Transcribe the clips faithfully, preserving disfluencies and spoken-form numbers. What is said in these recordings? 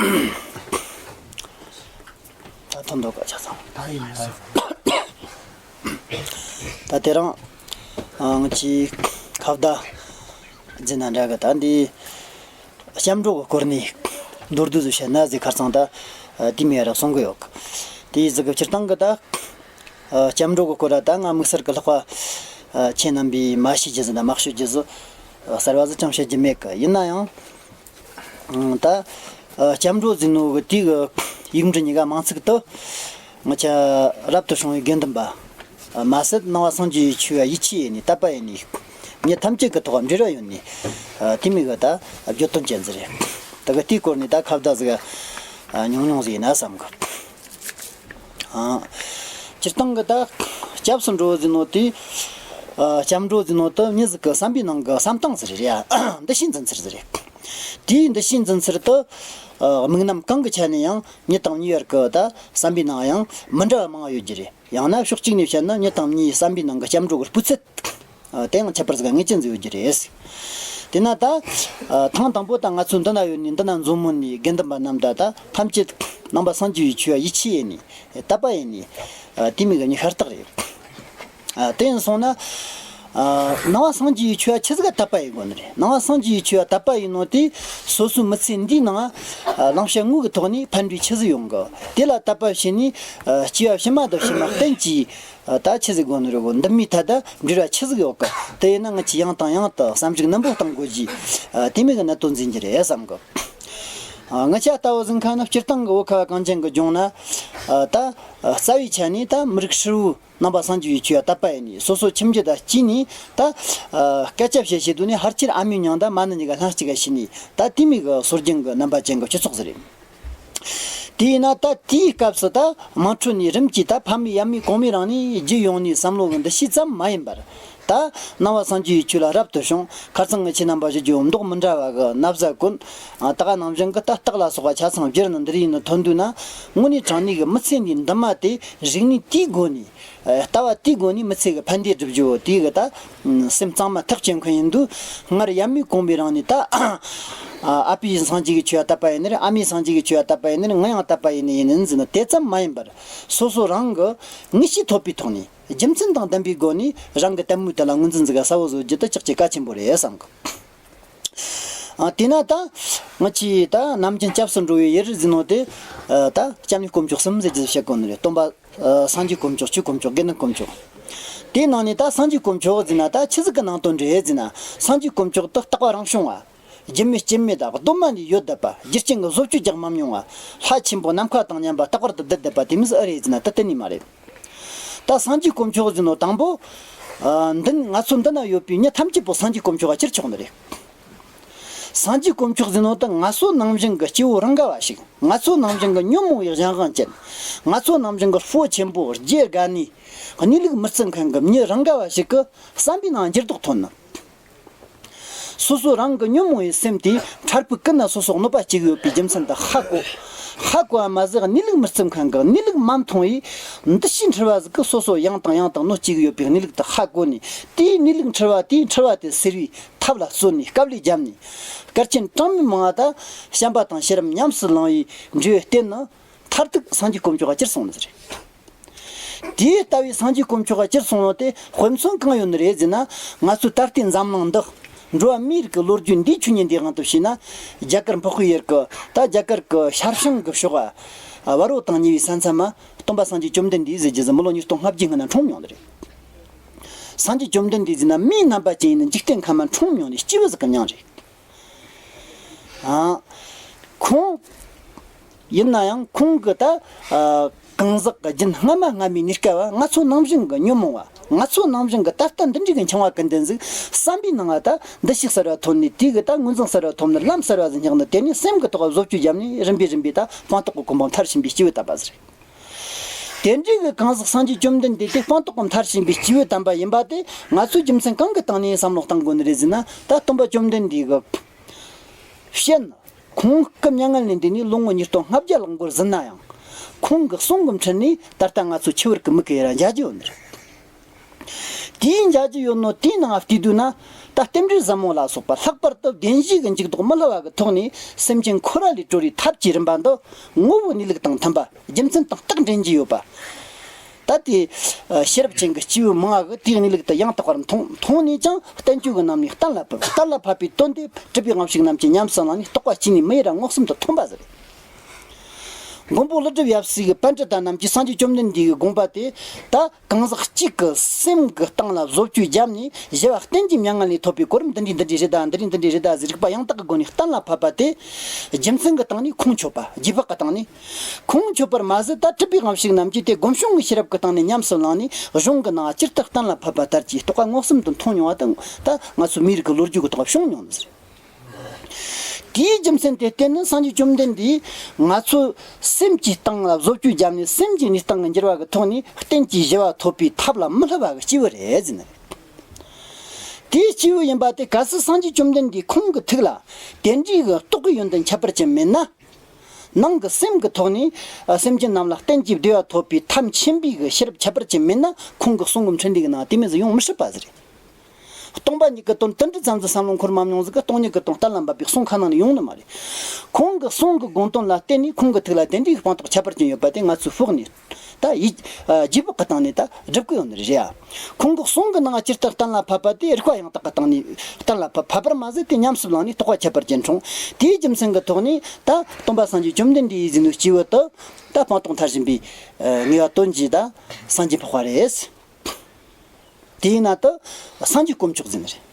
ད་ཐོན་འདུག་ག་ཆ་ཚང་། ད་ཡིན་ན། ད་དེ་རིང་ང་ཚོས་ཁ་བརྡ་བྱེད་ན་འདྲ་གི། ད་འདི་སྐྱབས་འགྲོ་གི་སྐོར་ནས་མདོར་བསྡུས་སུ་བཤད་ན་ཟེར། ཁ་སང་ད་དེ་མོ་ར་གསུང་གི་ཡོད་གི། དེ་ཟིག་གི་སྤྱིར་བཏང་གི་ད། ཨ། སྐྱབས་འགྲོ་གི་སྐོར་ལ་ད་ང་དམིགས་བསལ་གྱི་ལྷག་པ། ཨ། ཁྱེད་རྣམ་པས་མ་ཤེས་རྒྱུ་ཟིག་དང་མ་ཤོད་རྒྱུ་ཟིག་ཨ། གསར་བ་ཟིག་ཅང་བཤད་རྒྱུ་མེད་གི། ཡིན་ན་ཡང་། ཨང་། ད། ཨ། སྐྱབས་འགྲོ་ཟེར་ནོ་གི་དེ་གི་ཡིག་འབྲུ་གཉིས་ཀ་མིང་ཚིག་ཏུ། ང་ཆོ་རབ་ཏུ་བྱུང་བའི་དགེ་འདུན་པ། ཨ། མ་ཟད་ནང་པ་སངས་རྒྱས་ཀྱི་ཆོས་ལ་ཡིད་ཆེས་ཡས་ནས་དད་པ་ཡས་ནས། མི་ཐམས་ཅད་ཀྱི་ཐོག་འབྲེལ་བ་ཡོད་ནས། ཨ། དེ་མོ་གི་ད་བརྗོད་དོན་ཅན་ཟིག་རེད། ད་གི་དེའི་སྐོར་ནས་ད་ཁ་བརྡ་ཟིག་ཨ། ཉུང་ཉུང་ཟིག་ཡིན་ན་བསམ་གི། ཨ། སྤྱིར་བཏང་གི་ད་སྐྱབས་སུ་འགྲོ་ཟེར་ནོ་དེ། ཨ། སྐྱབས་འགྲོ་ཟེར་ནོ་དེ་མྱི་ཟིག་གི་བསམ་པའི་ནང་གི་བསམ་སྟངས་ཟིག་རེད་ཡ། འདུ་ཤེས་འཛིན་ཚུལ་ཟིག་རེད། དེའི་འདུ་ཤེས་འཛིན་ཚུལ་དེ། ཨ། དམིགས་རྣམ་གང་གི་ཆ་ནས་ཡང་མྱི་དང་མྱི་བར་གི་ད་བསམ་པའི་ནང་ཡང་མི་འདྲ་བ་མང་བ་ཡོད་རྒྱུ་རེད། ཡང་ན་ཕྱོགས་གཅིག་ནས་བཤད་ན་མྱི་དང་མྱིའི་བསམ་པའི་ནང་གི་སྐྱབས་འགྲོ་གི་སྤུས་ཚད། ཨ། དེ་ཡང་ཁྱད་པར་ཟིག་ངེས་ཅན་ཟིག་ཡོད་རྒྱུ་རེད། དེས་ན་ད། ཨ། ཐེངས་དང་པོ་ད་ང་ཚོ་འདི་ན་ཡོད་ནི་འདི་ན་འཛོམས་མོ་ནི་དགེ་འདུན་པ་རྣམས་ད་ད་ཐམས་ཅད་ནང་པ་སངས་རྒྱས་པའི་ཆོས་ལ་ཡིད་ཆེས་ཡས་ནི་དད་པ་ཡས་ནི། ཨ། དེ་མོ་གི་མྱི་ཤ་སྟག་རེད། ཨ། དེ་ཡིན་སོང་ན། ཨ། ནང་པ་སངས་རྒྱས་པའི་ཆོས་ལ་ཆི་ཟིག་དད་པ་ཡེད་དགོས་ནི་རེད། ནང་པ་སངས་རྒྱས་པའི་ཆོས་ལ་དད་པ་ཡེད་ནོ་དེ་སོ་སོའི་མི་ཚེ་འདིའི་ནང་། ཨ། བླང་བྱ་དངོས་ཀྱི་ཐོག་ནས་ཕན་འབྲས་ཆི་ཟིག་ཡོང་གི། དེ་ལ་དད་པ་བྱས་ནས། ཨ། སྐྱེ་བ་ཕྱི་མ་དང་ཕྱི་མ་གཏན་གྱི། ཨ། ད་ཆི་ཟིག་དགོས་ནི་རེད་གོ། འདི་མོའི་ཐད་ད་འབྲེལ་བ་ཆི་ཟིག་ཡོད་གི། དེ་ཡིན་ན་ང་ཆོས་ཡང་དང་ཡང་དུ་བསམ་གཞིག་རྣོན་པོ་གཏང་དགོས་ཀྱི། ཨ། དེ་མོ་གི་གནད་དོན་འཛིན་གྱི་རེད་བསམ་གི། ཨ། ང་ཆོ་ལྟ་བུ་ཟིག་ཁ་ན་སྤྱིར་བཏང་གི་བོད་ཁ་བ་གངས་ཅན་གི་ལྗོངས་ན། ཨ། ད། ཨ། རྩ་བའི་ཆ་ནས་ད་མི་རིགས་ཧྲིལ་བོ་ནང་པ་སངས་རྒྱས་པའི་ཆོས་ལ་དད་པ་ཡས་ནས་སོ་སོ་ཁྱིམ་རྒྱུད་དང་གཅིག་ནས་ད། ཨ། སྐད་ཆ་བཤད་བཤད་དུས་ནས་ཕལ་ཆེར་ཨ་མའི་མྱིང་དང་མ་ཎི་གཉིས་ཀ་ལྷན་གཅིག་ག་ཤེས་ནས་ད་དེ་མོ་གི་སྲོལ་རྒྱུན་གི་རྣམ་པ་ཅན་གི་སྤྱི་ཚོགས་ཟིག་རེད། དེས་ན་ད་དེའི་སྐབས་སུ་ད་དམངས་ཁྲོད་ནས་རིམ་གྱིས་ད་ཕ་མེས་ཡབ་མེས་གོང་མའི་རིང་ནས་བརྒྱུད་ཡོང་ནས་བསམ་བློ་གི་འདུ་ཤེས་ཙམ་མ་ཡིན་པར། ད་ནང་པ་སངས་རྒྱས་པའི་ཆོས་ལ་རབ་ཏུ་བྱུང་། ཁ་སང་གི་ཁྱེད་རྣམ་པ་ཞུ་རྒྱུ་མདོག་མི་འདྲ་བ་གི་ན་བཟའ་གོན། ཨ། ད་ག་ནང་བཞིན་གི་ད་སྟག་ལ་སོགས་པ་ཆ་ཚང་བསྒྱུར་ནས་འདིར་ཡིན་ནི་ཐོན་དུས་ན། དངོས་གནས་དྲང་གནས་གི་མི་ཚེ་འདིའི་འདུན་མ་དེ་རིག་གནས་དེའི་སྒོ་ནས། ཨ། ལྟ་བ་དེའི་སྒོ་ནས་མི་ཚེ་གི་ཕན་བདེ་སྒྲུབ་རྒྱུ་དེ་གི་ད། ཨ། སེམས་གཙང་མ་ཐག་བཅད་མཁན་ཡིན་དུས། སྔར་ཡབ་མེས་གོང་མའི་རིང་ནས་ད། ཨ། ཨ་ཕའི་སངས་རྒྱས་ཀྱི་ཆོས་ལ་དད་པ་ཡས་ནི་རེད། ཨ་མའི་སངས་རྒྱས་ཀྱི་ཆོས་ལ་དད་པ་ཡས་ནི་རེད། ང་ཡང་དད་པ་ཡས་ནི་ཡིན་ནི་ཟེར་ནི་དེ་ཙམ་མ་ཡིན་པར། སོ་སོ་རང་གི་ངེས་ཤེས་ཐོབ་པའི་ཐོག་ནས། རྒྱུ་མཚན་དང་ལྡན་པའི་སྒོ་ནས་རང་གི་དད་མོས་དེ་ལ་ངོས་འཛིན་ཟིག་ག་གསལ་བོ་བཟོ་རྒྱུ་དེ་ཅོག་ཅིག་གལ་ཆེན་པོ་རེད་བསམ་གི། ཨ། དེས་ན་ད་ང་ཆོས་ད་ནམ་རྒྱུན་སྐྱབས་སུ་འགྲོ་བའི་ཡུལ་ཟེར་ནོ་དེ། ཨ། ད་སྐྱབས་གནས་དཀོན་མཆོག་གསུམ་ཟེར་རྒྱུ་བཤད་གོ་ནི་རེད། སྟོན་པ། ཨ། སངས་རྒྱས་དཀོན་མཆོག་ཆོས་དཀོན་མཆོག་དགེ་འདུན་དཀོན་མཆོག་དེའི་ནང་ནས་ད་སངས་རྒྱས་དཀོན་མཆོག་ཟེར་ན་ད་ཆི་ཟིག་གི་ནང་དོན་རེད་ཟེར་ན། སངས་རྒྱས་དཀོན་མཆོག་དེ་རྟག་པ་རང་བྱུང་བ། རྒྱུ་མེད་རྐྱེན་མེད་དང་གདོད་མ་ནས་ཡོད་བསྡད་པ། རྒྱུ་རྐྱེན་གྱིས་བཟོ་བཅོས་རྒྱག་མ་མྱོང་བ། ལྷ་ཆེན་པོ་ནམ་མཁའ་དང་མཉམ་པ་རྟག་པར་དུ་བསྡད་བསྡད་པ་དེ་མོ་ཟིག་ཨེ་རེད་ཟེར་ན་དེ་གཏན་ནས་མ་རེད། ད་སངས་རྒྱས་དཀོན་མཆོག་ཟེར་ནོ་དང་པོ། ཨ། འདི་ང་ཚོ་འདི་ན་ཡོད་པའི་མྱི་ཐམས་ཅད་པོ་སངས་རྒྱས་དཀོན་མཆོག་ག་གྱུར་ཆོག་ནི་རེད། སངས་རྒྱས་དཀོན་མཆོག་ཟེར་ནོ་ད་ང་ཚོ་ནང་བཞིན་གྱི་སྐྱེ་བོ་རང་ག་བ་ཞིག་ང་ཚོ་ནང་བཞིན་གྱི་ཉོན་མོངས་པའི་གཞན་དབང་ཅན། ང་ཚོ་ནང་བཞིན་གྱི་སྤོ་ཆེན་པོ་རྒྱུ་དགའ་ནི། གནས་ལུགས་མི་བརྩི་མཁན་གྱི་མྱི་རང་ག་བ་ཞིག་གི་བསམ་པའི་ནང་འགྱུར་ལྡོག་ཐོན་ནི། སོ་སོ་རང་གི་ཉོན་མོངས་པའི་སེམས་དེ་འཕྲལ་ཕུགས་ཀུན་ན་སོ་སོ་གནོད་པ་སྐྱེལ་གྱི་ཡོད་པའི་རྒྱུ་མཚན་དེ་ཧ་གོ། ཧ་གོ་བ་མ་ཟད་གནས་ལུགས་མི་བརྩི་མཁན་གྱི་གནས་ལུགས་མ་མཐོང་བའི་འདུ་ཤེས་འཁྲུལ་བ་ཟིག་གིས་སོ་སོ་ཡང་དང་ཡང་དུ་གནོད་སྐྱེལ་གྱི་ཡོད་པའི་གནས་ལུགས་དེ་ཧ་གོ་ནས། དེའི་གནས་ལུགས་འཁྲུལ་བ་དེའི་འཁྲུལ་བ་དེ་སེལ་བའི་ཐབས་ལ་བརྩོན་ནས་དཀའ་ལས་བརྒྱབ་ནས། བསྐལ་ཆེན་གྲངས་མེད་མང་བ་དང་བྱམས་པ་དང་ཤེས་རབ་ཉམས་སུ་བླངས་པའི་འབྲས་བུ་བརྟེན་ནས་མཐར་ཐུག་སངས་རྒྱས་དཀོན་མཆོག་ག་གྱུར་སོང་ནི་ཟེར། དེ་ལྟ་བུའི་སངས་རྒྱས་དཀོན་མཆོག་ག་གྱུར་སོང་ནོ་དེ་དཔེ་མཚོན་གང་ཡོད་ནི་རེད་ཟེར་ན། ང་ཚོའི་ད་ལྟའི་འཛམ་གླིང་འདི། འགྲོ་བ་མིའི་རིགས་ཀྱི་ལོ་རྒྱུས་འདིའི་ཆོས་ཉིད་འདིའི་དབང་དུ་བྱས་ན། རྒྱ་གར་འཕགས་པའི་ཡུལ་གྱི་ད་རྒྱ་གར་གྱི་ཤར་བྱང་གི་ཕྱོགས། ཨ། བ་རོ་དང་ཉེ་བའི་ས་མཚམས་མ་སྟོན་པ་སངས་རྒྱས་བཅོམ་ལྡན་འདས་ཟེར་རྒྱུ་ཟིག་མི་ལོ་ཉིས་སྟོང་ལྔ་བརྒྱའི་སྔོན་ན་འཁྲུངས་མྱོང་ནི་རེད། སངས་རྒྱས་བཅོམ་ལྡན་འདས་ཟེར་ན་མིའི་རྣམ་པ་ཅན་ཡིན་ན་འཇིག་རྟེན་ཁམས་མ་འཁྲུངས་མྱོང་ནི་སྐྱེས་བུ་ཟིག་གི་མྱིང་རེད། ཨ། ཁོང་། ཡིན་ན་ཡང་ཁོང་གི་ད། ཨ། གང་ཟག་གི་རྒྱུན་སྔ་མ་སྔ་མའི་གནས་སྐབས་བ་ང་ཚོ་ནང་བཞིན་གྱི་ཉོན་མོངས་པ། ང་ཚོ་ནང་བཞིན་གྱི་ད་ལྟ་འདི་འདྲའི་གི་འཆིང་བ་ཀུན་ལྡན་ཟིག་བསམ་པའི་ནང་ང་ད་འདུ་ཤེས་གསར་བ་ཐོན་ནས། དེ་གི་ད་ངོས་འཛིན་གསར་བ་ཐོབ་ནས། ལམ་གསར་བ་ཟིག་སྙེགས་ནས། དེ་ནས་སེམས་ཀྱི་ཐོག་བཟོ་བཅོས་བརྒྱབ་ནས། རིམ་པས་རིམ་པས་ད་སྤངས་རྟོགས་ཀྱི་གོ་འཕང་མཐར་ཕྱིན་པའི་སྐྱེས་བུ་དམ་པ་ཟིག་རེད། དེ་འདྲའི་གི་གང་ཟག་སངས་རྒྱས་བཅོམ་ལྡན་འདས་དེ་སྤངས་རྟོགས་ཀྱི་མཐར་ཕྱིན་པའི་སྐྱེས་བུ་དམ་པ་ཡིན་པ་དེ་ང་ཚོས་རྒྱུ་མཚན་གང་གི་སྟེང་ནས་བསམ་བློ་གཏང་དགོས་ནི་རེད་ཟེར་ན། ད་སྟོན་པ་བཅོམ་ལྡན་འདས་ཀྱི་བཤད་ན། ཁོང་སྐུ་མྱ་ངན་ལས་འདས་ནས་ལོ་ངོ་ཉིས་སྟོང་ལྔ་བརྒྱ་ལྷག་འགོར་ཟིན་ན་ཡང་། ཁོང་གི་གསུང་གི་འཕྲིན་ནས་ད་ལྟ་ང་ཚོ་ཆུ་བུར་གྱི་མིག་གིས་ར་མཇལ་རྒྱུ་ཡོད་ནི་རེད། དེའི་མཇལ་རྒྱུ་ཡོད་ནོ་དེའི་ནང་བལྟས་དུས་ན། ད་རྟེན་འབྲེལ་ཟབ་མོ་ལ་སོགས་པ་ལྷག་པར་དུ་བདེན་བཞིའི་འཇུག་ལྡོག་མི་སླུ་བ་གི་ཐོག་ནས་སེམས་ཅན་འཁོར་བ་ལས་གྲོལ་བའི་ཐབས་ཀྱི་རིམ་པ་འདི་ངོ་བོའི་གནས་ལུགས་དང་མཐུན་པ། རྒྱུ་མཚན་དང་རྟགས་འདྲེན་གྱི་ཡོད་པ། ད་དེ་ཤེས་རབ་ཅན་གྱི་སྐྱེས་བུ་མང་བ་གིས་དེའི་གནས་ལུགས་དེ་ཡང་དག་པར་མཐོང་མཐོང་ནས་ཀྱང་བསྟན་བཅོས་ཀྱི་ནང་ནས་གཏན་ལ་ཕབ། གཏན་ལ་ཕབ་པའི་དོན་དེ་གྲུབ་པའི་དབང་ཕྱུག་རྣམས་ཀྱིས་ཉམས་སུ་བླངས་ནས་རྟོགས་པ་སྐྱེས་ནས་མི་ཡི་རང་ངོ་གསུམ་དུ་ཐོན་པ་ཟེར། མགོན་པོ་ཀླུ་སྒྲུབ་ཡབ་སྲས་ཀྱི་པཎྜི་ཏ་རྣམས་ཀྱིས་སངས་རྒྱས་བཅོམ་ལྡན་འདས་ཀྱི་དགོངས་པ་དེ་ད་གང་ཟག་གཅིག་གི་སེམས་ཀྱི་སྟེང་ལ་བཟོ་བཅོས་བརྒྱབ་ནས་བཞི་པ་རྟེན་གྱི་མྱ་ངན་ལས་ཐོབ་པའི་གོ་རིམ་འདི་འདྲའི་འདི་འདྲའི་རེད་ད། འདི་འདྲའི་འདི་འདྲའི་རེད་ད་ཟེར་རིགས་པ་ཡང་དག་གི་སྒོ་ནས་གཏན་ལ་ཕབ་པ་དེ། རྒྱུ་མཚན་གྱི་སྟེང་ནས་ཁུངས་འཁྱོལ་བ། རྗེས་དཔག་གི་སྟེང་ནས་ཁུངས་འཁྱོལ་བར་མ་ཟད། ད་གྲུབ་པའི་དབང་ཕྱུག་རྣམས་ཀྱིས་དེ་སྒོམ་བྱུང་གི་ཤེས་རབ་ཀྱི་སྟེང་ནས་ཉམས་སུ་བླངས་ནས་གཞུང་གི་ནང་ཇི་ལྟར་གཏན་ལ་ཕབ་པ་ལྟར་གྱི་རྟོགས་པ་མངོན་སུམ་དུ་མཐོང་མྱོང་བ་དང་། ད་ང་ཚོའི་མིའི་རིགས་ཀྱི་ལོ་རྒྱུས་ཀྱི་ཐོག་བྱུང་མྱོང་ནི་ཟེར། དེའི་རྒྱུ་མཚན་དེ་བརྟེན་ནས་སངས་རྒྱས་བཅོམ་ལྡན་འདས་ང་ཚོ་སེམས་ཀྱི་སྟེང་ལ་བཟོ་བཅོས་བརྒྱབ་ནས་སེམས་ཀྱི་གནས་སྟངས་ཀྱི་འགྱུར་བ་གི་ཐོག་ནས་རྟེན་གྱི་བཞི་པ་ཐོབ་པའི་ཐབས་ལ་མི་སླུ་བ་གི་སྐྱེས་བུ་རེད་ཟེར་ནི་རེད། དེའི་སྐྱེས་བུ་ཡིན་པ་དེ་གལ་སྲིད་སངས་རྒྱས་བཅོམ་ལྡན་འདས་ཁོང་གི་ཐུགས་ལ་དེ་འདྲའི་གི་རྟོགས་པའི་ཡོན་ཏན་ཁྱད་པར་ཅན་མེད་ན། ནང་གི་སེམས་ཀྱི་ཐོག་ནས་སེམས་ཅན་རྣམས་ལ་རྟེན་གྱི་བདེ་བ་ཐོབ་པའི་ཐབས་ཆེན་པོའི་གི་ཤེས་རབ་ཁྱད་པར་ཅན་མེད་ན། ཁོང་གི་གསུང་གི་འཕྲིན་ལས་ཀྱི་ནང་དེ་མོ་ཟིག་ཡོང་མི་སྲིད་པ་ཟིག་རེད། སྟོང་པ་ཉིད་ཀྱི་དོན་དེ་འདྲ་ཙམ་ཟིག་བསམ་བློ་འཁོར་མ་མྱོང་ཟིག་གི། སྟོང་ཉིད་ཀྱི་དོན་གཏན་ལ་འབེབས་པའི་གསུང་ཁ་ནང་ནས་ཡོང་ནི་མ་རེད། ཁོང་གི་གསུང་གི་དགོངས་དོན་ལ་བརྟེན་ནས་ཁོང་གི་ཐུགས་ལ་དེ་འདྲའི་སྤངས་རྟོགས་ཁྱད་པར་ཅན་ཡོད་པ་དེ་ང་ཚོས་ཕོག་ནས། ད་ཡིད། ཨ། རྗེས་དཔག་གི་སྟེང་ནས་ད་སྒྲུབ་གི་ཡོད་ནི་རེད་ཡ། ཁོང་གི་གསུང་གི་ནང་ཇི་ལྟར་གཏན་ལ་ཕབ་པ་དེ་རིགས་པ་ཡང་དག་གི་སྟེང་ནས་གཏན་ལ་ཕབ། ཕབ་པར་མ་ཟད་དེ་ཉམས་སུ་བླངས་ནས་རྟོགས་པ་ཁྱད་པར་ཅན་འཁྲུངས། དེའི་རྒྱུ་མཚན་གྱི་ཐོག་ནས་ད་སྟོན་པ་སངས་རྒྱས་བཅོམ་ལྡན་འདས་ཡིད་བཞིན་ནོར་བུའི་སྐྱེས་བུ་དེ་ད་སྤངས་རྟོགས་མཐར་ཕྱིན་པའི་ངེས་པ་དོན་གྱི་ད་སངས་རྒྱས་འཕགས་པ་རེད། དེས་ན་ད་སངས་རྒྱས་དཀོན་མཆོག་ཟེར་ནི་རེད།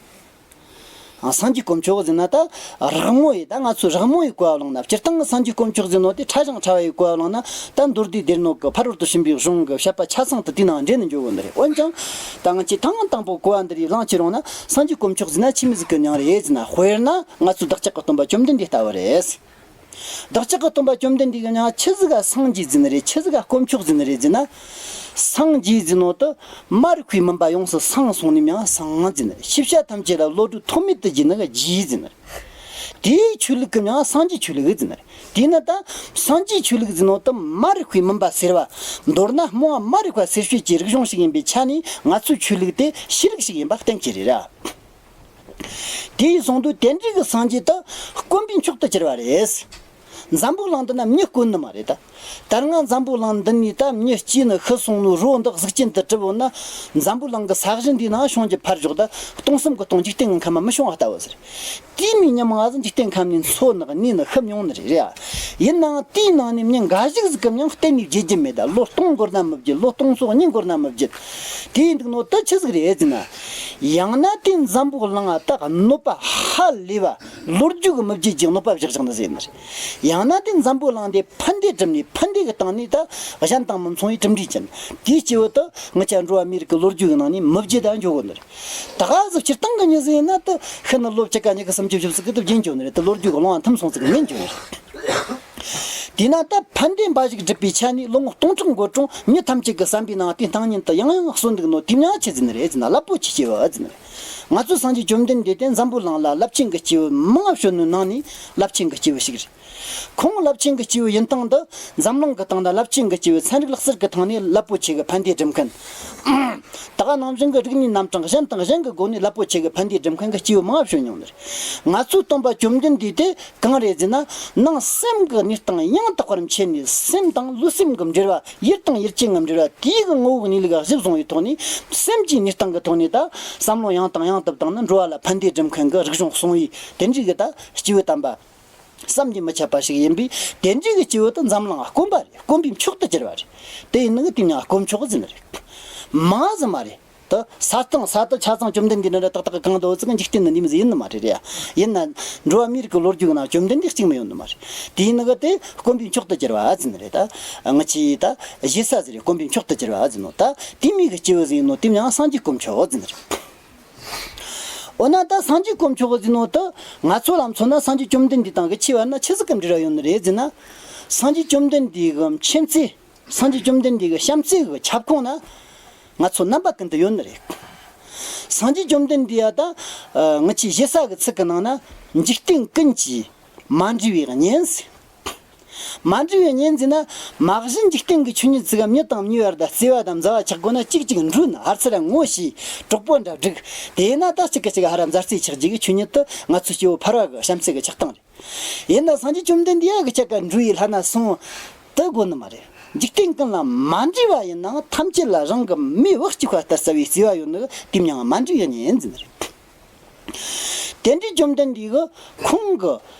ཨ། སངས་རྒྱས་དཀོན་མཆོག་ཟེར་ན་ད་རགས་མོ་ཡི། ད་ང་ཚོས་རགས་མོ་ཡི་གོ་བ་བླངས་ན། སྤྱིར་བཏང་གི་སངས་རྒྱས་དཀོན་མཆོག་ཟེར་ནོ་དེ་ཕྲ་ཞིང་ཕྲ་བ་ཡི་གོ་བ་བླངས་ན། ད་མདོ་སྡེ་སྡེ་སྣོད་ཀྱི་ཕ་རོལ་ཏུ་ཕྱིན་པའི་གཞུང་གི་བཤད་པ་ཆ་ཚང་དེ་དེའི་ནང་འདྲེས་ནས་འཇོག་གི་ནི་རེད། འོན་ཀྱང་ད་ང་ཚོས་ཐེངས་དང་པོ་གོ་བ་འདི་རིགས་བླངས་ཁྱེར་ཡོང་ན། སངས་རྒྱས་དཀོན་མཆོག་ཟེར་ན་ཆི་མོ་ཟིག་གི་མྱིང་རེད་ཟེར་ན། དཔེར་ན་ང་ཚོའི་བདག་ཅག་གི་སྟོན་པ་བཅོམ་ལྡན་འདས་ལྟ་བུ་རེད། བདག་ཅག་གི་སྟོན་པ་བཅོམ་ལྡན་འདས་ཀྱི་མྱིང་ཆི་ཟིག་ག་སངས་རྒྱས་ཟེར་ནི་རེད། ཆི་ཟིག་ག་དཀོན་མཆོག་ཟེར་ནི་རེད་ཟེར་ན། སངས་རྒྱས་ཟེར་ནོ་དེ་མ་རིག་པའི་མུན་པ་ཡོངས་སུ་སངས་སོང་ནས་མྱིང་སངས་ཟེར་ནི་རེད། ཤེས་བྱ་ཐམས་ཅད་ལ་བློ་གྲོས་ཐོགས་མེད་དུ་རྒྱས་ནི་གི་རྒྱས་ཟེར་ནི་རེད། དེའི་ཆོས་ལུགས་ཀྱི་མྱིང་སངས་རྒྱས་ཆོས་ལུགས་ཟེར་ནི་རེད། དེས་ན་ད་སངས་རྒྱས་ཆོས་ལུགས་ཟེར་ནོ་དེ་མ་རིག་པའི་མུན་པ་སེལ་བ། མདོར་ན་རྨོངས་པ་མ་རིག་པ་སེལ་བྱེད་ཀྱི་རིག་གཞུང་ཞིག་ཡིན་པའི་ཆ་ནས། ང་ཚོའི་ཆོས་ལུགས་དེ་ཤེས་རིག་ཞིག་ཡིན་པ་གཏན་འཁེལ་རེད་ར། དེ་ཡིན་སོང་དུས་དེ་འདྲའི་གི་སངས་རྒྱས་དེ་དཀོན་པའི་མཆོག་ཏུ་གྱུར་པ་རེད། འཛམ་བུ་གླིང་འདི་ན་མྱི་དཀོན་ནི་མ་རེད་ད། ད་སྔ་འཛམ་བུ་གླིང་འདི་ནས་ད་མྱི་སྐྱེས་ནི་ཤི་སོང་ནོ་རོ་འདི་གཟུགས་ཅན་དུ་གྲུབ་ཡོད་ན། འཛམ་བུ་གླིང་གི་ས་གཞི་འདིའི་ནང་བྱུང་རྒྱུ་ཕར་ཞོག་ད་སྟོང་གསུམ་གི་སྟོང་འཇིག་རྟེན་གྱི་ཁམས་མ་མི་བྱུང་བ་ལྟ་བུ་ཟེར། དེ་མོའི་མྱི་མང་ང་ཟིག་འཇིག་རྟེན་ཁམས་ནས་འཚོ་ནི་གི་གནས་ནི་ཤི་མྱོང་ནི་རེད་ར། ཡིན་ནའང་དེའི་ནང་ནས་མྱི་འགའ་ཞིག་ཟིག་གི་མྱིང་གཏན་ནས་བརྗེད་རྒྱུ་མེད་ད། ལོ་སྟོང་འགོར་ན་མི་བརྗེད། ལོ་སྟོང་ཚོ་གཉིས་འགོར་ན་མི་བརྗེད། དེ་ཡིན་འདུག་ནོ་དེ་ཆི་ཟིག་རེད་ཟེར་ན། ཡང་ན་དེ་འཛམ་བུ་གླིང་ང་ད་གནོད་པ་ཧ་ལས་པ། ལོ་རྒྱུས་ཀྱི་མི་བརྗེད་ཀྱི་གནོད་པ་བཞག་བཞག་ནི་ཟེར་ནི་རེད། ཡང་ན་དེ་འཛམ་བུ་གླིང་འདི་ཕན་བདེ་བསྒྲུབས་ནས་ཕན་བདེ་གི་སྟེང་ནས་ད་གཞན་དང་མི་མཚུངས་པའི་གྲུབ་འབྲས་ཅན། དེའི་སྐྱེས་བུ་དེ་ང་ཅག་འགྲོ་བ་མིའི་རིགས་ཀྱི་ལོ་རྒྱུས་ཀྱི་ནང་ནས་མི་བརྗེད་དུ་འཇོག་གོ་ནི་རེད། ད་ག་ཟིག་སྤྱིར་བཏང་གི་མྱི་ཟིག་ཡིན་ན་དེ་ཤི་ནི་ལོ་བཅུ་ག་ཉི་ག་སུམ་ཅུ་བཞི་བཅུ་ཟིག་གི་དེ་བརྗེད་འགྱོ་ནི་རེད། དེ་ལོ་རྒྱུས་ཀྱི་ལོང་བ་ཐུམ་སོང་ཟིག་གི་མེད་འགྱོ་ནི་རེད། དེས་ན་ད་ཕན་བདེ་འབའ་ཞིག་བསྒྲུབས་པའི་ཆ་ནས་ལོ་ངོ་སྟོང་ཕྲག་འགོར་རུང་མྱི་ཐམས་ཅད་ཀྱི་བསམ་པའི་ནང་དེ་སྣང་བརྙན་དུ་ཡང་ཡང་གསོན་འདུག་ནོ་དེའི་མྱིང་ཆི་ཟེར་ནི་རེད་ཟེར་ན། རླབས་པོ་ཆེའི་སྐྱེས་བུ་ཟེར་ནི་རེད། ང་ཚོའི་སངས་རྒྱས་བཅོམ་ལྡན་འདས་དེ་འཛམ་བུ་གླིང་ལ་རླབས་ཆེན་གྱི་སྐྱེས་བུ་མང་བ་བྱོན་ནོའི་ནང་ནས་རླབས་ཆེན་གྱི་སྐྱེས་བུ་ཞིག་རེད། ཁོང་རླབས་ཆེན་གྱི་སྐྱེས་བུ་ཡིན་སྟངས་འདི་འཛམ་གླིང་གི་སྟེང་ན་རླབས་ཆེན་གྱི་སྐྱེས་བུ་ཚན་རིག་ལག་རྩལ་གྱི་ཐོག་ནས་རླབས་པོ་ཆེ་གི་ཕན་བདེ་སྒྲུབ་མཁན། ད་ག་ནང་བཞིན་གྱི་རིག་གནས་རྣམ་གྲངས་གཞན་དང་གཞན་གྱི་སྒོ་ནས་རླབས་པོ་ཆེ་གི་ཕན་བདེ་སྒྲུབ་མཁན་གྱི་སྐྱེས་བུ་མང་བ་བྱོན་མྱོང་ནི་རེད། ང་ཚོའི་སྟོན་པ་བཅོམ་ལྡན་འདས་དེ་གང་རེད་ཟེར་ན། ནང་སེམས་ཀྱི་གནས་སྟངས་ཡང་དག་པར་མཁྱེན་ནས། སེམས་དང་ལུས་སེམས་ཀྱི་འབྲེལ་བ། ཡུལ་དང་ཡུལ་ཅན་གྱི་འབྲེལ་བ། དེའི་གི་ངོ་བོའི་གནས་ལུགས་གཞིར་བཟུང་བའི་ཐོག་ནས། སེམས་ཀྱི་གནས་སྟངས་ཀྱི་ཐོག་ནས་ད་བསམ་བློ་ཡང་དང་ཡང་དུ་བཏང་ན་འགྲོ་བ་ལ་ཕན་བདེ་སྒྲུབ་མཁན་གྱི་རིག་གཞུང་སྲུང་བའི་དེ་འདྲའི་གི་ད་སྐྱེས་བུ་དམ་པ། བསམ་གྱིས་མི་ཁྱབ་པ་ཞིག་ཡིན་པས། དེ་འདྲའི་གི་སྐྱེས་བུ་དེ་འཛམ་གླིང་དཀོན་པ་རེད། དཀོན་པའི་མཆོག་ཏུ་གྱུར་པ་རེད། དེ་ཡིན་ནི་གི་དེའི་མྱིང་དཀོན་མཆོག་ཟེར་ནི་རེད། མང་ཟིག་མ་རེད། དེ་ས་སྟེང་ས་དེ་ཆ་ཚང་བཅོམ་ལྡན་འདས་འདྲ་འདྲ་ཏག་ཏག་གང་དུ་འོ་ཙི་གི་འཇིག་རྟེན་ནི་འདི་མོ་ཟིག་ཡིན་ནི་མ་རེད་རེད་ཡ། ཡིན་ན་འགྲོ་བ་མིའི་རིགས་ཀྱི་ལོ་རྒྱུས་ཀྱི་ནང་བཅོམ་ལྡན་འདས་གཅིག་མ་ཡོང་ནི་མ་རེད། དེ་ཡིན་ནི་གི་དེ་དཀོན་པའི་མཆོག་ཏུ་གྱུར་པ་ཟེར་ནི་རེད། ད་ང་ཆི་ད་ཞེ་ས་ཟེར་རེད། དཀོན་པའི་མཆོག་ཏུ་གྱུར་པ་ཟེར་ནོ། ད་དེ་མོ་གི་སྐྱེས་བུ་ཟིག་ཡིན་ནོ་དེའི་མྱིང་སངས་རྒྱས་དཀོན་མཆོག་ཟེར་ནི་རེད། འོ་ན་ད་སངས་རྒྱས་དཀོན་མཆོག་ཟེར་ནོ་དེ་ང་ཚོ་ལ་མཚོན་ན་སངས་རྒྱས་བཅོམ་ལྡན་འདས་དང་གི་ཆེ་བ་ན་ཆི་ཟིག་གི་འབྲེལ་བ་ཡོད་ནི་རེད་ཟེར་ན། སངས་རྒྱས་བཅོམ་ལྡན་འདས་གི་མཁྱེན་བརྩེ། སངས་རྒྱས་བཅོམ་ལྡན་འདས་ཀྱི་བྱམས་བརྩེ་གི་ཁྱབ་ཁོངས་ན་ང་ཚོ་རྣམ་པ་ཀུན་ཏུ་ཡོད་ནི་རེད། སངས་རྒྱས་བཅོམ་ལྡན་འདས་ཡ་ད་ང་ཆི་ཞེ་ས་གི་ཚིག་གི་ནང་ན། འཇིག་རྟེན་ཀུན་གྱིས་མ་འདྲིས་པའི་གཉེན་ཟེར། མ་འདྲེས་པའི་གཉེན་ཟེར་ན། མ་གཞི་འཇིག་རྟེན་གྱི་ཆོས་ཉིད་ཟིག་ག་མྱི་དང་མྱི་བར་དུ་བརྩེ་བ་དང་མཛའ་བ་ཆགས་དགོས་ན། གཅིག་གཅིག་འགྲོས་ན། ཧར་ཚུར་ངོ་ཤེས། གྲོགས་པོ་འདྲ་བསྒྲིགས། དེས་ན་ད་གཅིག་གིས་གཅིག་ཧར་མཛའ་བརྩེ་ཆགས་རྒྱུ་གི་ཆོས་ཉིད་དེ་ང་ཚོའི་སྐྱེ་བོ་ཕལ་བ་གི་བྱམས་བརྩེ་གི་ཆགས་སྟངས་རེད། ཡིན་ན་སངས་རྒྱས་བཅོམ་ལྡན་འདས་ཡ་གི་ཆ་ག་འགྲོས་ཡི་ལྷ་ན་སོང་དུ་དགོས་ནི་མ་རེད། འཇིག་རྟེན་ཀུན་ལ་མ་འདྲེས་པ་ཡིན་ནའང་ཐམས་ཅད་ལ་རང་གི་མིག་བག་གཅིག་པ་ལྟར་བལྟ་བའི་བརྩེ་བ་ཡོད་ནི་གི་དེ་མྱིང་མ་འདྲེས་པའི་གཉེན་ཟེར་ནི་རེད། དེ་འདྲའི་བཅོམ་ལྡན་འདས་ཀྱིས་ཁོང་གི་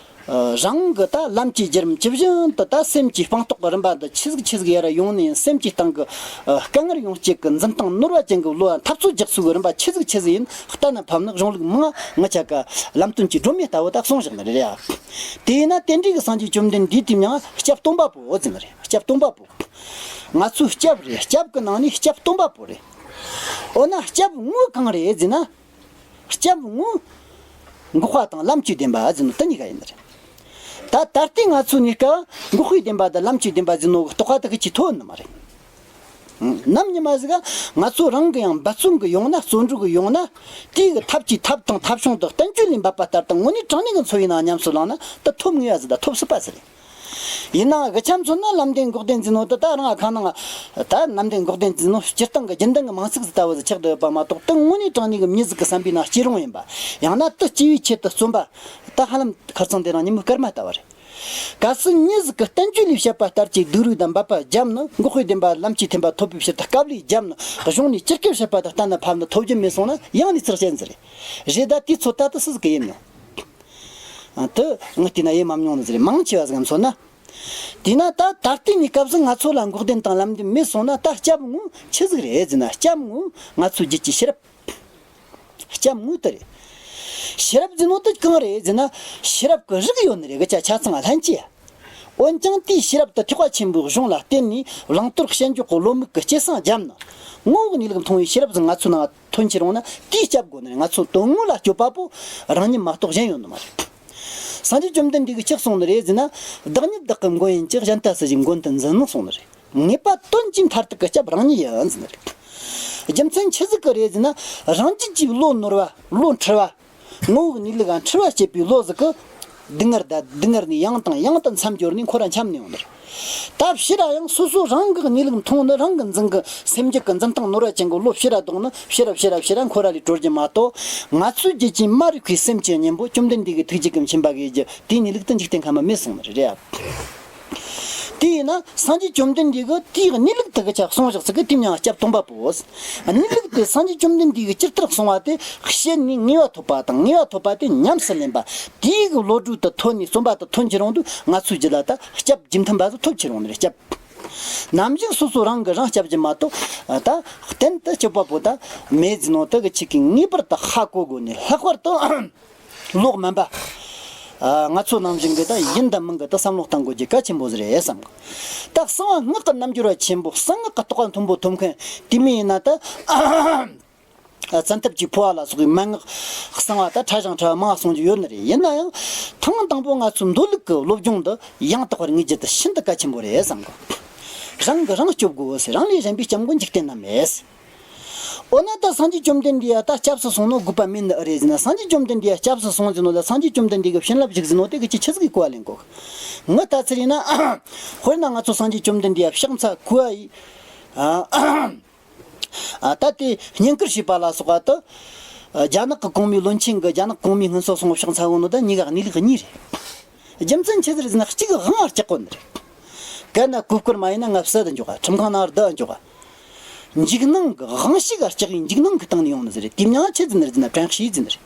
ཨ་རང་གི་ད་ལམ་གྱི་བརྒྱུད་རིམ་ཇི་བཞིན་དུ། ད་སེམས་ཀྱི་སྤངས་རྟོགས་ཀྱི་རིམ་པ་འདི་ཆི་ཟིག་ཆི་ཟིག་ཡར་ཡོང་ནས་ཡིན། སེམས་ཀྱི་སྟེང་གི་ཨ་དཀའ་ངལ་ཡོང་བྱེད་ཀྱི་འཛིན་སྟངས་ནོར་བ་ཅན་གྱི་བློ་འཐབ་རྩོད་རྒྱག་ཚུལ་གྱི་རིམ་པ་ཆི་ཟིག་ཆི་ཟིག་ཡིན། གཏན་ན་ཕབ་ནི་གཞུང་ལུགས་མང་ང་ཆ་ག་ལམ་སྟོན་གྱི་སྒྲོན་མེ་ལྟ་བུ་ད་གསུངས་བཞག་ནི་རེད་ཡ། དེས་ན་དེ་འདྲའི་གི་སངས་རྒྱས་བཅོམ་ལྡན་འདས་དེ་མྱིང་སྐྱབས་སྟོན་པ་པོ་ཟེར་ནི་རེད། སྐྱབས་སྟོན་པ་པོ། ང་ཚོའི་སྐྱབས་རེད། སྐྱབས་ཀྱི་ནང་ནས་སྐྱབས་སྟོན་པ་པོ་རེད། འོ་ན་སྐྱབས་དངོས་གང་རེད་ཟེར་ན། སྐྱབས་དངོས་འགོག་པ་དང་ལམ་གྱི་བདེན་པ་ཟེར་ནོ་དེ་གཉིས་ཀ་ཡིན་ནི་རེད། ད་ད་ལྟའི་ང་ཚོའི་གནས་སྐབས་འགོག་པའི་བདེན་པ་དང་ལམ་གྱི་བདེན་པ་ཟེར་ནོ་གི་རྟོགས་པ་དེ་གི་ཅིག་ཐོན་ནི་མ་རེད། ནམ་ཉི་མ་ཟིག་ག་ང་ཚོ་རང་གི་ཡང་འབད་བརྩོན་གི་ཡོང་ན། བརྩོན་འགྲུས་གི་ཡོང་ན། དེའི་གི་ཐབས་ཀྱི་ཐབས་དང་ཐབས་བྱུང་དང་བསྟན་བཅོས་ལས་འབད་པ་ལྟར་དང་དངོས་གནས་དྲང་གནས་གི་འཚོ་བའི་ནང་ཉམས་སུ་བླངས་ན་ད་ཐོབ་ངེས་པ་ཟིག་དང་ཐོབ་སྲིད་པ་ཟིག་རེད། ཡིན་ནའང་གི་ཆ་མཚོན་ན་ལམ་བདེན་འགོག་བདེན་ཟེར་ནོ་དེ་ད་རང་ཁ་ནང་ད་ལམ་བདེན་འགོག་བདེན་ཟེར་ནོ་སྤྱིར་བཏང་གི་རྒྱུན་ལྡན་གི་མིང་ཚིག་ཟིག་ལྟ་བུ་ཟིག་ཆགས་བསྡད་ཡོད་པ་མ་གཏོགས། དེ་དངོས་གནས་དྲང་གནས་གི་མྱི་ཟིག་གི་བསམ་པའི་ནང་སྐྱེ་རུང་ཡིན་པ། ཡང་ན་དེ་སྐྱེ་བའི་ཆེད་དུ་བརྩོན་པ། ད་ཧ་ལམ་ཁ་རྩང་དེ་རིང་ཉིན་མོའི་སྐར་མ་ལྟ་བུ་རེད། གལ་སྲིད་མྱི་ཟིག་གིས་བསྟན་བཅོས་ལས་བཤད་པ་ལྟར་གྱི་སྡིགས་རོས་དང་འབད་པ་བརྒྱབ་ནས། འགོག་པའི་བདེན་པ་ལམ་གྱི་བདེན་པ་ཐོབ་པའི་ཕྱིར་དུ་དཀའ་ལས་བརྒྱབ་ནས། གཞུང་ནས་ཅི་བསྐུལ་བྱས་པ་དང་གཏན་ལ་ཕབ་ནས་ཐོབ་རྒྱུ་མེད་སོང་ན་ཡང་ནི་ཚིག་གཞན་ཟིག་རེད། རེད། ད་དུས་ཚོད་ད་དུ་སུ་ཟིག་གིས་ཡེ་མྱོང་། ཨ། དེ་ངས་བལྟས་ན་ཡེ་མ་མྱོང་ནི་ཟིག་རེད། མང་ཆེ་བ་ཟིག་ག་མཚོན་ན། དེས་ན་ད་ད་ལྟའི་གནས་སྐབས་སུ་ང་ཚོ་ལ་འགོག་བདེན་དང་ལམ་བདེན་མེད་སོང་ན། ད་སྐྱབས་དངོས་ཆི་ཟིག་རེད་ཟེར་ན། སྐྱབས་དངོས་ང་ཚོའི་རྒྱུད་ཀྱི་ཤེས་རབ། སྐྱབས་དངོས་དེ་རེད། ཤེས་རབ་ཟེར་ནོ་དེ་གང་རེད་ཟེར་ན། ཤེས་རབ་ཀྱི་རིགས་ཡོད་ནི་རེད། གི་ཆ་ཆ་ཚང་ལྷན་སྐྱེས། འོན་ཀྱང་དེའི་ཤེས་རབ་དེ་ཐེག་པ་ཆེན་པོའི་གཞུང་ལ་བརྟེན་ནས་བླང་དོར་དཔྱད་འཇོག་གི་བློ་མིག་གིས་སྐྱེད་སྲིང་བརྒྱབ་ན། ངོ་བོ་གི་གནས་ལུགས་མཐོང་བའི་ཤེས་རབ་ཟིག་ང་ཚོའི་ནང་ཐོན་ཁྱེར་འོང་ན། དེའི་སྐྱབས་དགོས་ནི་རེད། ང་ཚོ་དོན་དངོས་ལ་སྤྱོད་པ་པོ་རང་ཉིད་མ་གཏོགས་གཞན་ཡོད་ནི་མ་རེད། སངས་རྒྱས་བཅོམ་ལྡན་འདས་ཀྱིས་ཅི་གསུངས་ནི་རེད་ཟེར་ན། བདག་ཉིད་བདག་གི་མགོན་ཡིན་གྱི། གཞན་ལྟ་སུ་ཞིག་མགོན་དུ་འཛིན་ནོ་གསུངས་ནི་རེད། ངེས་པ་དོན་གྱི་མཐར་ཐུག་གི་སྐྱབས་རང་ཉིད་ཡིན་ཟེར་ནི་རེད། རྒྱུ་མཚན་ཆི་ཟིག་གི་རེད་ཟེར་ན། རང་རྒྱུད་ཀྱི་བློ་ནོར་བ། བློ་འཁྲུལ་བ། ངོ་བོ་གི་གནས་ལུགས་ལ་འཁྲུལ་བ་སྐྱེས་པའི་བློ་ཟིག་གིས། སྡུག་བསྔལ་དང་སྡུག་བསྔལ་ནས་ཡང་དང་ཡང་དུ་མཚམས་སྦྱོར་ནས་འཁོར་ར་འཁྱམས་ནས་ཡོང་ནི་རེད། ད་ཕྱིར་ར་ཡང་སོ་སོ་རང་གི་གནས་ལུགས་མཐོང་ནི། རང་གི་འཛིན་གི་སེམས་རྒྱུད་ཀྱི་འཛིན་སྟངས་ནོར་བ་ཅན་གྱི་བློ་ཕྱིར་ར་ལྡོག་ནི། ཕྱིར་ར་ཕྱིར་ར་ཕྱིར་ར་འཁོར་ར་ལས་གྲོལ་རྒྱུ་མ་གཏོགས། ང་ཚོའི་རྒྱུད་ཀྱི་མ་རིག་པའི་སེམས་ཀྱི་གཉེན་པོ་བཅོམ་ལྡན་འདས་ཀྱི་ཐུགས་རྒྱུད་ཀྱི་མཁྱེན་པ་གིས་རྒྱུ་དེའི་གནས་ལུགས་དེ་འཇིག་རྟེན་ཁམས་མ་མེད་སོང་ནི་རེད། དེས་ན་སངས་རྒྱས་བཅོམ་ལྡན་འདས་ཀྱིས་དེའི་གནས་ལུགས་དེ་གི་ཆ་གསུངས་བཞག་ཚིག་གི་དེ་མྱིང་སྐྱབས་སྟོན་པ་པོ། གནས་ལུགས་དེ་སངས་རྒྱས་བཅོམ་ལྡན་འདས་ཀྱིས་ཇི་ལྟར་གསུངས་པ་དེ་བཤད་ནས་ངེས་པ་ཐོབ་པ་དང་། ངེས་པ་ཐོབ་པ་དེ་ཉམས་སུ་ལེན་པ། དེའི་གི་བློ་གྲོས་དེ་ཐོན་ནས་བརྩོན་པ་དེ་ཐོན་ཁྱེར་འོང་དུས། ང་ཚོའི་རྒྱུད་ལ་ད་སྐྱབས་རྒྱུ་མཐུན་པ་ཚོ་ཐོབ་ཁྱེར་འོང་ནི་རེད། སྐྱབས། ནམ་ཞིག་སོ་སོ་རང་གིས་རང་སྐྱབས་རྒྱུ་མ་གཏོགས། ད་གཏན་དུ་སྐྱོབ་པ་པོ་ད་མེད་ཟེར་ནོ་དེ་གི་ཆི་གི་ངེས་པར་དུ་ཧ་གོ་དགོས་ནི། ལྷག་པར་དུ་ལོག་སྨན་པ། ཨ། ང་ཚོ་ནང་བཞིན་གི་ད་ཡིན་དང་མིན་གི་ད་བསམ་བློ་གཏང་དགོས་རྒྱུ་གལ་ཆེན་པོ་ཟིག་རེད་བསམ་གི། ད་གསང་བ་སྔགས་ཀྱི་རྣལ་འབྱོར་བ་ཆེན་པོ། གསང་སྔགས་ཀྱི་རྟོགས་པ་མཐོན་པོ་ཐོབ་མཁན་དེ་མིན་ཡིན་ན་ད། ཨ། བཙན་ཐབས་ཀྱི་འཕོ་བ་ལ་སོགས་པའི་མན་ངག་གསང་བ་ད་ཕྲ་ཞིང་ཕྲ་བ་མང་བ་གསུང་རྒྱུ་ཡོད་ནི་རེད། ཡིན་ན་ཡང་ཐེངས་དང་པོ་ང་ཚོའི་མདོ་ལུགས་ཀྱི་སློབ་སྦྱོང་འདི་ཡང་དག་པར་ངེས་རྒྱུ་དེ་ཤིན་ཏུ་གལ་ཆེན་པོ་རེད་བསམ་གི། རང་གིས་རང་སྐྱོབ་དགོས་ཟེར། རང་ལས་གཞན་པའི་སྐྱབས་མགོན་འཇིག་རྟེན་ན་མེད། འོ་ན་ད་སངས་རྒྱས་བཅོམ་ལྡན་འདས་ཡ་ད་སྐྱབས་སུ་སོང་ནོ་དགོས་པ་མེད་ནི་ཨེ་རེད་ཟེར་ན། སངས་རྒྱས་བཅོམ་ལྡན་འདས་ཡ་སྐྱབས་སུ་སོང་ཟེར་ནོ་ད། སངས་རྒྱས་བཅོམ་ལྡན་འདས་ཀྱི་བྱིན་རླབས་ཞུགས་ཟེར་ནོ་དེ་གི་ཆི་ཆི་ཟིག་གི་གོ་བ་ལེན་དགོས། ངའི་ལྟ་ཚུལ་ཡིན་ན། དཔེར་ན་ང་ཚོ་སངས་རྒྱས་བཅོམ་ལྡན་འདས་ཡ་ཕྱག་འཚལ་གོ་བ་ཡིས། ཨ། ཨ། ད་དེ་བསྙེན་བཀུར་བྱས་པ་ལ་སོགས་པ་དེ། རྒྱ་ནག་གི་གོང་མའི་བློན་ཆེན་གྱིས་རྒྱ་ནག་གོང་མའི་སྔུན་ཚོ་སོང་ཕྱག་འཚལ་གོ་ནོ་དང་གཉིས་ཀ་གནས་ལུགས་གཉིས་རེད། རྒྱུ་མཚན་ཆི་ཟིག་རེད་ཟེར་ན། གཅིག་དབང་ང་སྐྲག་གོ་ནི་རེད། གན་ན་གོས་སྐོར་མ་ཡིན་ན་ང་བསད་དུ་འཇོག་ག་ཁྲིམས་ཁང་ནང་བསྡུ་འཇོག་ག་འཇིགས་སྣང་གི་དབང་ཤུགས་ལ་སྐྲག་ཡིན། འཇིགས་སྣང་གི་སྟེང་ནས་ཡོང་ནི་ཟིག་རེད། དེ་མྱིང་ཆི་ཟེར་ནི་རེད་ཟེར་ན། དྲན་ཤེས་ཟེར་ནི་རེད།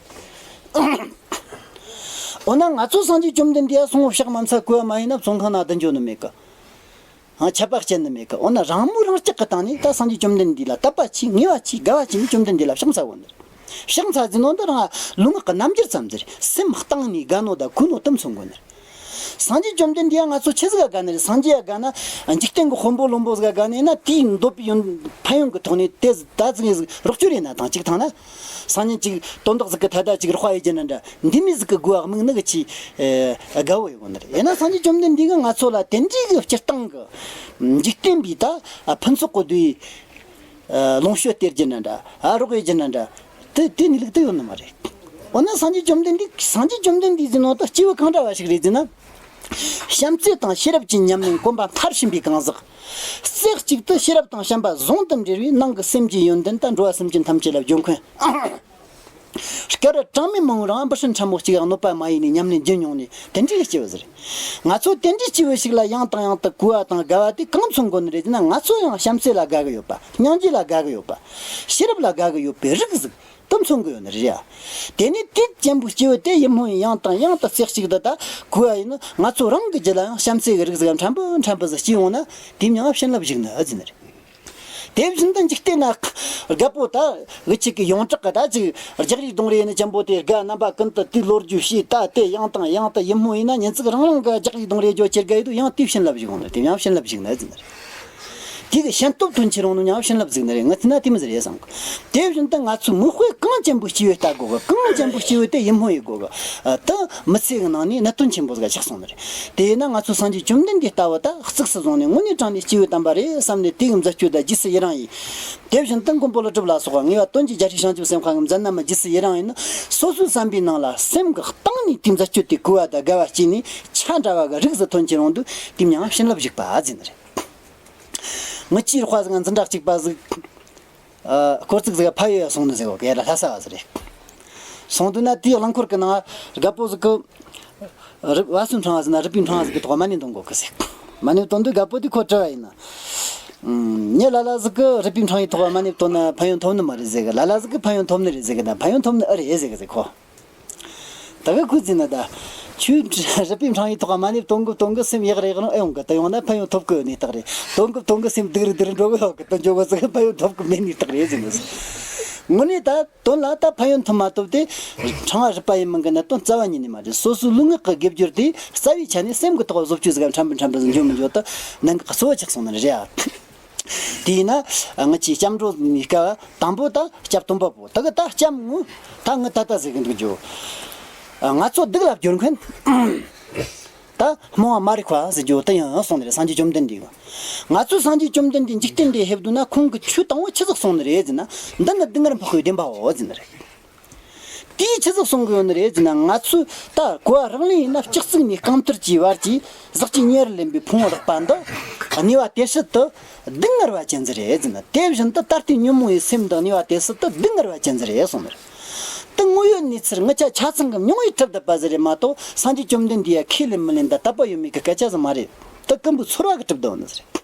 འོ་ན་ང་ཚོ་སངས་རྒྱས་བཅོམ་ལྡན་འདས་ཡ་སོང་ཕྱག་མ་འཚལ་གོ་བ་མ་ཡིན་ན་བཙོན་ཁང་ནང་བསྡུ་འཇོག་ནི་མེད་གི། ཨ། ཆད་པ་བཅད་ནི་མེད་གི། འོ་ན་རང་མོས་རང་སྐྲག་གི་སྟེང་ནས་ད་སངས་རྒྱས་བཅོམ་ལྡན་འདས་ལ་དད་པ་ཆེ། ངེས་པ་ཆེ། དགའ་བ་ཆེ་ནས་བཅོམ་ལྡན་འདས་ལ་ཕྱག་འཚལ་གོ་ནི་རེད། ཕྱག་འཚལ་ཟེར་ནོ་འདི་རང་ལུས་ངག་གི་རྣམ་འགྱུར་ཙམ་ཟིག་རེད། སེམས་གཏིང་ནས་དགའ་ནོ་དང་གུས་ནོ་དེ་མཚོན་དགོས་ནི་རེད། སངས་རྒྱས་བཅོམ་ལྡན་འདས་ཡ་ང་ཚོ་ཆི་ཟིག་ག་དགའ་ནི་རེད། སངས་རྒྱས་ཡ་དགའ་ན། འཇིག་རྟེན་གྱི་དཔོན་པོ་བློན་པོ་ཟིག་ག་དགའ་ནི་ཡིན་ན། དེའི་འདོད་པའི་ཡོན་ཕན་ཡོན་གྱི་ཐོག་ནས་དེ་ད་ཟིག་ཟིག་རོགས་སྐྱོར་ཡིན་ན་དང་གཅིག་ཐང་ན། སང་ཉིན་གཅིག་དོན་དག་ཟིག་གི་ཐད་ད་གཅིག་རོགས་པ་ཡེད་རྒྱུ་ན་འདྲ། འདི་མོ་ཟིག་གི་དགོས་པ་དམིགས་ནི་གི་ཆེས་དགའ་བོ་ཡོང་ནི་རེད། ཡིན་ན་སངས་རྒྱས་བཅོམ་ལྡན་འདས་ཀྱིས་ང་ཚོ་ལ་དེ་འདྲའི་གི་སྤྱིར་བཏང་གི་འཇིག་རྟེན་པའི་ད་ཕུན་ཚོགས་གི་དུས་ལོངས་སྤྱོད་སྟེར་རྒྱུ་ན་འདྲ། ཨ། རོགས་ཡེད་རྒྱུ་ན་འདྲ། དེ་དེ་གནས་ལུགས་དེ་ཡོད་ནི་མ་རེད། འོ་ན་སངས་རྒྱས་བཅོམ་ལྡན་འདས། སངས་རྒྱས་བཅོམ་ལྡན་འདས་ཟེར་ནོ་ད་སྐྱེས་བུ་གང་འདྲ་བ་ཞིག་རེད་ཟེར་ན། བྱམས་བརྩེ་དང་ཤེས་རབ་ཀྱི་ཉམས་ལེན་གོམ་པ་མཐར་ཕྱིན་པའི་གང་ཟག་རྩེ་གཅིག་ཏུ་ཤེས་རབ་དང་བྱམས་པ་ཟུང་དུ་འབྲེལ་བའི་ནང་གི་སེམས་ཀྱི་ཡོན་ཏན་དང་འགྲོ་བ་སེམས་ཅན་ཐམས་ཅད་ལ་བརྗོད་མཁན། སྐད་གྲགས་གྲངས་མེད་མང་བོ་རང་འབུ་སྲིན་ཕྲ་མོ་གཅིག་ཡང་གནོད་པ་མ་ཡིན་ནས་ཉམས་ལེན་བགྱིས་མྱོང་ནས་དེ་འདྲའི་སྐྱེས་བུ་ཟེར། ང་ཚོ་དེ་འདྲའི་སྐྱེས་བུ་ཞིག་ལ་ཡང་དང་ཡང་དུ་གོ་བ་དང་དགའ་བ་དེ་གང་མཚོན་དགོས་ནི་རེད་ཟེར་ན། ང་ཚོ་ཡང་བྱམས་བརྩེ་ལ་དགའ་གི་ཡོད་པ། སྙིང་རྗེ་ལ་དགའ་གི་ཡོད་པ། ཤེས་རབ་ལ་དགའ་གི་ཡོད་པའི་རིགས་ཟིག་དེ་མཚོན་གི་ཡོད་ནི་རེད་ཡ། དེ་ནས་དེ་ཅན་པོ་སྐྱེས་བུ་དེ་ཡིད་སྨོན་ཡང་དང་ཡང་དུ་རྩེ་གཅིག་ཏུ་ད་གོ་བ་ཡིན་ན། ང་ཚོ་རང་གི་རྒྱུད་ལ་ཡང་བྱམས་བརྩེ་གི་རིགས་ཟིག་ཕྲན་བུ་ཕྲན་བུ་ཟིག་སྐྱེས་ཡོང་ན། དེ་མྱིང་བྱིན་རླབས་ཞུགས་ནི་ཨེ་ཟེར་ནི་རེད། དེ་བཞིན་དུ་འཇིག་རྟེན་ན་རྒད་པོ་ད་འུ་ཅག་གི་ཡོངས་གྲགས་ཀྱི་ད་ཅིག་རྒྱག་རེས་གདོང་རེས་ནི་ཅན་པོ་དེ་དགའ། རྣམ་པ་ཀུན་ཏུ་དེའི་ལོ་རྒྱུས་བཤད། ད་དེ་ཡང་དང་ཡང་དུ་ཡིད་སྨོན་ཡིན་ན། ཉིན་ཅིག་རང་རང་གི་རྒྱག་རེས་གདོང་རེས་རྒྱོ་ཁྱེར་དགའ་ཡི་འདུག་ཡང་དེ་བྱིན་རླབས་ཞུགས་ཡོང་ནི། དེ་མྱིང་བྱིན་རླབས་ཞུགས་ནི་ཨེ་ཟེར་ནི་རེད། དེ་གི་ཤན་སྟོབས་དོན་ཆེ་རུང་ནོ་མྱིང་བྱིན་རླབས་ཟེར་ནི་རེད། ང་བལྟས་ན་དེ་མོ་ཟིག་རེད་བསམ་གི། དེ་བཞིན་དུ་ང་ཚོས་མིག་དཔེ་གང་ཅན་པོ་སྐྱེས་བུ་ལྟ་དགོས་གི། གང་ཅན་པོ་སྐྱེས་བུ་དེ་ཡིད་སྨོན་ཡེད་དགོས་གི། ཨ། དེ་མི་ཚེ་གི་ནང་ནས་གནད་དོན་ཆེན་པོ་ཟིག་ཆགས་སོང་ནི་རེད། དེ་ཡིན་ན་ང་ཚོ་སངས་རྒྱས་བཅོམ་ལྡན་འདས་ལྟ་བུ་ད་གཙིགས་སུ་བཟུང་ནས་དངོས་གནས་དྲང་ནས་སྐྱེས་བུ་དམ་པ་རེད་བསམ་ནས་དེ་གི་མཛད་སྤྱོད་ད་རྗེས་སུ་ཡི་རང་ཡིན། དེ་བཞིན་དུ་མགོན་པོ་ཀླུ་སྒྲུབ་ལ་སོགས་པ་ངེས་པ་དོན་གྱི་རྒྱལ་སྲས་བྱང་ཆུབ་སེམས་དཔའ་གི་མཛད་རྣམ་རྗེས་སུ་ཡི་རང་ཡིན་ན། སོ་སོའི་བསམ་པའི་ནང་ལ་སེམས་ཀྱི་གཏིང་ནས་དེའི་མཛད་སྤྱོད་དེ་གོ་བ་དང་དགའ་བ་སྐྱེས་ནས། ཆ་འདྲ་བ་གི་རིགས་སུ་ཐོན་ཁྱེར་ཡོང་དུས་དེ་མྱིང་བྱིན་རླབས་ཞུགས་པ་ཟེར་ནི་རེད། ངི་ཅིའི་རོགས་པ་ཟིག་འཛིན་གྲྭ་གཅིག་པ་ཟིག་ཨ། སྐོར་ཚིག་ཟིག་ཕ་ཡུལ་སོང་ནི་ཟེར་གོ་གི། ཡ་ལ་ལྷ་ས་བ་ཟིག་རེད། སོང་དུས་ན་དེའི་རླངས་འཁོར་གི་ནང་རྒད་པོ་ཟིག་གི་རི་བ་སུ་འཕྲེང་བ་ཟིག་ན་རུས་པའི་འཕྲེང་བ་ཟིག་གི་ཐོག་མ་ཎི་འདོན་གོ་གི་ཟེར། མ་ཎི་འདོན་དུས་རྒད་པོ་དེས་ཁོ་དྲི་བ་ཡིན་ན། ཨུམ། ངས་ལ་ལ་ཟིག་གི་རུས་པའི་འཕྲེང་བའི་ཐོག་མ་ཎི་འདོན་ན་ཕན་ཡོན་ཐོབ་ནི་མ་རེད་ཟེར་གི། ལ་ལ་ཟིག་གི་ཕན་ཡོན་ཐོབ་ནི་རེད་ཟེར་གི་ན། ཕན་ཡོན་ཐོབ་ནི་ཨེ་རེད་ཟེར་གི་ཟེར་ཁོ། ད་གི་ཁོས་ཟེར་ན་ད། ཁྱོད་རུས་པའི་འཕྲེང་བའི་ཐོག་མ་ཎི་འདོན་གི་འདོན་གི་སེམས་ཡག་རེ་ཡག་རང་ཨེ་ཡོང་གི། ད་ཡོང་ན་ཕན་ཡོན་ཐོབ་གི་ཡོད་ནི་རྟགས་རེད། འདོན་གི་འདོན་གི་སེམས་སྡུག་རུ་སྡུག་རུ་འགྲོ་གི་ཡོད་གི། ད་འགྱོ་གི་ཟིག་ཕན་ཡོན་ཐོབ་གི་མེད་ནི་རྟགས་རེད་ཟེར་ནས། དངོས་གནས་ད་དོན་ལ་ད་ཕན་ཡོན་ཐོབ་མ་ཐོབ་དེ་འཕྲེང་བ་རུས་པ་ཡིན་མིན་གི་གནད་དོན་རྩ་བ་ཉིད་ནས་མ་རེད། སོ་སོའི་ལུས་ངག་གི་དགེ་སྦྱོར་དེ་རྩ་བའི་ཆ་ནས་སེམས་གི་ཐོག་བཟོ་བཅོས་ཟིག་ཕྲན་བུ་ཕྲན་བུ་ཟིག་འགྱོ་མི་འགྱོ་ད་གནད་འགག་གཙོ་བོ་ཆགས་སོང་ནི་རེད་ཨ། དེས་ན་ང་ཚོས་སྐྱབས་འགྲོ་ནི་སྐབས་དང་པོ་ད་སྐྱབས་སྟོན་པ་པོ་ད་གི་ད་སྐྱབས་ངོ་ད་ངི་ད་ལྟ་ཟེར་གི་འདུག་རྒྱུ། ང་ཚོ་སྡིག་ལ་སྦྱོར་མཁན་ད་རྨོངས་པ་མ་རིག་པ་ཟེར་རྒྱུ་ད་ཡང་སོང་ནི་རེད། སངས་རྒྱས་བཅོམ་ལྡན་འདས་གི། ང་ཚོས་སངས་རྒྱས་བཅོམ་ལྡན་འདས་འཇིག་རྟེན་འདིར་ཕེབས་དུས་ན་ཁོང་གི་ཆོས་དང་པོ་ཆི་ཟིག་གསུངས་ནི་རེད་ཟེར་ན། འདི་ནི་སྡུག་བསྔལ་འཕགས་པའི་བདེན་པའོ་ཟེར་ནི་རེད། དེས་ཆི་ཟིག་གསུང་གི་ཡོད་ནི་རེད་ཟེར་ན། ང་ཚོས་ད་གོ་བ་རང་ལས་ཡིན་ན་སྤྱི་གཙུག་ནས་རྐང་མཐིལ་གྱི་བར་གྱི་ཟག་བཅས་ཉེ་རུ་ལེན་པའི་ཕུང་པོ་རགས་པ་འདི་གནས་པ་དེ་སྲིད་དུ་སྡུག་བསྔལ་བ་ཅན་ཟིག་རེད་ཟེར་ན། དེ་བཞིན་དུ་ད་ལྟའི་ཉོན་མོངས་པའི་སེམས་འདི་གནས་པ་དེ་སྲིད་དུ་སྡུག་བསྔལ་བ་ཅན་ཟིག་རེད་གསུངས་ནི་རེད། དེ་དངོས་ཡོད་གནས་ཚུལ་ངི་ཆ་ཆ་ཚང་གི་མྱོང་བས་གྲུབ་བསྡད་པ་ཟིག་རེད་མ་གཏོགས། སངས་རྒྱས་བཅོམ་ལྡན་འདས་ཡ་ཁས་ལེན་མི་ལེན་ད་དད་པ་ཡོད་མེད་ཀྱི་སྐད་ཆ་ཟིག་མ་རེད། དེ་ཀུན་པོའི་ཚོར་བ་གིས་གྲུབ་བསྡད་ཡོད་ནི་ཟིག་རེད།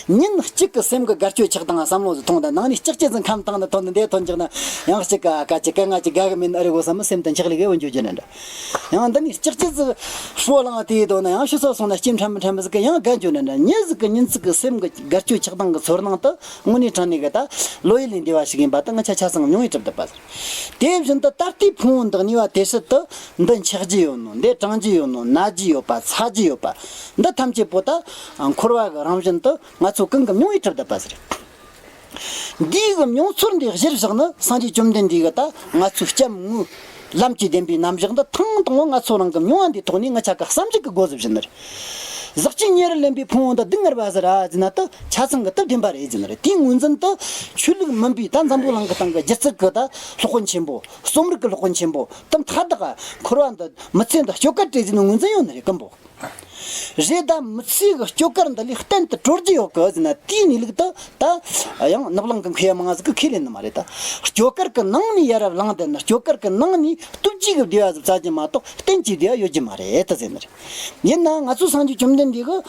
ཉིན་གཅིག་གི་སེམས་ཀྱི་དགའ་སྐྱོ་ཆགས་སྡང་བསམ་བློ་ཟིག་ཐོངས་དང་། ནང་ནས་ལྕགས་ཀྱུ་ཟིག་ཁམ་བཏང་ནས་ཐོན་ནས་འདིར་ཐོན་བཅུག་ན། ཡང་གཅིག་ག་ག་ཅིག་ག་ང་ཅིག་དགའ་གི་མིན་ཨེ་རེད་གོ་བསམ་སེམས་དེ་འཁྱག་ལེ་གི་འོན་འཇོག་རྒྱུ་ནི་འདྲ། ཡང་འདི་ནས་ལྕགས་ཀྱུ་ཟིག་ཧྲོ་ལངས་དེ་དོ་ན། ཡང་ཕྱི་སོ་སོང་ན་སྐྱེ་ཕྲན་བུ་ཕྲན་བུ་ཟིག་གི་ཡང་དགའ་འཇོག་ནི་འདྲ། ཉིན་ཟིག་གི་ཉིན་ཟིག་གི་སེམས་ཀྱི་དགའ་སྐྱོ་ཆགས་སྡང་གི་ཚོར་སྣང་དེ་དངོས་གནས་དྲང་གནས་གི་ད་བློ་ཡུལ་ལས་འདས་པ་ཞིག་ཡིན་པ་དེ་ང་ཆ་ཆ་ཚང་མྱོང་བས་གྲུབ་བསྡད་པ་ཟིག། དེ་བཞིན་དུ་ད་ལྟའི་ཕུང་པོ་འདི་གནས་པ་དེ་སྲིད་དུ་འདི་འཁྱག་རྒྱུ་ཡོད་ནོ། འདི་གྲང་རྒྱུ་ཡོད་ནོ། ན་རྒྱུ་ཡོད་པ། ཚ་རྒྱུ་ཡོད་པ། འདི་ཐམས་ཅད་པོ་ད་འཁོར་བ་གི་རང་བཞིན་དུ་ང་ཚོ་ཀུན་གྱིས་མྱོང་བས་གྲུབ་བསྡད་པ་ཟིག་རེད། འདིའི་གི་མྱོང་ཚོར་འདི་གཞིར་བཞག་ནས་སངས་རྒྱས་བཅོམ་ལྡན་འདས་ཀྱིས་ད་ང་ཚོའི་སྐྱབས་དངོས་ལམ་གྱི་བདེན་པའི་རྣམ་གཞག་འདི་ཐེངས་དང་པོ་ང་ཚོ་རང་གི་མྱོང་བ་འདིའི་ཐོག་ནས་ང་ཆ་ག་བསམ་གཞིག་གི་སྒོ་ཟིག་བྱིན་ནི་རེད། ཟག་བཅས་ཉེ་རུ་ལེན་པའི་ཕུང་པོ་འདི་སྡུག་བསྔལ་བ་ཟིག་རེད་ཟེར་ན། ད་ཆ་ཚང་གི་ད་བདེན་པ་རེད་ཟེར་ནི་རེད། དེའི་ངོས་འཛིན་དེ་ཆོས་ལུགས་མིན་པའི་ད་འཛམ་བུ་གླིང་གི་སྟེང་གི་སྒྱུ་རྩལ་གི་ད་སློབ་དཔོན་ཆེན་པོ། རྩོམ་རིག་གི་སློབ་དཔོན་ཆེན་པོ་དེ་མཐའ་དག་འཁོར་བ་འདི་མི་ཚེ་འདི་སྐྱོ་གར་རེད་ཟེར་ནས་ངོས་འཛིན་ཡོད་ནི་རེད། ཀུན་པོ། རེད། ད་མི་ཚེ་གི་སྐྱོ་གར་འདི་ལས་གཏན་དུ་གྲོལ་རྒྱུ་ཡོད་གི་ཟེར་ན། དེའི་གནས་ལུགས་དེ་ད་ཡང་ནུབ་གླིང་གི་མཁས་པ་མང་ང་ཟིག་གིས་ཁས་ལེན་ནི་མ་རེད། ད་སྐྱོ་གར་གི་ནང་ནས་ཡ་རབས་བླངས་བསྡད་ན། སྐྱོ་གར་གི་ནང་ནས་སྟོབས་ཀྱིས་གི་བདེ་བ་ཟིག་བཙལ་རྒྱུ་མ་གཏོགས་གཏན་གྱི་བདེ་བ་ཡོད་རྒྱུ་མ་རེད་ད་ཟེར་ནི་རེད། ཡིན་ནའང་ང་ཚོ་སངས་རྒྱས་བཅོམ་ལྡན་འདས་ཀྱིས་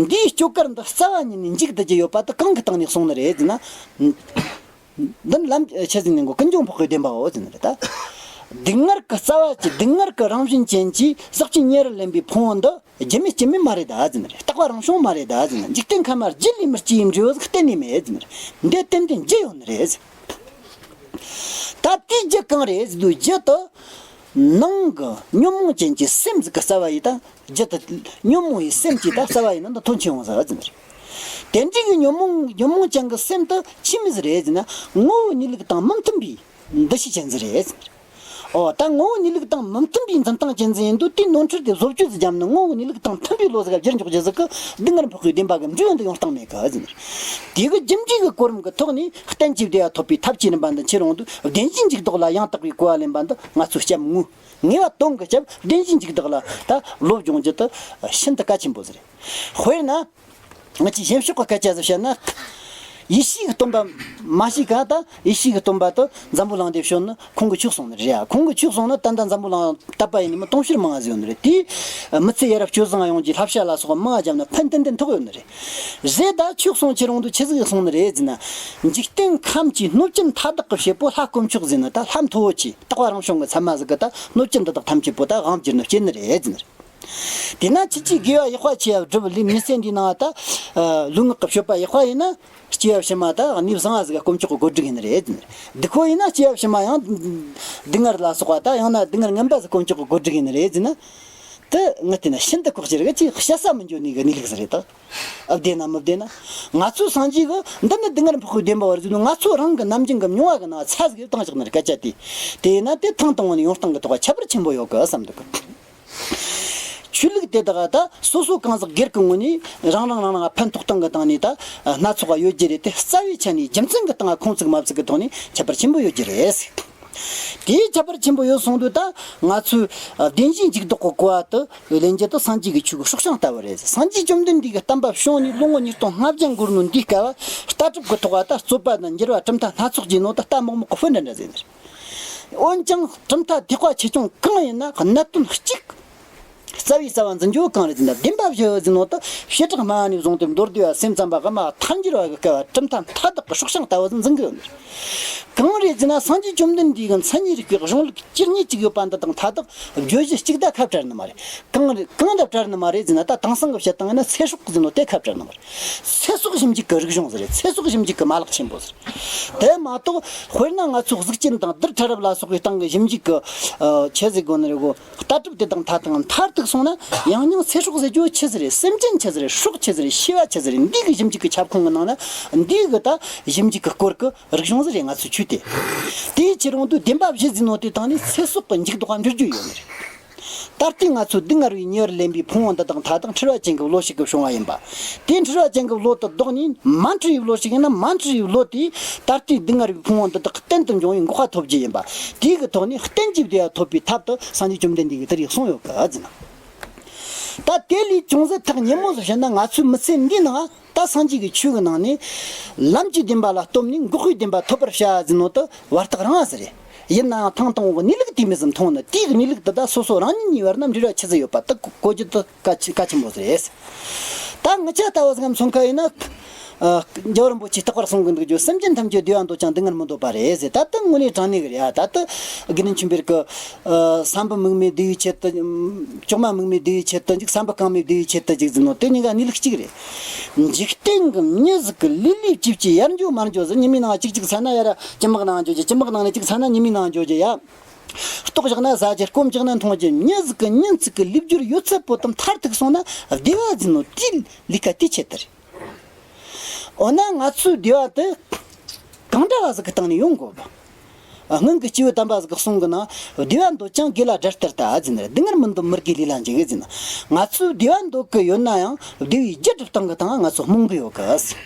འདིའི་སྐྱོ་གར་འདི་རྩ་བ་ཉིད་ནས་འཇིག་བསྡད་རྒྱུ་ཡོད་པ་དེ་གང་གི་སྟེང་ནས་གསུངས་ནི་རེད་ཟེར་ན། འདི་ནི་ལམ་ཆི་ཟིག་ནས་གོ། ཀུན་འབྱུང་འཕགས་པའི་བདེན་པའོ་ཟེར་ནི་རེད་ད། སྡུག་བསྔལ་གྱི་རྩ་བ་གཅིག། སྡུག་བསྔལ་གྱི་རང་བཞིན་ཅན་གྱི་ཟག་བཅས་ཉེ་རུ་ལེན་པའི་ཕུང་པོ་འདི་རྒྱུ་མེད་རྐྱེན་མེད་མ་རེད་ད་ཟེར་ནི་རེད། རྟག་པ་རང་བྱུང་མ་རེད་ད་ཟེར་ནི། འཇིག་རྟེན་ཁམས་མ་རྒྱུ་ལས་མི་སྐྱེ་བའི་འབྲས་བུ་ཟིག་གཏན་ནས་མེད་ཟེར་ནི་རེད། འདི་ཏན་ཏན་རྒྱུ་ཡོད་ནི་རེད་ཟེར། ད་དེའི་རྒྱུ་གང་རེད་ཟེར་དུས། རྒྱུ་དེ་ནང་གི་ཉོན་མོངས་ཅན་གྱི་སེམས་ཟིག་གི་རྩ་བ་ཡིན་ད། རྒྱུ་དེ་ཉོན་མོངས་པའི་སེམས་ཀྱི་ད་རྩ་བ་ཡིན་ན་འདི་ཐོན་ཆེ་འོང་ཟེར་བ་ཟེར་ནི་རེད། དེ་འདྲའི་གི་ཉོན་མོངས་ཉོན་མོངས་ཅན་གྱི་སེམས་དེ་ཆི་མོ་ཟིག་རེད་ཟེར་ན། ངོ་བོའི་གནས་ལུགས་དང་མི་མཐུན་པའི་འདུ་ཤེས་ཅན་ཟིག་རེད་ཟེར་ནི་རེད། ཨོ་ད་ངོ་བོ་གནས་ལུགས་དང་མི་མཐུན་པའི་འཛིན་སྟངས་ཅན་ཟིག་ཡིན་དུས། དེའི་ནོར་འཁྲུལ་དེ་བཟོ་བཅོས་ཟིག་བརྒྱབ་ན་ངོ་བོ་གནས་ལུགས་དང་མཐུན་པའི་བློ་ཟིག་ག་བསྒྱུར་འཇོག་རྒྱུ་ཟིག་གི་སྡུག་བསྔལ་འཕགས་པའི་བདེན་པ་གི་འབྲས་བུ་འདི་ཡོང་སྟངས་མེད་གི་ཟེར། དེ་གི་རྒྱུ་འབྲས་གི་གོ་རིམ་གི་ཐོག་ནས་གཏན་གྱི་བདེ་བ་ཐོབ་པའི་ཐབས་ཀྱི་རིམ་པ་འདི་འཁྱེར་ཡོང་དུས། བདེན་བཞིའི་འཇུག་ལྡོག་ལ་ཡང་དག་པའི་གོ་བ་ལེན་པ་འདི་ང་ཚོའི་སྐྱབས་དངོས། ངེས་པ་དོན་གྱི་སྐྱབས་བདེན་བཞིའི་འཇུག་ལྡོག་ལ་ད་བློ་སྦྱོང་རྒྱུ་དེ་ཤིན་ཏུ་གལ་ཆེན་པོ་ཟིག་རེད། དཔེར་ན། ང་ཚོས་གཞན་ཕྱོགས་ཀྱི་སྐད་ཆ་ཟིག་བཤད་ན། ཡེ་ཤེས་ཀྱི་སྟོན་པ་མ་ཤེས་ག་ད་ཡེ་ཤེས་ཀྱི་སྟོན་པ་དེ་འཛམ་བུ་གླིང་འདིར་བྱོན་ནས་ཁོང་གིས་ཆོས་གསུངས་ནི་རེད་ཡ། ཁོང་གིས་ཆོས་གསུངས་ནས་ད་ལྟ་འཛམ་བུ་གླིང་དད་པ་ཡེད་ནི་མི་དུང་ཕྱུར་མང་ང་ཟིག་ཡོད་ནི་རེད། དེས་མི་ཚེ་ཡ་རབས་སྤྱོད་བཟང་ཡོང་རྒྱུའི་བསླབ་བྱ་ལ་སོགས་མང་ང་བརྒྱབ་ནས་ཕན་ཏན་ཏན་ཐོགས་ཡོད་ནི་རེད། རེད། ད་ཆོས་གསུང་ཁྱེར་ཡོང་དུས་ཆི་ཟིག་གསུང་ནི་རེད་ཟེར་ན། འཇིག་རྟེན་ཁམས་ཀྱི་གནོད་སྐྱོན་མཐའ་དག་གི་བྱེད་པོ་ལྷ་དཀོན་མཆོག་ཟེར་ནི་ད་ལྷ་མཐོ་བོ་ཆེ་རྟག་པ་རང་བྱུང་གི་ཚད་མ་ཟིག་གིས་ད་གནོད་སྐྱོན་འདི་དག་ཐམས་ཅད་པོ་ད་དབང་བསྒྱུར་ནས་སྐྱེལ་ནི་རེད་ཟེར་ནི་རེད། དེས་ན་ཁྱེད་ཀྱིས་དགེ་བ་ཡག་པ་ཆེ་བ་བསྒྲུབས་ལས་མི་ཚེ་འདིའི་ནང་ད་ལུས་ངག་གི་སྤྱོད་པ་ཡག་པ་ཡིན་ན། སྐྱེ་བ་ཕྱི་མ་ད་གནས་བཟང་བ་ཟིག་ག་དཀོན་མཆོག་གི་བཀོད་སྒྲིག་ཡིན་ནི་རེད། སྡིག་པོ་ཡིན་ན་སྐྱེ་བ་ཕྱི་མ་ཡང་སྡུག་བསྔལ་ལ་སོགས་པ་ད་ཡང་ན་སྡུག་བསྔལ་ངན་པ་ཟིག་དཀོན་མཆོག་གི་བཀོད་སྒྲིག་ཡིན་ནི་རེད་ཟེར་ན། དེ་ངས་བལྟས་ན་ཤིན་ཏུ་ཁག་ཆེ་རེད། ཅིག་བཤད་ས་མི་འཇོན་ནི་གི་གནས་ལུགས་ཟིག་རེད་ད། ཨ་བདེན་ན་མི་བདེན་ན། ང་ཚོའི་སངས་རྒྱས་གིས་འདི་ནི་སྡུག་བསྔལ་འཕགས་པའི་བདེན་པ་བར་ཟེར་ནོ། ང་ཚོ་རང་གི་ནམ་རྒྱུན་གྱི་མྱོང་བ་གི་ནང་ཚ་ཟིག་བཏང་བཞག་ནི་རེད། སྐད་ཆ་དེ། དེ་ཡིན་ན་དེ་ཐེངས་དང་པོ་ནས་ཡོང་སྟངས་ཀྱི་ཐོག་ཁྱད་པར་ཆེན་པོ་ཡོད་གི་བསམ་འདུག་གི། ཆོས་ལུགས་དེ་དག་ད་སོ་སོ་གང་ཟག་སྒེར་གྱི་ངོས་ནས་རང་རང་རང་རང་ཕན་ཐོགས་སྟངས་ཀྱི་སྟེང་ནས་ད་སྣ་ཚོགས་ཡོད་རྒྱུ་རེད་དེ། རྩ་བའི་ཆ་ནས་རྒྱུ་མཚན་གྱི་སྟེང་ཁུངས་བཙུགས་མ་བཙུགས་ཀྱི་ཐོག་ནས་ཁྱད་པར་ཆེན་པོ་ཡོད་རྒྱུ་རེད། དེའི་ཁྱད་པར་ཆེན་པོ་ཡོད་གསུངས་དུས། ད་ང་ཚོས་བདེན་བཞིའི་འཇུག་ལྡོག་གི་གོ་བ་དེ་ལེན་རྒྱུ་དེ་སངས་རྒྱས་ཀྱི་ཆོས་ཀྱི་སྲོག་ཤིང་ལྟ་བུ་རེད། སངས་རྒྱས་བཅོམ་ལྡན་འདས་ཀྱི་བསྟན་པ་བྱུང་ནས་ལོ་ངོ་ཉིས་སྟོང་ལྔ་བརྒྱ་འགོར་ནོ་འདིའི་སྐབས། ལྟ་གྲུབ་ཀྱི་ཐོག་ལ་ད་རྩོད་པ་དང་འགྱུར་བ་གྲུབ་མཐའ་སྣ་ཚོགས་ཀྱི་ནང་དུ་ལྟ་མོག་མོག་གི་ཕུ་འདྲ་འདྲ་ཟེར་ནི་རེད། འོན་ཀྱང་གྲུབ་མཐའ་ཐེག་པ་ཆེ་ཆུང་གང་ཡིན་ན་གནད་དོན་གཅིག་རྩ་བའི་རྩ་བ་འཛིན་རྒྱུ་གང་རེད་ཟེར་ན། བདེན་པ་བཞི་ཟེར་ནོ་ད་བྱེ་བྲག་སྨྲ་བ་ནས་བཟུང་སྟེ་མདོ་སྡེ་བ་སེམས་ཙམ་པ་དབུ་མ་ཐལ་འགྱུར་བ་གི་སྐབས་བ་གྲུབ་མཐའ་མཐའ་དག་གི་སྲོག་ཤིང་ལྟ་བུ་འཛིན་གི་ཡོད་ནི་རེད། གང་རེད་ཟེར་ན། སངས་རྒྱས་བཅོམ་ལྡན་འདས་ཀྱི་མཚན་ཉིད་རིག་པའི་གཞུང་ལུགས་ཇི་སྙེད་ཅིག་ཡོད་པ་འདི་དང་མཐའ་དག་བརྗོད་གཞི་གཅིག་ད་ཁ་བྲལ་ནི་མ་རེད། གང་རེད། གང་ད་བྲལ་ནི་མ་རེད་ཟེར་ན། ད་དེང་སང་གི་བཤད་སྟངས་ཡིན་ན་ཚེ་སྲོག་ཟེར་ནོ་དེ་ཁ་བྲལ་ནི་མ་རེད། ཚེ་སྲོག་ཞིབ་འཇུག་གི་རིག་གཞུང་ཟིག་རེད། ཚེ་སྲོག་ཞིབ་འཇུག་གི་མ་ལག་ཆེན་པོ་ཟིག་རེད། དེ་མ་གཏོགས་དཔེར་ན་ང་ཚོ་གཟུགས་ཅན་དང་རྡུལ་ཕྲ་རབ་ལ་སོགས་པའི་སྟེང་གི་ཞིབ་འཇུག་གི་ཆེད་ཟིག་དགོས་ནི་རེད་གོ། ལྟ་གྲུབ་དེ་དང་མཐའ་དང་མཐར་ཐུག་སོང་ན་ཡང་སྙིང་ཚེ་སྲོག་ཟེར་རྒྱུ་ཆི་ཟིག་རེད། སེམས་ཅན་ཆི་ཟིག་རེད། སྲོག་ཆི་ཟིག་རེད། ཤེས་པ་ཆི་ཟིག་རེད། འདི་གི་ཞིབ་འཇུག་གི་ཁྱབ་ཁོངས་ཀྱི་ནང་ན་འདི་གི་ད་ཞིབ་འཇུག་གི་སྐོར་གྱི་རིག་གཞུང་ཟིག་རེད། ང་ཚོའི་ཆོས་དེ། དེའི་ཕྱིར་འོང་དུས་བདེན་པ་བཞི་ཟེར་ནོ་དེ་དང་ནི་ཚེ་སྲོག་གི་འཇུག་ལྡོག་ག་འགྱུར་རྒྱུ་ཡོད་ནི་རེད། ད་ལྟའི་ང་ཚོས་སྡུག་བསྔལ་བའི་ཉེ་བར་ལེན་པའི་ཕུང་པོ་འདི་དག་མཐའ་དག་འཁྲུལ་བ་ཅན་གྱི་བློ་ཞིག་གིས་བྱུང་བ་ཡིན་པ། དེ་འཁྲུལ་བ་ཅན་གྱི་བློ་དེ་ལྡོག་ནས་མ་འཁྲུལ་བའི་བློ་ཞིག་ཡིན་ན། མ་འཁྲུལ་བའི་བློ་དེས་ད་ལྟའི་སྡུག་བསྔལ་བའི་ཕུང་པོ་འདི་དག་གཏན་དུ་འབྱུང་བའི་འགོག་པ་ཐོབ་རྒྱུ་ཡིན་པ། དེའི་གི་ཐོག་ནས་གཏན་གྱི་བདེ་བ་ཐོབ་པའི་ཐབས་དེ་སངས་རྒྱས་བཅོམ་ལྡན་འདས་ཀྱིས་དེ་རིགས་གསུངས་ཡོད་གི་ཟེར་ན། ད་དེ་ལས་ཅུང་ཟད་ཐག་ཉེ་མོ་ཟིག་བཤད་ན། ང་ཚོའི་མི་ཚེ་འདིའི་ནང་ད་སངས་རྒྱས་ཀྱི་ཆོས་ཀྱི་ནང་ནས་ལམ་གྱི་བདེན་པ་ལ་སྟོབས་ནས་འགོག་པའི་བདེན་པ་ཐོབ་པར་བྱ་ཟེར་ནོ་དེ་བར་ཐག་རིང་བ་ཟིག་རེད། ཡིན་ནའང་ཐེངས་དང་པོ་གནས་ལུགས་དེ་མོ་ཟིག་མཐོང་ནི། དེའི་གནས་ལུགས་དེ་ད་སོ་སོ་རང་ཉིད་གཉིས་བར་ན་འབྲེལ་བ་ཆི་ཟིག་ཡོད་པ་དེ་གོ་རྒྱུ་དེ་གལ་ཆེ་གལ་ཆེན་པོ་ཟིག་རེད། ད་ངི་ཆོ་ལྟ་བུ་ཟིག་གམ་སོང་ཁ་ཡིན་ན། ཨ། རྒྱལ་བ་རིན་པོ་ཆེས་རྟག་པར་གསུང་གི་འདུག་རྒྱུ། སེམས་ཅན་ཐམས་ཅད་བདེ་བ་འདོད་ཀྱང་སྡུག་བསྔལ་མི་འདོད་པ་རེད་ཟེར། ད་དེ་དངོས་གནས་དྲང་གནས་གི་རེད་ཡ། ད་དེ་དགེ་འདུན་ཆོས་འཕེལ་གྱིས། ཨ། ས་འབུ་མིག་མེད་བདེ་བའི་ཆེད་དུ། ཨམ། གྲོག་མ་མིག་མེད་བདེ་བའི་ཆེད་དུ་འཇུག་ས་འབུ་རྐང་མེད་བདེ་བའི་ཆེད་དུ་འཇུག་ཟེར་ནོ་དེ་གཉིས་ཀ་གནས་ལུགས་གཅིག་རེད། འཇིག་རྟེན་གྱི་མྱི་ཟིག་གི་ལུས་ལུས་ཅིག་ཅིག་ཡར་འགྱོ་མར་འགྱོ་ཟེར། ཉི་མའི་ནང་ཅིག་ཅིག་ཚ་ན་ཡར་སྤྱི་དམངས་ནང་འགྱོ་རྒྱུ། སྤྱི་དམངས་ནང་ནས་ཅིག་ཚ་ན་ཉི་མའི་ནང་འགྱོ་རྒྱུ་ཡ། ལྟོགས་བཞག་ན་ཟ་རྒྱུ། སྐོམ་བཞག་ན་འཐུང་རྒྱུ། མྱི་ཟིག་གི་ཉིན་གཅིག་གི་ལུས་སྦྱོར་ཡོད་ཚད་པོ་དེ་མཐར་ཐུག་སོང་ན་བདེ་བ་ཟེར་ནོ་དེའི་ལས་ཀ་དེའི་ཆེད་དུ་རེད། འོ་ན་ང་ཚོའི་བདེ་བ་དེ་གང་འདྲ་བ་ཟིག་གི་སྟེང་ནས་ཡོང་དགོས་པ། སྔོན་གྱི་སྐྱེས་བུ་དམ་པ་ཟིག་གི་གསུང་གི་ནང་། བདེ་བ་འདོད་ཅིང་དགེ་ལ་དགྲར་ལྟར་ལྟ་ཟེར་ནི་རེད། སྡུག་བསྔལ་མི་འདོད་མི་དགེའི་ལས་ལ་འཇུག་ཟེར་ན། ང་ཚོས་བདེ་བ་འདོད་ཀྱི་ཡོད་ན་ཡང་བདེ་བའི་རྒྱུ་སྒྲུབ་སྟངས་ཀྱི་སྟེང་ང་ཚོ་རྨོངས་གི་ཡོད་གི།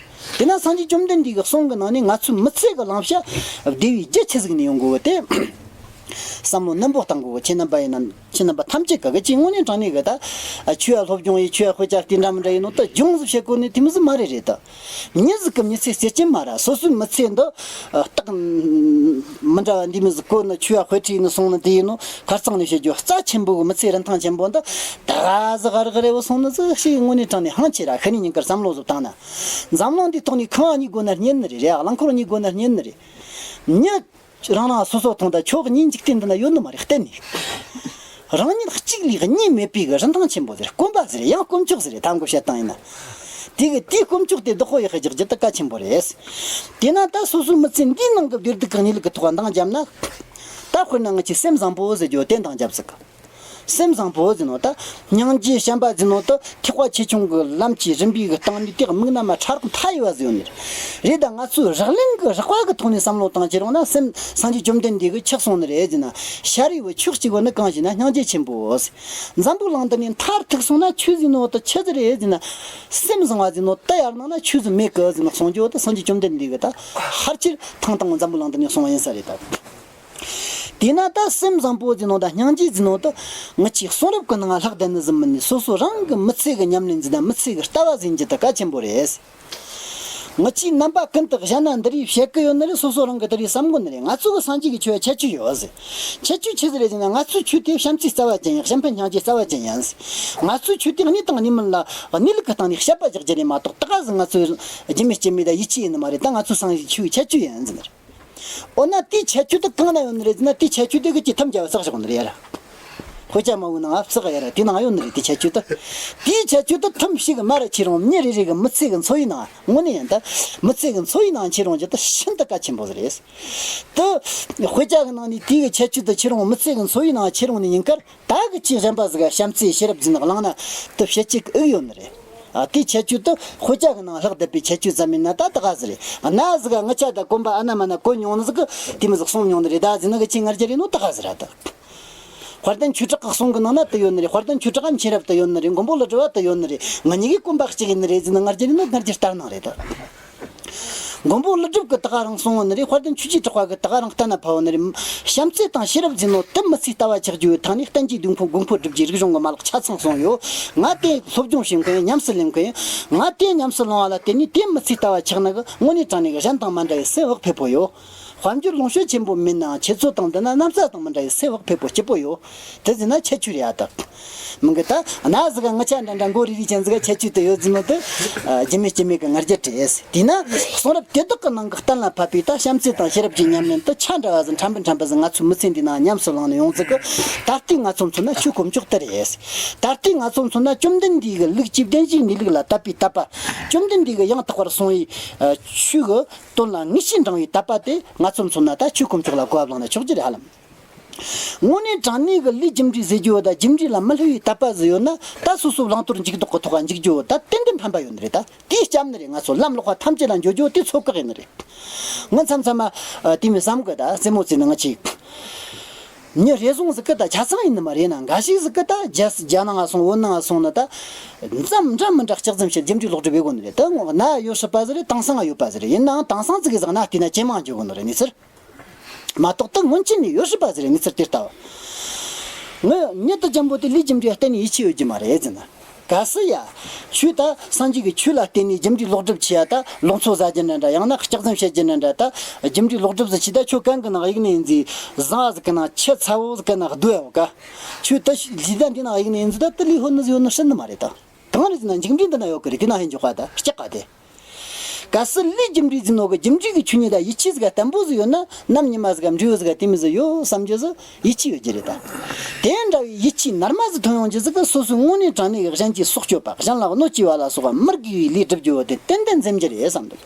དེས་ན་སངས་རྒྱས་བཅོམ་ལྡན་འདས་ཀྱི་གསུང་གི་ནང་ནས་ང་ཚོའི་མི་ཚེ་གི་བླང་བྱ་བདེ་བའི་རྒྱུ་ཆི་ཟིག་ནས་ཡོང་དགོས་གི་དེ། བསམ་བློ་རྣོན་པོ་བཏང་དགོས་གི། ཁྱེད་རྣམ་པ་ཡིན་ན། ཁྱེད་རྣམ་པ་ཐམས་ཅད་ཀྱིས་གི་ཅིག་དངོས་གནས་དྲང་གནས་གི་ད། ཆོས་ལ་སློབ་སྦྱོང་ཡེད། ཆོས་ལ་དཔེ་ཆ་དེ་འདྲ་མི་འདྲ་ཡེད་ནོ་ད་སྦྱོང་ཟིག་བྱེད་དགོས་ནི་དེ་མོ་ཟིག་མ་རེད། རེད་ད། མྱི་ཟིག་གི་མྱི་ཚེ་ཟེར་གྱིན་མ་ར། སོ་སོའི་མི་ཚེ་འདི་རྟགས་མི་འདྲ་བ་འདི་མོ་ཟིག་བཀོད་ནས་ཆོས་ལ་དཔེ་ཁྲིད་ནས་སོང་ནི་དེ་ཡིན་ནོ། ཁ་རྩང་ནས་བཤད་རྒྱུ། རྩ་ཆེན་པོ་གི་མི་ཚེ་རིན་ཐང་ཆེན་པོ་འདི་ད་ག་ཟིག་ག་རག་རེ་བོ་སོང་ནི་ཟིག་ཞིག་དངོས་གནས་དྲང་གནས་ཧང་ཆེ་ར། ཤི་ནས་ཉིན་དཀར་བསམ་བློ་ཟིག་བཏང་ན། འཛམ་གླིང་འདིའི་ཐོག་ནས་ཁང་བ་གཉིས་དགོས་ན་རྙེད་ནི་རེད། རེད། རླངས་འཁོར་གཉིས་དགོས་ན་རྙེད་ནི་རེད། མྱི། རང་རང་སོ་སོ་ཐོང་ད་ཁྱོད་གཉིས་འཇིག་རྟེན་འདི་ན་ཡོད་ནི་མ་རེད། གཏན་ནས། རང་ཉིད་གཅིག་ལས་གཉིས་མེད་པའི་གི་རིན་ཐང་ཆེན་པོ་ཟེར། དཀོན་པ་ཟེར། ཡང་དཀོན་མཆོག་ཟེར། ཐང་གོ་བཤད་སྟངས་ཡིན་ན། དེ་གི་དེའི་དཀོན་མཆོག་དེ་བདག་པོ་ཡག་རྒྱག་རྒྱུ་དེ་གལ་ཆེན་པོ་རེད། དེས་ན་ད་སོ་སོའི་མི་ཚེ་འདིའི་ནང་གི་བདེ་སྡུག་གི་གནས་ལུགས་ཀྱི་ཐོག་འདང་བརྒྱབ་ན། ད་དཔེར་ན་ང་ཆོས་སེམས་བཟང་པོ་ཟེར་རྒྱུ་དེ་འདང་བརྒྱབ་ཟིག་གི། སེམས་བཟང་པོ་ཟེར་ནོ་ད། སྙིང་རྗེ་བྱམས་པ་ཟེར་ནོ་ད་ཐེག་པ་ཆེ་ཆུང་གི་ལམ་གྱི་རིམ་པའི་གི་སྟེང་ནས་དེ་དམིགས་རྣམ་མ་ཕྲ་རགས་མཐའ་ཡས་པ་ཟེར་ཡོད་ནི་རེད། རེད་ད་ང་ཚོས་རགས་རིམ་གི་རགས་པ་གི་ཐོག་ནས་བསམ་བློ་བཏང་ཅི་རུང་ན་སེམས་སངས་རྒྱས་བཅོམ་ལྡན་འདས་ཀྱིས་ཆགས་སོང་ནི་རེད་ཟེར་ན། ཤཱ་རིའི་བུ་ཆོས་གཅིག་པོ་ནི་གང་ཞེ་ན་སྙིང་རྗེ་ཆེན་པོ། འཛམ་བུ་གླིང་འདི་ནས་མཐར་ཐུག་སོང་ན་ཆོས་ཟེར་ནོ་ད་ཆི་ཟིག་རེད་ཟེར་ན། སེམས་བཟང་བ་ཟེར་ནོ་ད་ཡར་ནང་ན་ཆོས་ཟིག་མེད་གི་ཟེར་ན་གསུང་རྒྱུ་ད་སངས་རྒྱས་བཅོམ་ལྡན་འདས་ཀྱིས་ད་ཕལ་ཆེར་ཐེངས་དང་པོ་འཛམ་བུ་གླིང་འདི་ནས་གསུངས་པ་ཡིན་ས་རེད་ད། དེས་ན་ད་སེམས་བཟང་པོ་ཟེར་ནོ་ད་སྙིང་རྗེ་ཟེར་ནོ་ད་ང་ཆོས་གསུང་རབ་ཀྱི་ནང་ལྷག་བསྡད་ནི་ཟིག་མིན་ནི་སོ་སོ་རང་གི་མི་ཚེ་གི་ཉམས་ལེན་ཟིག་དང་མི་ཚེ་གི་ལྟ་བ་ཟིན་རྒྱུ་ད་གལ་ཆེན་པོ་རེད། ང་ཆོས་རྣམ་པ་ཀུན་ཏུ་གཞན་ན་འདི་རིགས་བཤད་གི་ཡོད་ནི་རེད། སོ་སོ་རང་གིས་དེ་རིགས་བསམ་གོ་ནི་རེད། ང་ཚོ་གི་སངས་རྒྱས་ཀྱི་ཆོས་ཁྱད་ཆོས་ཡོད་ཟེར། ཁྱད་ཆོས་ཆི་ཟིག་རེད་ཟེར་ན་ང་ཚོའི་ཆོས་དེ་བྱམས་བརྩེའི་རྩ་བ་ཅན་ཡིན། བྱམས་པའི་སྙིང་རྗེའི་རྩ་བ་ཅན་ཡིན་ཟེར། ང་ཚོའི་ཆོས་དེ་གནས་དང་གནས་མིན་ལ་གནས་ལུགས་ཀྱི་སྟེང་ནས་དཔྱད་པ་རྒྱག་རྒྱུ་རེད་མ་གཏོགས་ད་ག་ཟེ་ང་ཚོའི་རྒྱུ་མེད་རྐྱེན་མེད་དང་ཡིད་ཆེས་ཡིན་ནི་མ་རེད། ད་ང་ཚོའི་སངས་རྒྱས་ཆོས་ཁྱད་ཆོས་ཡིན་ཟེར་ནི་རེད། འོ་ན་དེའི་ཁྱད་ཆོས་དེ་གང་ན་ཡོད་ནི་རེད་ཟེར་ན། དེའི་ཁྱད་ཆོས་དེ་གི་ཅི་ཐམ་རྒྱལ་བ་བསགས་བཞག་ནི་རེད་ཡ། དཔེ་ཆ་མང་བོའི་ནང་བསགས་ཡ་ར་དེ་ནང་ཡོད་ནི་རེད། དེའི་ཁྱད་ཆོས་དེ། དེའི་ཁྱད་ཆོས་དེ་ཐུམ་ཞིག་མ་ར་ཁྱེར་རུང་མི་རེ་རེ་གི་མི་ཚེ་གི་འཚོ་བའི་ནང་དངོས་གནས་ཡིན་ད། མི་ཚེ་གི་འཚོ་བའི་ནང་ཁྱེར་རུང་རྒྱུ་དེ་ཤིན་ཏུ་གལ་ཆེན་པོ་ཟིག་རེད། དེ་དཔེ་ཆ་གི་ནང་ནས་དེའི་གི་ཁྱད་ཆོས་དེ་ཁྱེར་རུང་མི་ཚེ་གི་འཚོ་བའི་ནང་ཁྱེར་རུང་ནས་ཡིན་ཁར། ད་གི་ཅིག་གཞན་པ་ཟིག་ག་བྱམས་བརྩེ་ཤེས་རབ་ཟེར་ནི་བླངས་ན་དེ་བཤད་ཅིག་ཨེ་ཡོད་ནི་རེད། ཨ་དེའི་ཁྱད་ཆོས་དེ་དཔེ་ཆ་གི་ནང་ལྷག་བསྡད་པའི་ཁྱད་ཆོས་ཙམ་ཡིན་ན་ད་ད་ག་ཟེ་རེད། གནའ་ཟིག་ག་ངི་ཆོ་ད་གོན་པ་ཨ་ན་མ་ན་གོན་མྱོང་ནི་ཟིག་གི་དེ་མོ་ཟིག་གསུང་མྱོང་ནི་རེད། ད་ཟེར་ནི་གི་ཅིག་ང་རྒྱལ་རེད་ནོ་ད་ག་ཟེ་ར་ད། དཔལ་ལྡན་ཆོས་གྲགས་གི་གསུང་གི་ནང་ན་དེ་ཡོད་ནི་རེད། དཔལ་ལྡན་ཆོས་གྲགས་མཁྱེན་རབ་དེ་ཡོད་ནི་རེད། མགོན་པོ་ཀླུ་སྒྲུབ་བ་དེ་ཡོད་ནི་རེད། ང་གཉིས་ཀའི་གོན་པ་གཅིག་ཡིན་ནི་རེད་ཟེར་ནི་ང་རྒྱལ་རེད་ནོ། ང་རྒྱལ་ལྟར་སྣང་རེད་ད། མགོན་པོ་ཀླུ་སྒྲུབ་ཀྱིས་ད་ག་རང་གསུངས་ཡོད་ནི་རེད། དཔལ་ལྡན་ཆོས་ཀྱི་གྲགས་པ་གིས་ད་ག་རང་གཏན་ན་ཕབ་ཡོད་ནི་རེད། བྱམས་བརྩེ་དང་ཤེས་རབ་ཟེར་ནོ་དེ་མི་ཚེའི་ལྟ་བ་ཆགས་རྒྱུའི་ཐད་ནས་བསྟན་བཅོས་དགོས་མཁོ་དགོས་མཁོ་སྒྲུབ་རྒྱུའི་རིག་གཞུང་གི་མ་ལག་ཆ་ཚང་གསུངས་ཡོད། ང་དེ་སློབ་སྦྱོང་བྱེད་མཁན་ཡིན། ཉམས་སུ་ལེན་མཁན་ཡིན། ང་དེ་ཉམས་སུ་བླངས་པ་ལ་བརྟེན་ནས་དེ་མི་ཚེའི་ལྟ་བ་ཆགས་ནི་གི་དངོས་གནས་དྲང་གནས་གཞན་དང་མ་འདྲ་བའི་སེམས་བག་ཕེབས་པོ་ཡོད། དཔལ་འབྱོར་ལོངས་སྤྱོད་ཆེན་པོ་མེད་ནའང་ཁྱེད་ཚོ་དང་ལྡན་ན་གནམ་ས་དང་མི་འདྲ་བའི་སེམས་བག་ཕེབས་པོ་སྐྱིད་པོ་ཡོད། དེ་ཟེར་ན་ཁྱད་ཆོས་རེད་ཨ་ད། མི་འགི་ད་གནའ་ཟིག་ག་ངི་ཆོ་འདྲ་འདྲ་མགོ་རིལ་རིལ་ཅན་ཟིག་ག་ཁྱད་ཆོས་དེ་ཡོད་ཟེར་ནོ་དེ། ཨ་རྒྱུ་མེད་རྐྱེན་མེད་གི་ང་རྒྱལ་རེད། དེས་ན་གསུང་རབ་དེ་དག་གི་ནང་གི་གཏན་ལ་ཕབ་པའི་ད་བྱམས་བརྩེ་དང་ཤེས་རབ་ཀྱི་ཉམས་ལེན་དེ་ཆ་འདྲ་བ་ཟིག་ཕྲན་བུ་ཕྲན་བུ་ཟིག་ང་ཚོའི་མི་ཚེ་འདིའི་ནང་ཉམས་སུ་བླངས་ནས་ཡོང་ཟིག་གི། ད་ལྟའི་ང་ཚོ་མཚོན་ན་ཆོས་དཀོན་མཆོག་དེ་རེད། ད་ལྟའི་ང་ཚོ་མཚོན་ན་བཅོམ་ལྡན་འདས་ཀྱི་ལུགས་ཀྱི་བདེན་བཞིའི་གནས་ལུགས་ལ་དད་པའི་དད་པ། བཅོམ་ལྡན་འདས་ཀྱིས་ཡང་དག་པར་གསུངས་པའི་ཆོས་ཀྱི་དོན་ལ་ངེས་ཤེས་འདྲེན་པའི་དད་པ་དེ་ང་ཚོ་མཚོན་ན་ད་ཆོས་དཀོན་མཆོག་ལ་གོ་བ་བླངས་ན་ཆོག་རྒྱུ་རེད་ཧ་ལམ། དངོས་གནས་དྲང་གནས་ཀྱི་ལས་རྒྱུ་འབྲས་ཟེར་རྒྱུ་བོ་དང་རྒྱུ་འབྲས་ལ་མི་བསླུ་བའི་དད་པ་ཟིག་ཡོད་ན་ད་སོ་སོ་བླང་དོར་འཇུག་ལྡོག་གི་ཐོག་འཇུག་རྒྱུ་བོ་ད་ཏན་ཏན་ཕན་པ་ཡོད་ནི་རེད་ད། དེས་སྐྱབས་ནི་རེད། ང་ཚོ་ལམ་ལོག་པ་ཐམས་ཅད་ལ་འགྱོ་རྒྱུ་བོ་དེ་ཚོད་དཀག་ཡིན་ནི་རེད། ང་མཚམས་མཚམས་མ་དེ་མོ་བསམ་གི་ད་རྩེད་མོ་རྩེ་ནི་ང་ཆེ། མྱི་རེ་ཟུང་ཟིག་གི་ད་ཆ་ཚང་ཡིན་ནི་མ་རེད་ན་འགའ་ཞིག་ཟིག་གི་ད་རྒྱ་རྒྱ་ནང་ང་སོང་བོད་ནང་ང་སོང་ནི་ད། མཚམས་འདྲ་མི་འདྲ་ལྕགས་འཛེམ་བྱེད་རྒྱུ་འབྲས་ལོག་སྒྲུབ་བྱེད་དགོས་ནི་རེད། ད་ངོ་གནའ་ཡོད་སྲིད་པ་ཟིག་རེད། དེང་སང་ཡོད་པ་ཟིག་རེད། ཡིན་ནའང་དེང་སང་ཟིག་གི་ཟིག་གནའ་བལྟས་ན་ཇེ་མང་འགྱོ་གོ་ནི་རེད་གནས་ཚུལ། མ་གཏོགས་ད་སྔོན་ཆད་ནས་ཡོད་སྲིད་པ་ཟིག་རེད་གནས་ཚུལ་དེ་ལྟ་བུ། ངས་མྱི་དེ་ཅན་པོ་དེ་ལས་རྒྱུ་འབྲས་གཏན་ནས་ཡིད་ཆེས་ཡོད་རྒྱུ་མ་རེད་ཟེར་ན། གལ་སྲིད་ཡ། ཆོས་ད་སངས་རྒྱས་ཀྱི་ཆོས་ལ་བརྟེན་ནས་རྒྱུ་འབྲས་ལོག་སྒྲུབ་བྱེད་ཡ་ད་ལོག་འཚོ་ཟ་རྒྱུ་འདྲ་འདྲ་ཡང་ན་ལྕགས་འཛེམ་བྱེད་རྒྱུ་འདྲ་འདྲ་ད་རྒྱུ་འབྲས་ལོག་སྒྲུབ་ཟིག་བྱས་ད་ཁྱོད་གན་གི་ནང་གཡུག་ནས་ཡིན་ཟིག་བཟང་བ་ཟིག་གི་ནང་ཆུ་ཚ་བོ་ཟིག་གི་ནང་སྡོད་ཡ་བོ་ག་ཆོས་ད་ལས་ད་འདི་ནང་གཡུག་ནས་ཡིན་ཟིག་ད་དེ་ལས་ཧོན་ནི་ཟིག་ཡོད་ནི་སྲིད་ནི་མ་རེད་ད། དང་རེད་ཟེར་ན་འཇིགས་འདྲེ་འདི་ན་ཡོད་གི་རེད། དེ་ན་ཧེ་འཇོག་པ་ད་སྐྲག་ག་དེ། གལ་སྲིད་ལས་རྒྱུ་འབྲས་ཟེར་ནོ་གི་རྒྱུ་འབྲས་ཀྱི་ཆོས་ཉིད་ལ་ཡིད་ཆེས་ཟིག་ག་བརྟན་པོ་ཟིག་ཡོད་ན་ནམ་ཉི་མ་ཟིག་ག་འབྲས་བུ་ཟིག་ག་དེ་མོ་ཟིག་ཡོད་བསམ་རྒྱུ་ཟིག་ཡིད་ཆེས་ཡོད་རྒྱུ་རེད་ད། དེ་འདྲ་བའི་ཡིད་ཆེས་ནར་མ་ཟིག་ཐོན་ཡོང་རྒྱུ་ཟིག་གི་སོ་སོའི་དངོས་གནས་དྲང་གནས་ཀྱི་གཞན་གྱི་སྲོག་གཅོད་པ་གཞན་ལ་གནོད་སྐྱེལ་བ་ལ་སོགས་པ་མི་དགེ་བའི་ལས་སྒྲུབ་རྒྱུ་བོ་དེ་ཏན་ཏན་འཛེམ་རྒྱུ་རེད་བསམ་འདུག་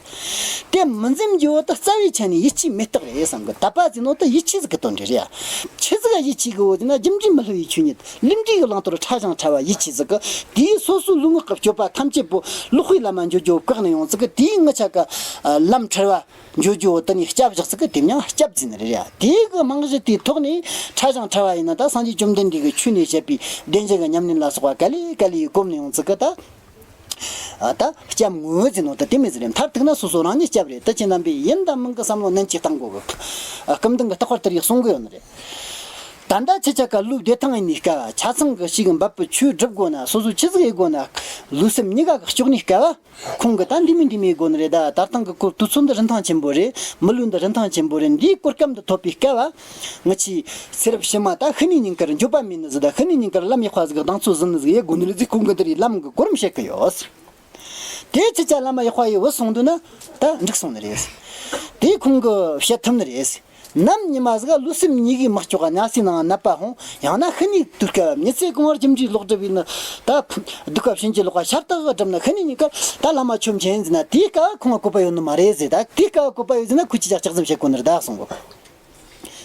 དེ་མི་འཛེམ་རྒྱུ་བོ་དེ་རྩ་བའི་ཆ་ནས་ཡིད་ཆེས་མེད་རྟགས་རེད་བསམ་གི། དད་པ་ཟེར་ནོ་དེ་ཡིད་ཆེས་ཟིག་གི་དོན་རེད་རེད་ཡ། ཆི་ཟིག་ག་ཡིད་ཆེས་གི་བོ་ཟེར་ན་རྒྱུ་འབྲས་མི་བསླུ་བའི་ཆོས་ཉིད། ལས་འབྲས་ཀྱི་བླང་དོར་ཕྲ་ཞིང་ཕྲ་བ་ཡིད་ཆེས་ཟིག་གི། དེས་སོ་སོའི་ལུས་ངག་གི་སྤྱོད་པ་ཐམས་ཅད་པོ་ལོག་པའི་ལམ་མ་འགྱོ་རྒྱུ་བཀག་ནས་ཡོང་ཟིག་གི། དེས་ངི་ཆ་ག་ལམ་ཁྲེལ་བ་འགྱོ་རྒྱུ་བོ་དེ་ནས་སྐྱབས་བཞག་ཟིག་གི། དེ་མྱང་སྐྱབས་ཟེར་ནི་རེད་ཡ། དེ་གི་རྨང་གཞི་དེའི་ཐོག་ནས་ཕྲ་ཞིང་ཕྲ་བ་ཡིན་ན་ད་སངས་རྒྱས་བཅོམ་ལྡན་འདས་ཀྱི་ཆོས་ནས་བཤད་པའི་བདེན་བཞི་གི་ཉམས་ལེན་ལ་སོགས་པ་ག་ལེ་ག་ལེ་གོམས་ནས་ཡོང་ཟིག་གི་ད། ཨ་ད་སྐྱབས་ངོ་ཟེར་ནོ་ད་དེ་མོ་ཟིག་རེད། མཐར་ཐུག་ན་སོ་སོ་རང་ཉིད་སྐྱབས་རེད། ད་ཁྱེད་རྣམ་པས་ཡིན་དང་མིན་གི་བསམ་བློ་ནན་གྱིས་བཏང་དགོས་གི། ཨ་སྐུ་མདུན་གྱིས་རྟག་པར་དེ་རིགས་གསུང་གི་ཡོད་ནི་རེད། ད་ལྟ་ཁྱེད་ཅག་ག་ལུས་བདེ་ཐང་ཡིན་ནི་སྐབས་ཆ་ཚང་གི་ཞིག་འབབ་པའི་ཆོས་སྒྲུབ་དགོས་ན་སོ་སོ་ཆི་ཟིག་ཡེད་དགོས་ན་ལུས་སེམས་གཉིས་ཀ་གི་སྐྱོགས་ནི་སྐབས་ཁོང་གིས་ད་འདི་མིན་འདི་མིན་དགོས་ནི་རེད། ད་ད་ལྟ་གི་གོ་དུས་ཚོད་འདི་རིན་ཐང་ཆེན་པོ་རེད། མི་ལུས་འདི་རིན་ཐང་ཆེན་པོ་རེད། འདིའི་གོ་སྐབས་འདི་ཐོབ་པའི་སྐབས་ང་ཆོས་ཚེ་རབས་ཕྱི་མ་ད་ཤི་ནས་ཉིན་དཀར་འགྱོད་པ་མེད་ནི་ཟིག་ད་ཤི་ནས་ཉིན་དཀར་ལམ་ཡག་པ་ཟིག་གདེང་ཚོད་ཟིན་ནི་ཟིག་ཡེད་དགོས་ནི་རེད་ཟེར་ཁོང་གིས་འདི་རིགས་ལམ་གི་གོ་རིམ་བཤད་གི་ཡོད། དེ་ཁྱེད་ཅག་བླ་མ་ཡག་པ་ཡི་བུད་སོང་འདུག་ན་ད་འགྲིག་སོང་ནི་རེད། དེ་ཁོང་གིས་བཤད་ཐུབ་ནི་རེད། ནམ་ཉི་མ་ཟིག་ལུས་སེམས་གཉིས་ཀའི་མི་སྐྱོ་ག་ན་སའི་ནང་ནད་པ་ཧོང་ཡང་ན་ཤི་ནས་དུས་སྐབས་མྱི་ཚེ་གང་བོར་རྒྱུ་འབྲས་ལོག་སྒྲུབ་ཡིན་ནི་ད་སྡིག་པ་བྱིན་གྱིས་རློབ་པ་ཤ་སྟག་གི་སྒྲུབ་ནི་ཤི་ནས་ཉིན་དཀར་ད་བླ་མ་ཆོས་མཁྱེན་ཟེར་ན་དེའི་སྐབས་ཁོང་ལ་བཀོད་པ་ཡོད་ནི་མ་རེད་ཟེར། ད་དེའི་སྐབས་བཀོད་པ་ཡོད་ཟེར་ན་ཁོས་ཅི་ཅག་ལྕགས་འཛེམ་བྱེད་དགོས་ནི་རེད་ད་གསུང་གོ།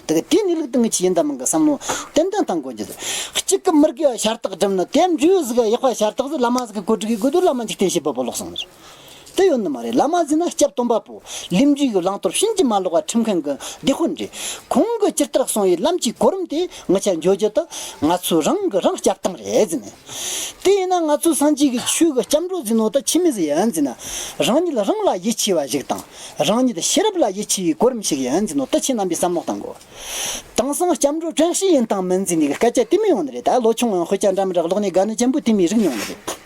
དེ་ དེའི་གནས་ལུགས་དེ་ངེད་ཀྱིས་ཡིན་དང་མིན་གྱི་བསམ་བློ་ཏན་ཏན་གཏང་དགོས་རྒྱུ་རེད། གཅིག་གི་མི་དགེ་བ་ཤ་སྟག་བསྒྲུབས་ནས་དེ་འབྲས་བུ་ཟིག་ཡག་པ་ཤ་སྟག་ཟིག་བླ་མ་ཟིག་གིས་གོ་སྒྲིག་གི་དགོས་དུས་བླ་མ་འཇིག་རྟེན་བྱེད་པ་པོ་ལོག་སོང་ནི་རེད། དེ་ཡོད་ནི་མ་རེད། བླ་མ་ཟེར་ན་སྐྱབས་སྟོན་པ་པོ། ལས་འབྲས་ཀྱི་བླང་དོར་ཕྱིན་ཅི་མ་ལོག་པ་ཁྲིམས་མཁན་གྱི་སྡེ་དཔོན་རེད། ཁོང་གིས་ཇི་ལྟར་གསུངས་པའི་ལམ་གྱི་གོ་རིམ་དེ་ང་ཆ་འཇོག་རྒྱུ་དེ་ང་ཚོའི་རང་གི་རང་སྐྱབས་སྟངས་རེད་ཟེར་ནས། དེ་ཡིན་ན་ང་ཚོའི་སངས་རྒྱས་ཀྱི་ཆོས་ཀྱི་སྐྱབས་འགྲོ་ཟེར་ནོ་ད་ཆི་མོ་ཟིག་ཡིན་ཟེར་ན། རང་ཉིད་རང་ལ་ཡིད་ཆེས་པ་ཞིག་དང་། རང་ཉིད་ཤེས་རབ་ལ་ཡིད་ཆེས་པའི་གོ་རིམ་ཞིག་ཡིན་ཟེར་ནོ་ད་ཁྱེད་རྣམ་པས་བསམ་བློ་གཏང་དགོས། དེང་སང་སྐྱབས་འགྲོ་དྲན་ཤེས་ཡིན་དང་མིན་ཟེར་ནས་སྐད་ཆ་དེ་མོ་ཡོང་ནི་རེད། ད་ལོ་ཆུང་ངུ་དཔེ་ཆ་འདྲ་མི་འདྲ་ཀློག་ནས་དགའ་ནི་ཅན་པོ་དེ་མོ་རིག་མྱོང་ནི་རེད།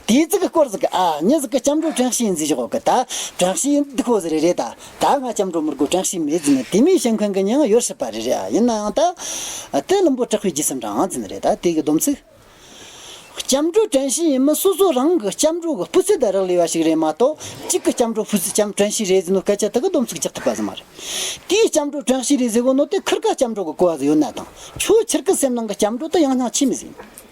དེའི་ཚིག་གི་སྐོར་ཟིག་གི་ཨ་མྱི་ཟིག་གི་སྐྱབས་འགྲོ་དྲན་ཤེས་ཡིན་ཟེར་བཞག་གི། ད་དྲན་ཤེས་ཡིན་འདུག་གོ་ཟེར་རེད། ད་ད་ང་སྐྱབས་འགྲོ་མི་དགོས་དྲན་ཤེས་མེད་ཟེར་ནས་དེ་མོ་བཤད་མཁན་གི་མྱི་ཡང་ཡོད་སྲིད་པ་རེད། རེད་ཨ། ཡིན་ན་ཡང་ད་དེ་བླུན་པོ་དྲེགས་པའི་རྗེས་སུ་འབྲང་ཟེར་ནི་རེད། ད་དེ་གི་སྡོམ་ཚིག་སྐྱབས་འགྲོ་དྲན་ཤེས་ཡིན་མིན་སོ་སོ་རང་གི་སྐྱབས་འགྲོ་གི་སྤུས་ཚད་དང་རག་ལས་པ་ཞིག་རེད་མ་གཏོགས། གཅིག་གི་སྐྱབས་འགྲོ་སྤུས་ཚད་སྐྱབས་དྲན་ཤེས་རེད་ཟེར་ནོ་སྐད་ཆ་དེ་གི་སྡོམ་ཚིག་རྒྱག་ཐུབ་པ་ཟིག་མ་རེད། དེའི་སྐྱབས་འགྲོ་དྲན་ཤེས་རེད་ཟེར་གོ་ནོ་དེ་ཁིར་ཀ་སྐྱབས་འགྲོ་གི་གོ་བ་ཟིག་ཡོད་ན་དང་། ཁྱོད་ཁྱེད་ཀྱི་སེམས་ནང་གི་སྐྱབས་འགྲོ་དེ་ཡང་སྙིང་ཆི་མོ་ཟིག་ཡིན།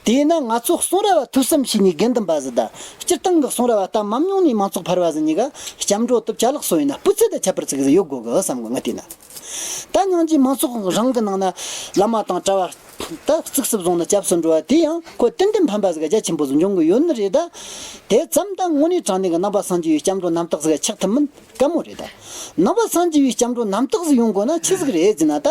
དེས་ན་ང་ཚོ་གསུང་རབ་བ་ཐོས་བསམ་བྱས་ནས་དགེ་འདུན་པ་ཟིག་དང་། སྤྱིར་བཏང་གི་གསུང་རབ་བ་ད་མ་མྱོང་ནས་མང་ཚོགས་ཕལ་བ་ཟིག་གཉིས་ཀ་སྐྱབས་འགྲོ་དེ་ཅ་ལག་སོགས་ཡིན་ན་སྤུས་ཚད་དང་ཁྱད་པར་ཅིག་ཟིག་ཡོད་དགོས་གི་བསམ་གི། ངས་བལྟས་ན། ད་སྙིང་རྗེ་མང་ཚོགས་རང་གི་ནང་ན་བླ་མ་དང་གྲྭ་བ་ད་གཙིགས་སུ་བཟུང་ནས་སྐྱབས་སུ་འགྲོ་བ་དེ་ཡང་ཁོ་ཏན་ཏན་ཕན་པ་ཟིག་རྒྱ་ཆེན་པོ་ཟིག་འབྱུང་གི་ཡོད་ནི་རེད། ད་དེ་ཙམ་ད་དངོས་གནས་དྲང་གནས་གི་ནང་པ་སངས་རྒྱས་པའི་སྐྱབས་འགྲོ་རྣམ་དག་ཟིག་ཆགས་ཐུབ་མིན་དཀའ་མོ་རེད། ད་ནང་པ་སངས་རྒྱས་པའི་སྐྱབས་འགྲོ་རྣམ་དག་ཟིག་ཡོང་དགོས་ན་ཆི་ཟིག་རེད་ཟེར་ན། ད་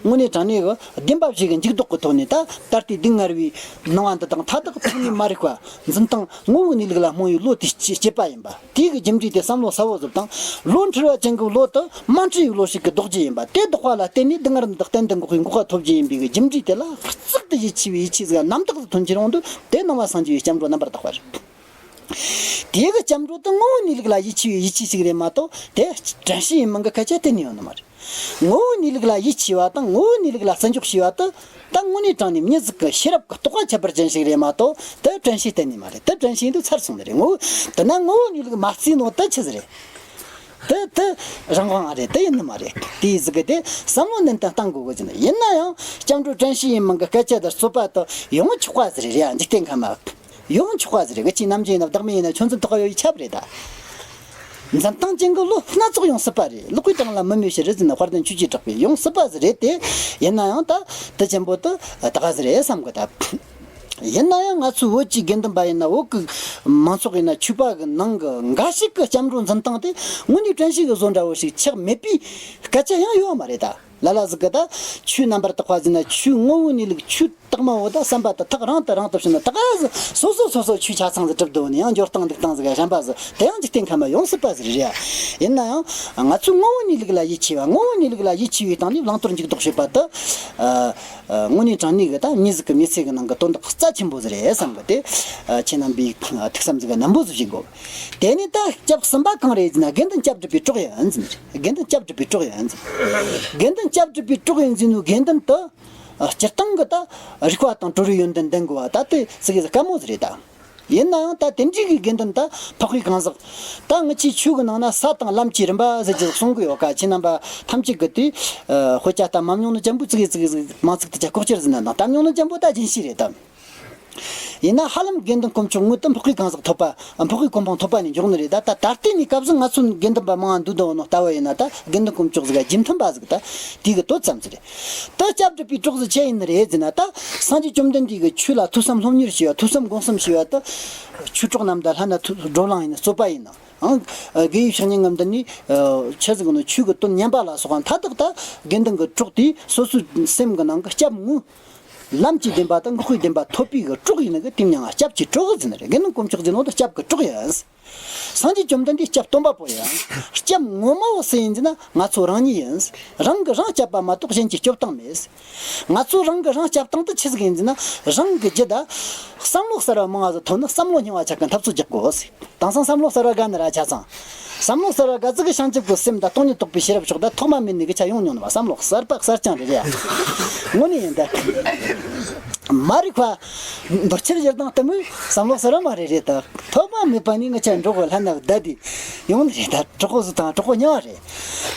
དངོས་གནས་དྲང་གནས་གི་བདེན་པ་བཞི་གི་འཇུག་ལྡོག་གི་ཐོག་ནས། ད་ད་ལྟའི་སྡུག་བསྔལ་བའི་སྣང་བ་འདི་དང་མཐའ་དག་ཐོག་ནས་མ་རིག་པ། འཛིན་སྟངས་ངོ་བོའི་གནས་ལུགས་ལ་རྨོངས་པའི་བློ་དེ་སྐྱེ་སྐྱེས་པ་ཡིན་པ། དེའི་གི་རྒྱུ་འབྲས་དེ་བསམ་བློ་གསལ་བོ་བཟོ་དང་། བློ་འཁྲུལ་བ་ཅན་གྱི་བློ་དེ་མ་འཁྲུལ་བའི་བློ་ཞིག་གི་ལྡོག་རྒྱུ་ཡིན་པ། དེ་ལྡོག་པ་ལ་བརྟེན་ནས་སྡུག་བསྔལ་འདི་གཏན་དུ་འགོག་པའི་འགོག་པ་ཐོབ་རྒྱུ་ཡིན་པའི་གི་རྒྱུ་འབྲས་དེ་ལ་གཙིག་ཏུ་ཡིད་ཆེས་པའི་ཡིད་ཆེས་ཟིག་རྣམ་དག་ཏུ་ཐོན་གྱི་རུང་དུས། དེ་ནང་པ་སངས་རྒྱས་པའི་སྐྱབས་འགྲོ་རྣམ་པར་དག་པ་རེད། དེའི་གི་སྐྱབས་འགྲོ་དེ་ངོ་བོའི་གནས་ལུགས་ལ་ཡིད་ཆེས་པའི་ཡིད་ཆེས་ཤིག་རེད་མ་གཏོགས། དེ་དྲན་ཤེས་ཡིན་མིན་གི་སྐད་ཆ་གཏན་ནས་ཡོད་ནི་མ་རེད། ངོ་བོའི་གནས་ལུགས་ལ་ཡིད་ཆེས་པ་དང་ངོ་བོའི་གནས་ལུགས་ལ་བརྩི་འཇོག་བྱས་པ་དེ། ད་དངོས་གནས་དྲང་གནས་མྱི་ཟིག་གི་ཤེས་རབ་ཀྱི་རྟོགས་པ་ཁྱད་པར་ཅན་ཞིག་རེད་མ་གཏོགས། དེ་དྲན་ཤེས་གཏན་ནས་མ་རེད། དེ་དྲན་ཤེས་འདི་ཚར་སོང་ནི་རེད། ངོ་བོ་དེ་ན་ངོ་བོའི་གནས་ལུགས་མ་བརྩིས་ནོ་དེ་ཆི་ཟིག་རེད། དེ་དེ་རང་དབང་རེད། དེ་ཡིན་ནི་མ་རེད། དེ་ཟིག་གི་དེ་བསམ་བློ་ནན་ཏན་གཏང་དགོས་གི་ཟེར་ནི། ཡིན་ན་ཡང་སྐྱབས་འགྲོ་དྲན་ཤེས་ཡིན་མིན་གི་སྐད་ཆ་དེ་རྩོད་པ་དེ་ཡོང་ཆོག་པ་ཟིག་རེད། རེད་ཨ། འཇིག་རྟེན་ཁམས་མ། ཡོང་ཆོག་པ་ཟིག་རེད། གི་ཅིག་ནམ་རྒྱུན་ཡིན་ན་བདག་མེད་ཡིན་ན་ཆོས་འཛིན་ཐོག་ཡོད་ཡི་ཁྱབ་རེད་ད། འཛིན་སྟངས་ཅན་གྱི་བློ་སྣ་ཚོགས་ཡོང་སྲིད་པ་རེད། ལོག་པའི་དྲང་ལ་མི་སྨྲ་ཤེས་རེད་ཟེར་ན་དཔལ་ལྡན་ཆོས་ཀྱི་གྲགས་པས་ཡོང་སྲིད་པ་ཟིག་རེད་དེ། ཡིན་ན་ཡང་ད་དེ་ཆེན་པོ་དེ་ད་ག་ཟིག་རེད་བསམ་གི་ད། ཡིན་ན་ཡང་ང་ཚོའི་བོད་ཀྱི་དགེ་འདུན་པ་ཡིན་ན། བོད་ཀྱི་མང་ཚོགས་ཡིན་ན། ཆོས་པ་གི་ནང་གི་འགའ་ཞིག་གི་སྐྱབས་འགྲོ་འཛིན་སྟངས་དེ་དངོས་གནས་དྲན་ཤེས་ཀྱི་བཟོ་འདྲ་བོ་ཞིག་ཆགས་མེད་པའི་སྐད་ཆ་ཡང་ཡོད་མ་རེད་ད། ལ་ལ་ཟིག་གི་ད་ཆོས་རྣམ་པར་དག་པ་ཟེར་ན། ཆོས་ངོ་བོའི་གནས་ལུགས། ཆོས་དག་མ་བོ་ད་བསམ་པ་དེ་ཐག་རིང་དུ་རིང་དུ་ཕྱིན་ན། ད་ག་ཟིག་སོ་སོ་སོ་སོ་ཆོས་ཆ་ཚང་ཟིག་གྲུབ་འདུག་ནི་ཡང་འགྱོ་སྟངས་འདུག་སྟངས་ཟིག་གཞན་པ་ཟིག་དེ་ཡང་འཇིག་རྟེན་ཁམས་མ་ཡོང་སྲིད་པ་ཟིག་རེད་ཡ། ཡིན་ན་ཡང་ང་ཚོས་ངོ་བོའི་གནས་ལུགས་ལ་ཡིད་ཆེས་པ། ངོ་བོའི་གནས་ལུགས་ལ་ཡིད་ཆེས་པའི་སྟེང་ནས་བླང་དོར་འཇུག་ལྡོག་བྱེད་པ་དེ། ཨ། ཨ། དངོས་གནས་དྲང་གནས་ཀྱི་ད་མྱི་ཟིག་གི་མི་ཚེ་གི་ནང་གི་དོན་དག་རྩ་ཆེན་པོ་ཟིག་རེད་བསམ་གི་དེ། ཨ། ཁྱེད་རྣམ་པས་ཐུགས་བསམ་ཟིག་ནན་པོ་ཟིག་བཞེས་དགོས། དེ་ནས་ད་སྐྱབས་གསུམ་པ་གང་རེད་ཟེར་ན། དགེ་འདུན་སྐྱབས་སྒྲུབ་པའི་གྲོགས་ཡིན་ཟེར་ནི་རེད། དགེ་འདུན་སྐྱབས་སྒྲུབ་པའི་གྲོགས་ཡིན་ཟེར། དགེ་འདུན་སྐྱབས་སྒྲུབ་པའི་གྲོགས་ཡིན་ཟེར་ནོ་དགེ་འདུན་དེ། ཨ། སྤྱིར་བཏང་གི་ད་རིག་པ་དང་གྲོལ་བའི་ཡོན་ཏན་ལྡན་དགོས་པ་ད་དེ་ཟིག་གི་དཀའ་མོ་ཟིག་རེད་ད། ཡིན་ན་ཡང་ད་དེ་འདྲའི་གི་དགེ་འདུན་ད་འཕགས་པའི་གང་ཟག་ད་ངེད་ཀྱི་ཆོས་གི་ནང་ན་ས་དང་ལམ་གྱི་རིམ་པ་ཟེར་གྱི་གསུང་གི་ཡོད་ཀ། ཁྱེད་རྣམ་པ་ཐམས་ཅད་གི་དེ། ཨ། དཔེ་ཆ་ལྟ་མ་མྱོང་ནི་ཅན་པོ་ཙིག་གེ་ཙིག་གེ་ཟིག་མང་ཚིག་དེ་ཆ་ལྐོག་གྱུར་ཟིན་ན་དང་། ལྟ་མྱོང་ནི་ཅན་པོ་ད་རྒྱུན་ཤེས་རེད་དམ། ཡིན་ན་ཧ་ལམ་དགེ་འདུན་དཀོན་མཆོག་དངོས་དེ་འཕགས་པའི་གང་ཟག་ཐོབ་པ། འཕགས་པའི་གོ་འཕང་ཐོབ་པ་ནས་འཇོག་ནི་རེད། ད་ད་ད་ལྟའི་གནས་སྐབས་སུ་ང་ཚོ་དགེ་འདུན་པ་མང་ང་འདུག་འདུག་ནོ་ལྟ་བུ་ཡིན་ན། ད་དགེ་འདུན་དཀོན་མཆོག་ཟིག་ག་རྒྱུན་མཐུན་པ་ཟིག་ད་དེ་གི་དོད་ཙམ་ཟིག་རེད། ད་སྐྱབས་སྒྲུབ་པའི་གྲོགས་ཟིག་ཆི་ཡིན་ནི་རེད་ཟེར་ན། ད་སངས་རྒྱས་བཅོམ་ལྡན་འདས་ཀྱི་ཆོས་ལ་ཐོས་བསམ་སློབ་གཉེར་བྱས་པ། ཐོས་བསམ་སྒོམ་གསུམ་བྱས་པ་ད། ཆོས་གྲོགས་རྣམས་དང་ལྷན་ན་བགྲོ་གླེང་ཡིན་ན། རྩོད་པ་ཡིན་ན། ཨང་། དགེ་བའི་བཤེས་གཉེན་ངམ་འདི་ནི་ཆི་ཟིག་ནོ། ཆོས་ཀྱི་དོན་ཉན་པ་ལ་སོགས་པ་མཐའ་དག་ད་དགེ་འདུན་གྱི་གྲོགས་དེ་སོ་སོའི་སེམས་ཀྱི་ནང་གི་སྐྱབས་དངོས། ལམ་གྱི་བདེན་པ་དང་འགོག་པའི་བདེན་པ་ཐོབ་པའི་གི་གྲོགས་ཡིན་ནི་གི་དེ་མྱིང་ང་སྐྱབས་ཀྱི་གྲོགས་ཟེར་ནི་རེད། དགེ་འདུན་དཀོན་མཆོག་ཟེར་ནོ་ད་སྐྱབས་ཀྱི་གྲོགས་ཡིན། སངས་རྒྱས་བཅོམ་ལྡན་འདས་སྐྱབས་སྟོན་པ་པོ་ཡིན། སྐྱབས་ངོ་མ་བོ་སུ་ཡིན་ཟེར་ན། ང་ཚོ་རང་ཉིད་ཡིན། རང་གིས་རང་སྐྱབས་པ་མ་གཏོགས་གཞན་གྱིས་སྐྱོབ་སྟངས་མེད། ང་ཚོ་རང་གིས་རང་སྐྱབས་སྟངས་དེ་ཆི་ཟིག་ཡིན་ཟེར་ན། རང་གི་རྒྱུད་ད་བསམ་བློ་གསར་བ་མང་ང་ཟིག་ཐོན་ནས་བསམ་བློ་རྙིང་བ་ཆག་གི་འཐབ་རྩོད་རྒྱག་དགོས། དེང་སང་བསམ་བློ་གསར་བ་དགའ་ནི་ར་ཆ་ཚང་། བསམ་བློ་གསར་བ་དགའ་ཙི་གི་བྱང་ཆུབ་ཀྱི་སེམས་དང་སྟོང་ཉིད་རྟོགས་པའི་ཤེས་རབ་ཕྱོགས་ད་ཐོག་མ་མེད་ནི་གི་ཆ་ཡོང་མྱོང་ནི་བ། བསམ་བློ་གསར་པ་གསར་རྐྱང་རེད་ཡ། དངོས་གནས་ཡིན་ད། མ་རིག་པ། འདོད་ཆགས་ཞེ་སྡང་གཏི་མུག་བསམ་བློ་གསར་བ་མ་རེད་རེད་ད། ཐོག་མ་མེད་པ་ནས་ངེད་ཆ་འགྲོ་གི་ལྷན་ན་བསྡད་དེ་ཡོང་ནི་རེད་ད། གྲོགས་པོ་ཟིག་དང་གྲོགས་པོ་རྙིང་བ་རེད།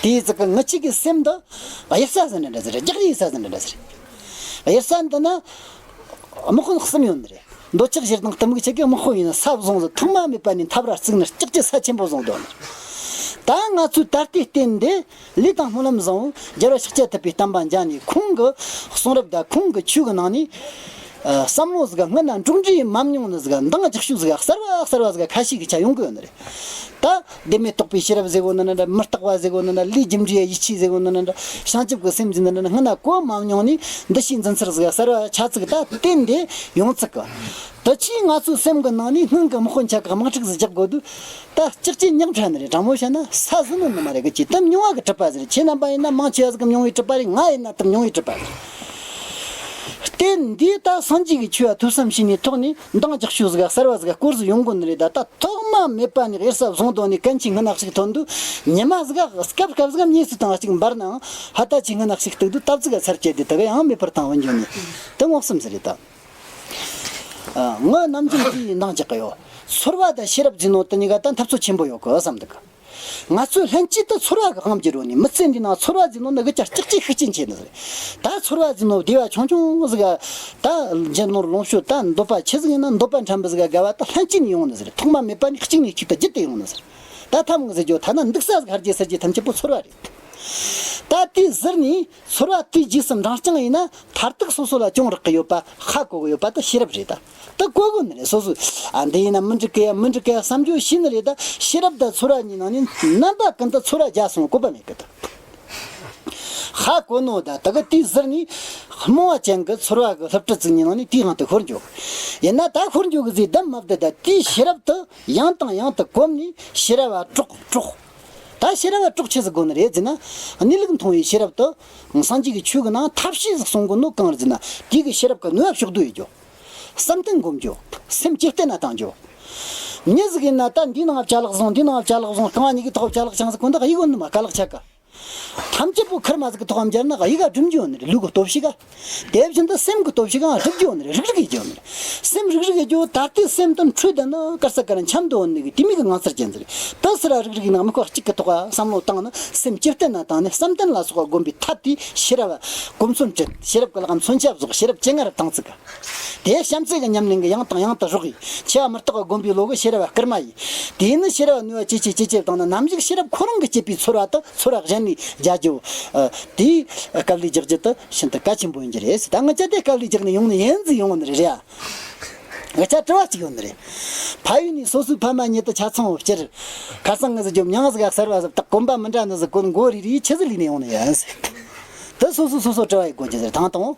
དེའི་ཙི་གི་ངེད་ཆ་གི་སེམས་དེ་གཡེར་ས་ཟིག་འདྲ་འདྲ་ཟིག་རེད། རྒྱག་རེས་ས་ཟིག་འདྲ་འདྲ་ཟིག་རེད། གཡེར་ས་འདི་ན་དམག་དཔོན་གསུམ་ཡོད་ནི་རེད། འདོད་ཆགས་ཞེ་སྡང་གཏི་མུག་ཆ་གི་དམག་དཔོན་ཡིན་ན་ས་བཟུང་ཟིག་ཐོག་མ་མེད་པ་ནས་འཐབ་ར་བརྩིགས་ནས་ལྕགས་ཀྱི་ས་ཆེན་པོ་བཟུང་འདོད་ནི། ད་ ད་ང་ཚོས་ད་ལྟའི་རྟེན་འདི་ལས་དང་སྨོན་ལམ་བཟང་བོ་རྒྱལ་བ་ཤཱཀྱ་ཐུབ་པའི་བསྟན་པ་འཇགས་ནས། ཁོང་གི་གསུང་རབ་དང་ཁོང་གི་ཆོས་ཀྱི་ནང་ནས། ཨ། བསམ་བློ་ཟིག་ག་སྔོན་ན་འགྲོགས་འདྲིས་མ་མྱོང་ནི་ཟིག་ག། འདང་རྒྱག་ཤུགས་ཟིག་ག་གསར་བ་གསར་བ་ཟིག་ག་ཁ་ཤས་ཀྱི་ཆ་ཡོང་གི་ཡོད་ནི་རེད། ད་བདེན་མེད་རྟོག་པའི་ཤེས་རབ་ཟེར་གོ་ནི་འདྲ་འདྲ། མི་རྟག་པ་ཟེར་གོ་ནི་འདྲ་འདྲ། ལས་རྒྱུ་འབྲས་ཡིད་ཆེས་ཟེར་གོ་ནི་འདྲ་འདྲ། བྱང་ཆུབ་ཀྱི་སེམས་ཟེར་ནི་འདྲ་འདྲ། སྔོན་ན་གོ་མ་མྱོང་ནི་འདུ་ཤེས་འཛིན་ཚུལ་ཟིག་ག་གསར་བ་ཆ་ཚིག་ད་རྟེན་འདི་ཡོང་ཚིག་གི། དེ་ཕྱིས་ང་ཚོའི་སེམས་ཀྱི་ནང་ནས་སྔོན་གྱི་དམག་དཔོན་ཆ་ག་དམག་འཁྲུག་ཟིག་རྒྱག་དགོས་དུས། ད་ལྕགས་ཀྱི་ཉག་ཕྲ་ནི་རེད། དྲང་མོ་བཤད་ན་ས་ཟིན་ནོ་ནི་མ་རེད་གི། ཅི་དེ་མྱོང་བ་གི་གྲུབ་པ་ཟེར། ཁྱེད་རྣམ་པ་ཡིན་ན་མང་ཆེ་བ་ཟིག་གི་མྱོང་བའི་གྲུབ་པ་རེད། ང་ཡིན་ན་དེ་མྱོང་བའི་གྲུབ་པ་རེད། རྟེན་འདིས་ད་སངས་རྒྱས་ཀྱི་ཆོས་ལ་ཐོས་བསམ་བྱས་ནས་ཐོག་ནས་འདང་རྒྱག་ཤུགས་ཟིག་ག་གསར་བ་ཟིག་ག་སྐོར་ཟིག་ཡོང་དགོས་ནི་རེད། ད་ད་ཐོག་མ་མེད་པ་ནས་གཡུལ་ས་བཟུང་དོ་ནས་གན་ཆི་སྔ་ན་ཞིག་ཐོན་དུས། ཉི་མ་ཟིག་ག་སྐབས་སྐབས་ཟིག་ག་མྱེ་སི་དང་གཅིག་འབར་ནའང་ཧ་ད་ཆི་སྔ་ན་ཞིག་སྟུག་དུས་སྟབས་ཟིག་ག་ཚར་བཅད་དེ་དེ་ག་ཡང་མེད་པར་བཏང་བ་འཇོན་ནས་དེ་ངོ་གསུམ་ཟིག་རེད་ད། ཨ། ངོས་ནམ་རྒྱུན་དེའི་འདང་རྒྱག་གི་ཡོད། ཚོར་བ་དང་ཤེས་རབ་ཟེར་ནོ་དེ་གཉིས་ཀ་ད་འཐབ་རྩོད་ཆེན་པོ་ཡོད་གི་བསམ་འདུག། ང་ཚོས་ལྷན་སྐྱེས་དེ་ཚོར་བ་གི་དབང་གིས་རོལ་ནས། མི་ཚེ་འདི་ནང་ཚོར་བ་ཟེར་ནོ་ནི་གི་ཅག་ལྕགས་ཀྱི་ཤུགས་རྐྱེན་ཆེ་ནི་རེད། ད་ཚོར་བ་ཟེར་ནོ་བདེ་བ་ཆུང་ཆུང་ཟིག་ག། ད་རྒྱུ་ནོར་ལོངས་སྤྱོད། ད་འདོད་པ་ཆི་ཟིག་ཡིན་ན་འདོད་པ་འཁྲབ་པ་ཟིག་ག་དགའ་བ་ད་ལྷན་སྐྱེས་ནས་ཡོང་ནི་ཟིག་རེད། ཐོག་མ་མེད་པ་ནས་གཅིག་ནས་གཅིག་ཏུ་བརྒྱུད་དེ་ཡོང་ནི་ཟིག་རེད། ད་ཐབས་ངོ་ཟེར་རྒྱུ་ཐ་ན་འདུག་ས་ཟིག་ཧར་རྒྱས་ཟེར་རྒྱུ་ཐམས་ཅད་པོ་ཚོར་བ་རེད། ད་དེའི་ཟུར་ནས་ཚོར་བ་དེའི་རྗེས་སུ་འབྲང་རྐྱང་ཡིན་ན། མཐར་ཐུག་སོ་སོ་ལ་གྱོང་རག་གི་ཡོད་པ་ཧ་གོ་གི་ཡོད་པ་དེ་ཤེས་རབ་རེད་ད། དེ་གོ་དགོས་ནི་རེད། སོ་སོས། ཨ། འདི་ཡིན་ན་མི་འགྲིག་གི་ཡ། མི་འགྲིག་གི་ཡ་བསམ་རྒྱུ་ཤེས་ནི་རེད་ད། ཤེས་རབ་དང་ཚོར་བ་གཉིས་ནང་ནས་རྣམ་པ་ཀུན་ཏུ་ཚོར་བ་རྒྱ་སོང་བ་བཀོད་པ་མེད་གི་ད། ཧ་གོ་ནོ་ད་དེ་གི་དེའི་ཟུར་ནས་རྨོངས་པ་ཅན་གྱི་ཚོར་བ་གི་སློབ་ཁྲིད་ཅིག་གཉིས་ནང་ནས་དེའི་དབང་དུ་ཤོར་འགྱོ་གི། ཡིན་ན་ད་ཤོར་འགྱོ་གི་ཟེར་དམ་མ་བདེ་ད། དེའི་ཤེས་རབ་དེ་ཡང་དང་ཡང་དུ་གོམས་ནས་ཤེས་རབ་བ་དཀྲོག་དཀྲོག་ད་ཤེས་རབ་བ་དཀྲོག་ཆི་ཟིག་དགོས་ནི་རེད་ཟེར་ན། གནས་ལུགས་མཐོང་བའི་ཤེས་རབ་དེ། སངས་རྒྱས་ཀྱི་ཆོས་ཀྱི་ནང་ཐབས་ཤེས་ཟིག་གསུང་དགོས་ནོ་གང་རེད་ཟེར་ན། དེ་གི་ཤེས་རབ་ཀྱི་ནུས་པ་ཕྱོགས་བསྡུ་ཡེད་རྒྱུ། བསམ་གཏན་སྒོམ་རྒྱུ། སེམས་ཇེ་བརྟན་ན་བཏང་རྒྱུ། མྱི་ཟིག་ཡིན་ན་ད་འདིའི་ནང་ཅ་ལག་བཟུང་། འདིའི་ནང་ཅ་ལག་བཟུང་། རྐང་བ་གཉིས་ཀྱི་ཐོག་ཅ་ལག་ཆང་ཟིག་གོན་ད་གཡུག་གོ་ནི་མ། རྐང་ལག་ཆག་ག་ཐམས་ཅད་པོ་ཁུར་མ་ཟིག་གི་ཐོག་འབྱར་ན་གཡུག་ག་སྒྲུབ་རྒྱུ་ཡོད་ནི་རེད། ལུས་ཀྱི་སྟོབས་ཤིག་ག་དེ་བཞིན་དུ་སེམས་ཀྱི་སྟོབས་ཤིག་གང་སྒྲུབ་རྒྱུ་ཡོད་ནི་རེད། རིག་རིག་ཡེད་རྒྱུ་ཡོད་ནི་རེད། སེམས་རིག་རིག་ཡེད་རྒྱུ། ད་ལྟའི་སེམས་དོན་འཕྲོད་བསྡད་ནི་དཀར་ས་དཀར་འཆམ་དུ་འོང་ནི་གི་དེ་མོ་གི་ངང་ཚུལ་ཅན་ཟིག་རེད། དེ་སི་ར་རིག་རིག་ནང་མི་ཁོ་གཅིག་གི་ཐོག་བསམ་བློ་བཏང་ནི། སེམས་ཇེ་བརྟན་ན་བཏང་ནི། བསམ་གཏན་ལ་སོགས་པ་སྒོམ་པའི་ཐབས་དེ་ཤེས་རབ་གོམས་སྲོལ་བྲལ། ཤེས་རབ་ཀྱི་ལག་མཚོན་ཆ་བཟུང་། ཤེས་རབ་ཇེ་ངར་བཏང་ཚུགས་ག་དེ་བྱམས་བརྩེ་གི་ཉམས་ལེན་གི་ཡང་དང་ཡང་དུ་རོགས་ཡིན། འཆི་བ་མི་རྟག་པ་སྒོམ་པའི་བློ་གི་ཤེས་རབ་བ་སྐུལ་མ་ཡིན། དེས་ནི་ཤེས་རབ་བ་ནུས་པ་ཇེ་ཆེ་ཇེ་ཆེ་བཏང་ན། ནམ་ཞིག་ཤེས་རབ་ཁོ་རང་གི་སྐྱེས་པའི་ཚོར་བ་དེ་ཚོར་བ་གཞན་ནས་རྒྱག་རྒྱུ། ཨ། དེའི་དཀའ་ལས་རྒྱག་རྒྱུ་དེ་ཤིན་ཏུ་གལ་ཆེན་པོ་ཡིན་རྒྱུ་རེད། ད་ང་ཅག་དེ་དཀའ་ལས་རྒྱག་ནས་ཡོང་ནི་ཡིན་ཟིག་ཡོང་ནི་རེད་རེད། ཨ། ང་ཅག་དྲི་བ་གཅིག་ཡོང་ནི་རེད། ཕ་ཡུལ་ནས་སོ་སོའི་ཕ་མ་ཉིད་དུ་ཆ་ཚང་བ་སྤྱིར། ཁ་སང་ང་ཟིག་རྒྱོབ་མྱང་ཟིག་ག་གསར་བ་ཟིག་ད་གོམ་པ་མི་འདྲ་ནི་ཟིག་གོན། མགོ་རིལ་རིལ་ཆི་ཟིག་ལས་ནས་ཡོང་ནི་ཡིན་ཟིག་དེ་སོ་སོ་སོ་སོ་དྲི་བ་ཡེད་དགོས་རྒྱུ་ཟིག་རེད། དང་དང་།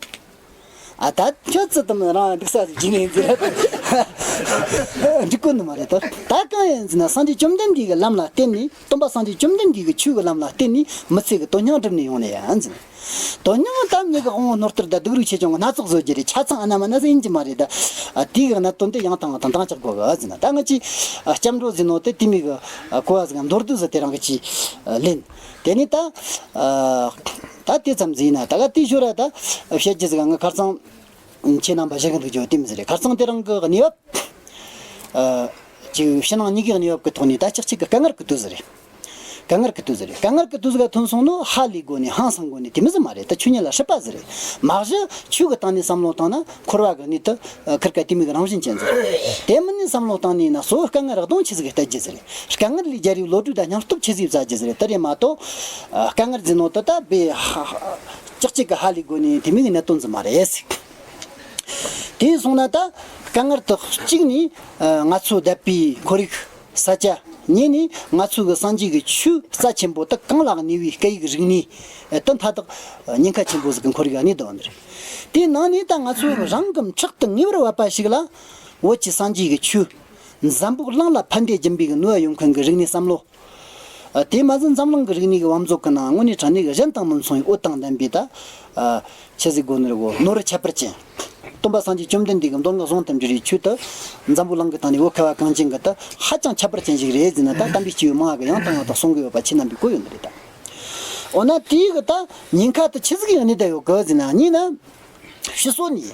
ཨ། ད་ཁྱོད་ཚོ་དེ་མོ་རང་འདུག་ས་ཟིག་བྱས་ནས་ཡིན་ཟེར། འགྲིག་གོ་ནི་མ་རེད་དོ། ད་གང་ཡིན་ཟེར་ན། སངས་རྒྱས་བཅོམ་ལྡན་འདས་ཀྱི་ལམ་ལ་བརྟེན་ནས། སྟོན་པ་སངས་རྒྱས་བཅོམ་ལྡན་འདས་ཀྱི་ཆོས་ཀྱི་ལམ་ལ་བརྟེན་ནས་མི་ཚེ་གི་དོན་སྙིང་བསྒྲུབས་ནས་ཡོང་ནི་ཡིན་ཟེར། དོན་སྙིང་ད་མྱི་གི་དབང་པོ་རྣོ་རྟུལ་དང་སྡུག་རུས་ཆེ་ཆུང་གི་སྣ་ཚོགས་བཟོ་རྒྱུ་རེད། ཆ་ཚང་ཨ་ན་མ་ན་ཟིག་ཡིན་གྱི་མ་རེད་ད། ཨ། དེའི་གི་གནད་དོན་དེ་ཡང་དང་དང་འདང་རྒྱག་དགོས་གི་ཟེར་ན། ད་ང་ཅིག་ཨ། སྐྱབས་འགྲོ་ཟེར་ནོ་དེ་དེ་མོ་གི་ཨ། གོ་བ་ཟིག་མདོར་བསྡུས་ཟིག་དེ་རང་གི་ཅིག་ཨ། ལེན། དེ་ནས་ད། ཨ། ད་དེ་ཙམ་ཟིག་ཡིན་ན། ད་ག་དེའི་ཞོར་ར་ད་བཤད་རྒྱུ་ཟིག་ང་ཁ་སང་ཁྱེད་རྣམ་པ་བཤད་གི་འདུག་རྒྱུ་དེ་མོ་ཟིག་རེད། ཁ་སང་དེ་རིང་གི་གནས་བབ། ཨ། ཅིག་ཕྱི་ནང་གཉིས་ཀའི་གནས་བབ་ཀྱི་ཐོག་ནས་ད་ཅིག་ཅིག་གི་དཀའ་ངལ་གི་དུས་ཟིག་རེད། དཀའ་ངལ་གི་དུས་ཟིག་རེད། དཀའ་ངལ་གི་དུས་ཟིག་ག་ཐོན་སོང་ནོ་ཧ་ལས་དགོས་ནས་ཧང་སང་དགོས་ནས་དེ་མོ་ཟིག་མ་རེད། ད་ཆོས་ཉིད་ལ་སྲིད་པ་ཟིག་རེད། མ་གཞི་ཆོས་གི་སྟེང་ནས་བསམ་བློ་བཏང་ན། འཁོར་བ་གི་གནས་དེ་ཁིར་ཀ་དེ་མོ་གི་རང་བཞིན་ཅན་ཟིག་རེད། དེ་མིན་ནས་བསམ་བློ་བཏང་ནས་ན། གཙོ་བོ་དཀའ་ངལ་རག་དོན་ཆི་ཟིག་གི་སྟེར་རྒྱུ་ཟིག་རེད། དཀའ་ངལ་ལས་རྒྱལ་བའི་བློ་གྲོས་དང་སྙིང་སྟོབས་ཆི་ཟིག་བཟའ་རྒྱུ་ཟིག་རེད། དེ་རེད་མ་གཏོགས། ཨ། དཀའ་ངལ་ཟེར་ནོ་དེ་ད་དཔེ་ཧ་ཧ་ཅིག་ཅིག་གི་ཧ་ལས་དགོས་ནས་དེ་མོ་གི་གནད་དོན་ཟིག་མ་རེད། དེ་སོང་ན་ད་དཀའ་ངལ་དེ་གཅིག་ནས། ཨ། ང་ཚོ་བསྡད་པའི་ཁོར་ཡུག་ས་ཆ། གཉིས་ནས་ང་ཚོ་གི་སངས་རྒྱས་ཀྱི་ཆོས་རྩ་ཆེན་པོ་དེ་གང་ལ་གནས་པའི་སྐད་ཡིག་རིག་གནས་དེ་མཐའ་དག་ཉེན་ཁ་ཆེན་པོ་ཟིག་གི་ཁོར་ཡུག་གནས་དོན་རེད། དེའི་ནང་ནས་ད་ང་ཚོ་རང་གི་ཕྲག་ཏུ་ངེས་པར་བབས་པ་ཞིག་ལ། བོད་ཀྱི་སངས་རྒྱས་ཀྱི་ཆོས་འཛམ་བུ་གླིང་ལ་ཕན་བདེ་སྦྱིན་པའི་གི་ནུས་པ་ཡོད་མཁན་གྱི་རིག་གནས་བསམ་བློ། ཨ། དེ་མ་ཟད་འཛམ་གླིང་གི་རིག་གནས་ཀྱི་བབ་མཛོད་ཀྱི་ནང་དངོས་གནས་དྲང་གནས་ཀྱི་གཞན་དང་མི་མཚུངས་པའི་འོད་དང་ལྡན་པའི་ད། ཨ། ཆི་ཟིག་དགོས་ནི་རེད་གོ། ནོར་བུ་ཁྱད་པར་ཅན། སྟོན་པ་སངས་རྒྱས་བཅོམ་ལྡན་འདས་ཀྱི་མདོ་ལྔ་ཟུང་དུ་འབྲེལ་བའི་ཆོས་དེ་འཛམ་བུ་གླིང་གི་སྟེང་ནས་བོད་ཁ་བ་གངས་ཅན་གྱི་ད་ཧ་ཅང་ཁྱད་པར་ཅན་ཞིག་རེད་ཟེར་ན། ད་དམ་པའི་སྐྱེས་བུ་མང་བ་གིས་ཡང་དང་ཡང་དུ་གསུང་གི་ཡོད་པ་ཁྱེད་རྣམ་པས་གོ་ཡོད་ནི་རེད་ད། འོ་ན་དེའི་གི་ད་ཉེན་ཁ་དེ་ཆི་ཟིག་ཡང་གནས་བསྡད་ཡོད་གི་ཟེར་ན། གཉིས་ན། ཕྱི་སོ་ནས།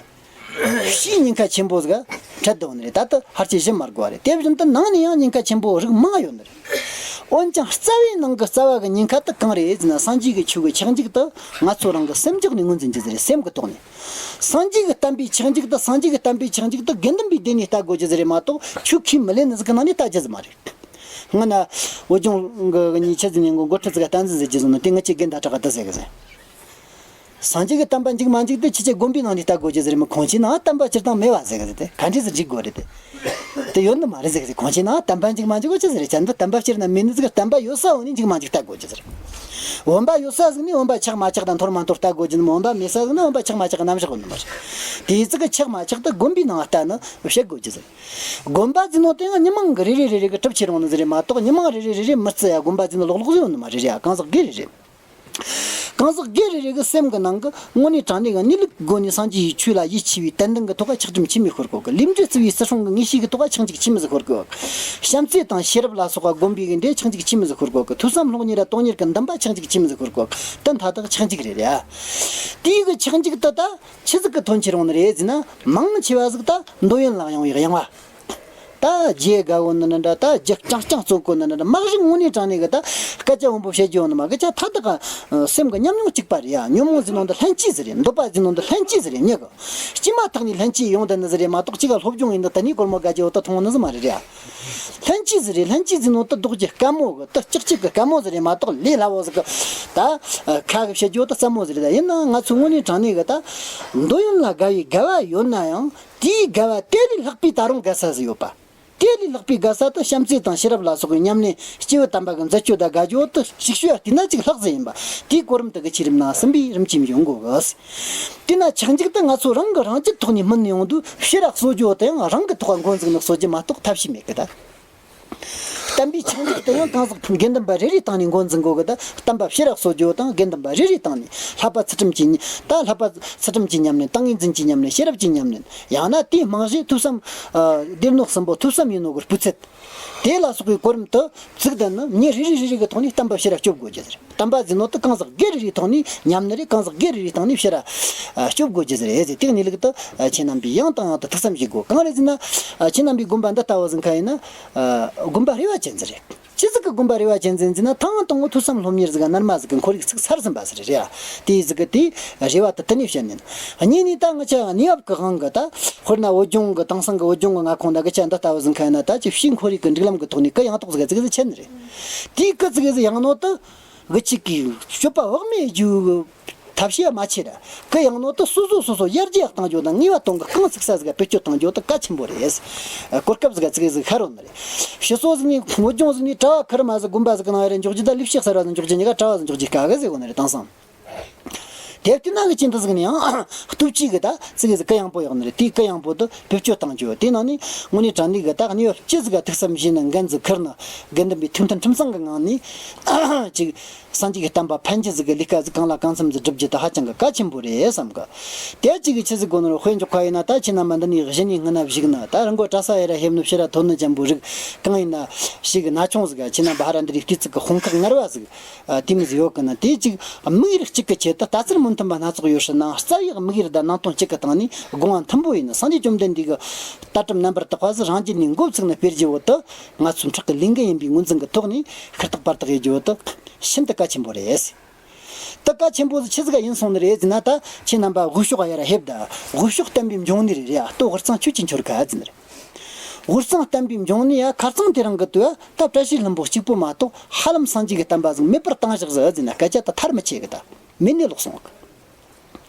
ཕྱིའི་ཉེན་ཁ་ཆེན་པོ་ཟིག་འཕྲད་དོ་ནི་རེད། ད་ལྟ་ཧར་ཅི་ཞིབ་མ་དགོས་པ་རེད། དེ་བཞིན་དུ་ནང་ནས་ཡང་ཉེན་ཁ་ཆེན་པོ་རིགས་མང་ཡོད་ནི་རེད། འོན་ཀྱང་རྩ་བའི་ནང་གི་རྩ་བ་གི་ཉེན་ཁ་དེ་གང་རེད་ཟེར་ན། སངས་རྒྱས་ཀྱི་ཆོས་ཀྱི་ཆགས་འཇིག་དེ་ང་ཚོ་རང་གི་སེམས་རྒྱུད་ནས་ངོས་འཛིན་རྒྱུ་ཟིག་རེད། སེམས་ཀྱི་ཐོག་ནས། སངས་རྒྱས་ཀྱི་བསྟན་པའི་ཆགས་འཇིག་དེ། སངས་རྒྱས་ཀྱི་བསྟན་པའི་ཆགས་འཇིག་དེ་དགེ་འདུན་པའི་སྡེ་ནས་ལྟ་དགོས་རྒྱུ་ཟིག་རེད་མ་གཏོགས། ཆོས་ཁས་མི་ལེན་ནི་ཟིག་གི་ནང་ནས་ལྟ་རྒྱུ་ཟིག་མ་རེད། སྔ་ན་བོད་ལྗོངས་གི་ཉེ་ཆར་ཟིན་ནས་མགོ་འཁྲིད་ཟིག་ག་བསྟན་འཛིན་ཟེར་གྱི་བཟོ་ན་དེ་ངི་ཆེ་རྒན་ད་དྲག་ག་ད་ཟེར་གི་ཟེར། སངས་རྒྱས་ཀྱི་བསྟན་པ་འཇིག་མ་འཇིག་དེ་ཁྱེད་ཀྱི་དགོན་པའི་ནང་ནས་ལྟ་དགོས་ཀྱི་ཟེར་མི་ཁོང་ཆེ་ནང་བསྟན་པ་སྤྱིར་བཏང་མེད་བ་ཟེར་གི་ཟེར་དེ་ག་འདྲས་ཟིག་འཇིག་དགོས་རེད་དེ། དེ་ཡོད་ནི་མ་རེད་ཟེར་གི་ཟེར། ཁོང་ཆེ་ནང་བསྟན་པ་འཇིག་མ་འཇིག་གོ་ཆི་ཟེར་རེད། ཅན་དུ་བསྟན་པ་སྤྱིར་ན་མེད་ནི་ཟིག་བསྟན་པ་ཡོད་ས་འོ་ནས་འཇིག་མ་འཇིག་ལྟ་དགོས་ཀྱི་ཟེར། བུམ་པ་ཡོད་ས་ཟིག་ནས་བུམ་པ་ཆགས་མ་ཆགས་དང་འཐོར་མ་འཐོར་ལྟ་དགོས་ཀྱི་ནི་མོ། བུམ་པ་མེད་ས་ཟིག་ན་བུམ་པ་ཆགས་མ་ཆགས་གི་རྣམ་གཞག་ཡོད་ནི་མ་རེད། དེ་ཟིག་གི་ཆགས་མ་ཆགས་དེ་དགོན་པའི་ནང་ལྟ་ནི་བཤད་དགོས་ཀྱི་ཟེར། དགོན་པ་ཟེར་ནོ་དེ་ཡང་མི་མང་གི་རེ་རེ་རེ་རེ་གི་གྲུབ་ཆེ་རུང་ནི་ཟེར་རེད་མ་གཏོགས་མི་མང་རེ་རེ་རེ་རེ་མི་རྩི་ཡ། དགོན་པ་ཟེར་ནི་ལོག་ལོག་ཟེར་ཡོད་ནི་མ་རེད་རེད་ཡ། གང་ཟག་སྒེར་རེ་རེ། གང་ཟག་སྒེར་རེ་རེ་གི་སེམས་གི་ནང་གི་དངོས་གནས་དྲང་གནས་གི་གནས་ལུགས་སྒོ་ནས་སངས་རྒྱས་ཀྱི་ཆོས་ལ་ཡིད་ཆེས་པའི་ཏན་ཏན་གི་ཐོག་ག་ཆགས་རྒྱུ་ཆི་མོ་ཤོར་གོ་གི། ལས་འབྲས་བརྩི་བའི་སྲིད་སྲུང་གི་ངེས་ཤེས་ཀྱི་ཐོག་ག་ཆགས་འཇིག་ཆི་མོ་ཟིག་ཤོར་གོ་གི། བྱམས་བརྩེ་དང་ཤེས་རབ་ལ་སོགས་པ་སྒོམ་པའི་གི་འབྲས་ཆགས་འཇིག་ཆི་མོ་ཟིག་ཤོར་གོ་གི། ཐོས་བསམ་སློབ་གཉེར་ར་དོན་གཉེར་གི་འདུན་པ་ཆགས་འཇིག་ཆི་མོ་ཟིག་ཤོར་གོ་གི། དེ་མཐའ་དག་ཆགས་འཇིག་རེད་རེད་ཨ། དེའི་གི་ཆགས་འཇིག་དེ་ད་ཆི་ཟིག་གི་དོན་ཆེ་རུང་ནི་རེད་ཟེར་ན། མང་ཆེ་བ་ཟིག་ད་འདོད་ཡོན་ལ་གཡེང་བའི་གཡེང་བ། ད་རྒྱུ་དགའ་བོ་ནི་འདྲ་འདྲ། ད་རྒྱུ་རྐྱང་རྐྱང་བཙོག་གོ་ནི་འདྲ་འདྲ། མ་གཞི་དངོས་གནས་དྲང་གནས་གི་ད་སྐད་ཆ་དབང་པོ་བཤད་རྒྱུ་ཡོང་ནི་མ་གི་ཆ་ཐ་དག་ག་སེམས་གི་ཉམས་མྱོང་གཅིག་པ་རེད་ཡ། ཉོན་མོངས་ཟེར་ནོ་འདི་ལྷན་སྐྱེས་ཟིག་རེད། འདོད་པ་ཟེར་ནོ་འདི་ལྷན་སྐྱེས་ཟིག་རེད། མྱི་གི་སྐྱེས་མ་ཐག་ནས་ལྷན་སྐྱེས་ཡོང་དེ་ནི་ཟིག་རེད་མ་གཏོགས་གཅིག་ག་སློབ་སྦྱོང་ཡིན་འདི་ད་ནི་སྒོར་མོ་དགའ་རྒྱུ་བོ་ད་མཐོང་ནི་ཟིག་མ་རེད་ཡ། ལྷན་སྐྱེས་ཟིག་རེད། ལྷན་སྐྱེས་ཟེར་ནོ་ད་རྡོག་རྒྱུ་དཀའ་མོ་གི་ད་ལྕག་གཅིག་གི་དཀའ་མོ་ཟིག་རེད་མ་གཏོགས་ལས་སླ་བོ་ཟིག་གི་ད་ཁ་གི་བཤད་རྒྱུ་བོ་ད་སླ་མོ་ཟིག་རེད། ད་ཡིན་ནའང་ང་ཚོ་དངོས་གནས་དྲང་གནས་གི་ད་འདོད་ཡོན་ལ་དགའ་བའི་དགའ་བ་ཡོད་ན་ཡང་། དེའི་དགའ་བ་དེ་ལས་ལྷག་པའི་ད་རུང་དགའ་ས་ཟིག་ཡོད་པ། དེ་ལས་ལྷག་པའི་དགའ་ས་དེ་བྱམས་བརྩེ་དང་ཤེས་རབ་ལ་སོགས་པའི་ཉམས་ལེན། སྐྱེས་བུ་དམ་པ་གི་མཛད་སྤྱོད་དང་དགའ་སྐྱོ་དེ་ཞིག་ཤོས་ཡ་དེ་ན་ཅིག་ལྷག་ཟིག་ཡིན་པ། དེའི་གོ་རིམ་དེ་གི་ཆི་རིམ་ནང་ཟིན་པའི་རིམ་གྱིས་འབྱུང་དགོས་གི། དེ་ན་ཆགས་འཇིག་དེ་ང་ཚོ་རང་གི་རང་རྒྱུད་ཐོག་ནས་སྨིན་ཡོང་དུས། ཕྱིར་ར་གསོ་རྒྱུ་དེ་ཡང་རང་གི་ཐོག་འགོ་འཛུགས་ནས་གསོ་རྒྱུ་མ་གཏོགས་ཐབས་ཤེས་མེད་གི་ད། བསྟན་པའི་ཆགས་འཇིག་དེ་ཡང་གང་ཟག་དགེ་འདུན་པ་རེ་རེའི་སྟེང་ནས་འགོ་འཛིན་དགོས་གི། ད་བསྟན་པ་ཕྱིར་ར་གསོ་རྒྱུ་དང་དགེ་འདུན་པ་རེ་རེའི་སྟེང་ནས་བསླབ་པ་ཚུལ་ཁྲིམས་ཀྱི་ཉམས། ད་བསླབ་པ་ཚུལ་ཁྲིམས་ཀྱི་ཉམས་ལེན། ཏིང་ངེ་འཛིན་གྱི་ཉམས་ལེན། ཤེས་རབ་ཀྱི་ཉམས་ལེན། ཡང་ན་དེའི་རྨང་གཞི་ཐོས་བསམ། ཨ། སྡེ་སྣོད་གསུམ་པོ་ཐོས་བསམ་ཡིན་ནོ་གི་སྤུས་ཚད། དེ་ལ་སོགས་པའི་གོ་རིམ་དུ་བཙུགས་བསྡད་ནི་མྱི་རེ་རེ་རེ་རེ་གི་ཐོག་ནས་བསྟན་པ་ཕྱིར་ར་སྐྱོབ་དགོས་རྒྱུ་རེད། བསྟན་པ་ཟེར་ནོ་དེ་གང་ཟག་སྒེར་རེ་རེའི་ཐོག་ནས་ཉམས་ནི་རེད། གང་ཟག་སྒེར་རེ་རེའི་ཐོག་ནས་ཕྱིར་ར་སྐྱོབ་དགོས་རྒྱུ་ཟེར་རེད་ཟེར། དེ་གནས་ལུགས་དེ་ཁྱེད་རྣམ་པས་ཡང་དང་ཡང་དུ་ཐུགས་བསམ་བཞེས་དགོས། གང་རེད་ཟེར་ན། ཁྱེད་རྣམ་པའི་དགོན་པ་འདི་ལྟ་བུ་ཟིག་ག་ཡིན་ན། དགོན་པ་རེ་བ་ཅན་ཟིག་རེད། ཅི་ཟིག་གི་དགོན་པ་རེ་བ་ཅན་ཟིག་ཟེར་ན། ཐེངས་དང་པོ་ཐོས་བསམ་སློབ་གཉེར་ཟིག་ག་རྣལ་མ་ཟིག་གི་ཁོར་ཡུག་ཅིག་ཚར་ཟིན་པ་ཟིག་རེད་རེད་ཡ། དེ་ཟིག་གི་དེ་རེ་བ་དེ་དེ་ནས་བཤད་ནས། གཉིས་ནས་ད་ང་ཆ་གནས་བབ་གི་དབང་གིས་ད། དཔེར་ན་བོད་ལྗོངས་གི། དེང་སང་གི་བོད་ལྗོངས་གི་མངའ་ཁོངས་ད་གི་ཆ་འདི་ལྟ་བུ་ཟིག་ག་ཡིན་ན། ད་ཅིག་ཕྱིའི་ཁོར་ཡུག་གི་སྒྲིག་ལམ་གི་ཐོག་ནས་གུ་ཡངས་ཏོག་ཟིག་ག་ཙིག་གེ་ཟིག་ཆེ་ནི་རེད། དེའི་གུ་ཙིག་གེ་ཟིག་ཡངས་ནོ་དེ་གི་ཅིག་གི་སྤྱོད་པ་བག་མེད་རྒྱུ་ཐབས་ཤེས་མ་ཆེ་ར། གུ་ཡངས་ནོ་དེ་སོ་སོ་སོ་སོ་ཡར་རྒྱས་གཏང་རྒྱུ་དང་ངེས་པ་དོན་གི་རྐང་ཚུགས་ས་ཟིག་ག་བེད་སྤྱོད་གཏང་རྒྱུ་དེ་གལ་ཆེན་པོ་རེད། གོ་སྐབས་ཟིག་ག་ཙིག་གེ་ཟིག་ཤར་ཡོད་ནི་རེད། ཕྱི་སོ་ཟིག་ནས་བོད་ལྗོངས་ཟིག་ནས་གྲྭ་བ་ཁེར་མ་ཟིག་དགོན་པ་ཟིག་གི་ནང་ཡར་འཇོག་རྒྱུ་དང་ལས་བྱེད་གསར་བ་ཟིག་འཇོག་རྒྱུ་གཉིས་ཀ། གྲྭ་བ་ཟིག་འཇོག་རྒྱུ་དཀའ་གི་ཟེར་གོ་ནི་རེད། དེང་སང་། དེ་བལྟས་ན་གི་ཅི་འདི་ཟིག་ནས་ཡང་སྟོབས་ཆེ་གི་ད་ཙིག་གེ་ཟིག་གུ་ཡངས་པོ་ཡོད་ནི་རེད། དེའི་གུ་ཡངས་པོ་དེ་བེད་སྤྱོད་གཏང་རྒྱུ། དེ་ནང་ནས་དངོས་གནས་དྲང་གནས་གི་ད་གནས་བབ་ཅི་ཟིག་ག་ཐུགས་བསམ་བཞེས་ནས་འགན་ཟིག་ཁུར་ནས། དགེ་འདུན་པའི་ཐུགས་མཐུན་ཁྲིམས་གཙང་གི་ངང་ནས་ཅིག་སངས་རྒྱས་ཀྱི་བསྟན་པ་ཕན་རྒྱུ་ཟིག་གི་ལས་ཀ་ཟིག་གང་ལ་གང་འཚམ་ཟིག་སྒྲུབ་རྒྱུ་དེ་ཧ་ཅང་གི་གལ་ཆེན་པོ་རེད་བསམ་གི། དེ་གཅིག་གི་ཆི་ཟིག་གོ་ནོར་དཔེ་འཇོག་ག་ཡིན་ན། ད་ཁྱེད་རྣམ་པ་འདི་ནས་གཞི་ནས་སྔོན་ན་བཞུགས་ན། ད་རི་མགོ་གྲྭ་ས་ཡར་ར་ཕེབས་ནི་ཕྱིར་ར་ཐོན་ནི་ཅན་པོ་རིགས་གང་ཡིན་ན་ཞིག་ན་ཆུང་ཟིག་ག་ཁྱེད་རྣམ་པ་ཧ་ར་འདི་རིགས་བལྟས་ཚིག་གི་དཔུང་ཁག་ངར་བ་ཟིག་ཨ། དེ་མོ་ཟིག་ཡོད་གི་ན། དེ་གཅིག་དམིགས་ཡུལ་གཅིག་གི་ཆེད་དུ་ལྟ་ཚུལ་མི་མཐུན་པ་སྣ་ཚོགས་ཡོད་སྲིད་ནའང་། རྩ་བའི་དམིགས་ཡུལ་དང་ནང་དོན་གཅིག་གི་སྟེང་ནས་དགོངས་པ་མཐུན་པོ་ཡིན་ན། སངས་རྒྱས་བཅོམ་ལྡན་འདས་ཀྱི་ལྟ་གྲུབ་རྣམ་པར་དག་པ་ཟིག་རང་རྒྱུད་ནས་འགོ་བཙུགས་ནས་སྤེལ་རྒྱུ་བོ་དེ་ང་ཚོའི་ཕྲག་གི་ལས་འགན་ཡིན་པའི་ངོས་འཛིན་གྱི་ཐོག་ནས་ཤ་སྟག་པ་སྟག་ཡེད་རྒྱུ་བོ་དེ་ཤིན་ཏུ་གལ་ཆེན་པོ་རེད། དེ་གལ་ཆེན་པོ་ཟིག་ཆི་ཟིག་ག་ཡིན་སོང་ནི་རེད་ཟེར་ན། ད་ཁྱེད་རྣམ་པ་དབུས་ཕྱོགས་ཡར་ར་ཕེབས་ད། དབུས་ཕྱོགས་བསྟན་པའི་འབྱུང་གནས་རེད་རེད་ཨ། ལྟོ་དབུས་གཙང་ཁྱོད་ཀྱིས་འཆོར་ག་ཟེར་ནི་རེད། དབུས་གཙང་བསྟན་པའི་འབྱུང་གནས་ཡ། ཁ་རྩང་དེ་རིང་གི་དུས་ད་བཀྲ་ཤིས་ལྷུན་པོ་གཅིག་པོ་མ་གཏོགས་ཧ་ལམ་སངས་རྒྱས་ཀྱི་བསྟན་པ་ཟིག་མེད་པར་བཏང་བཞག་ཟིག་ཟེར་ན་སྐད་ཆ་ད་ཐལ་མོ་ཆད་གི། ད་མེད་ནས་ལོག་སོང་གི།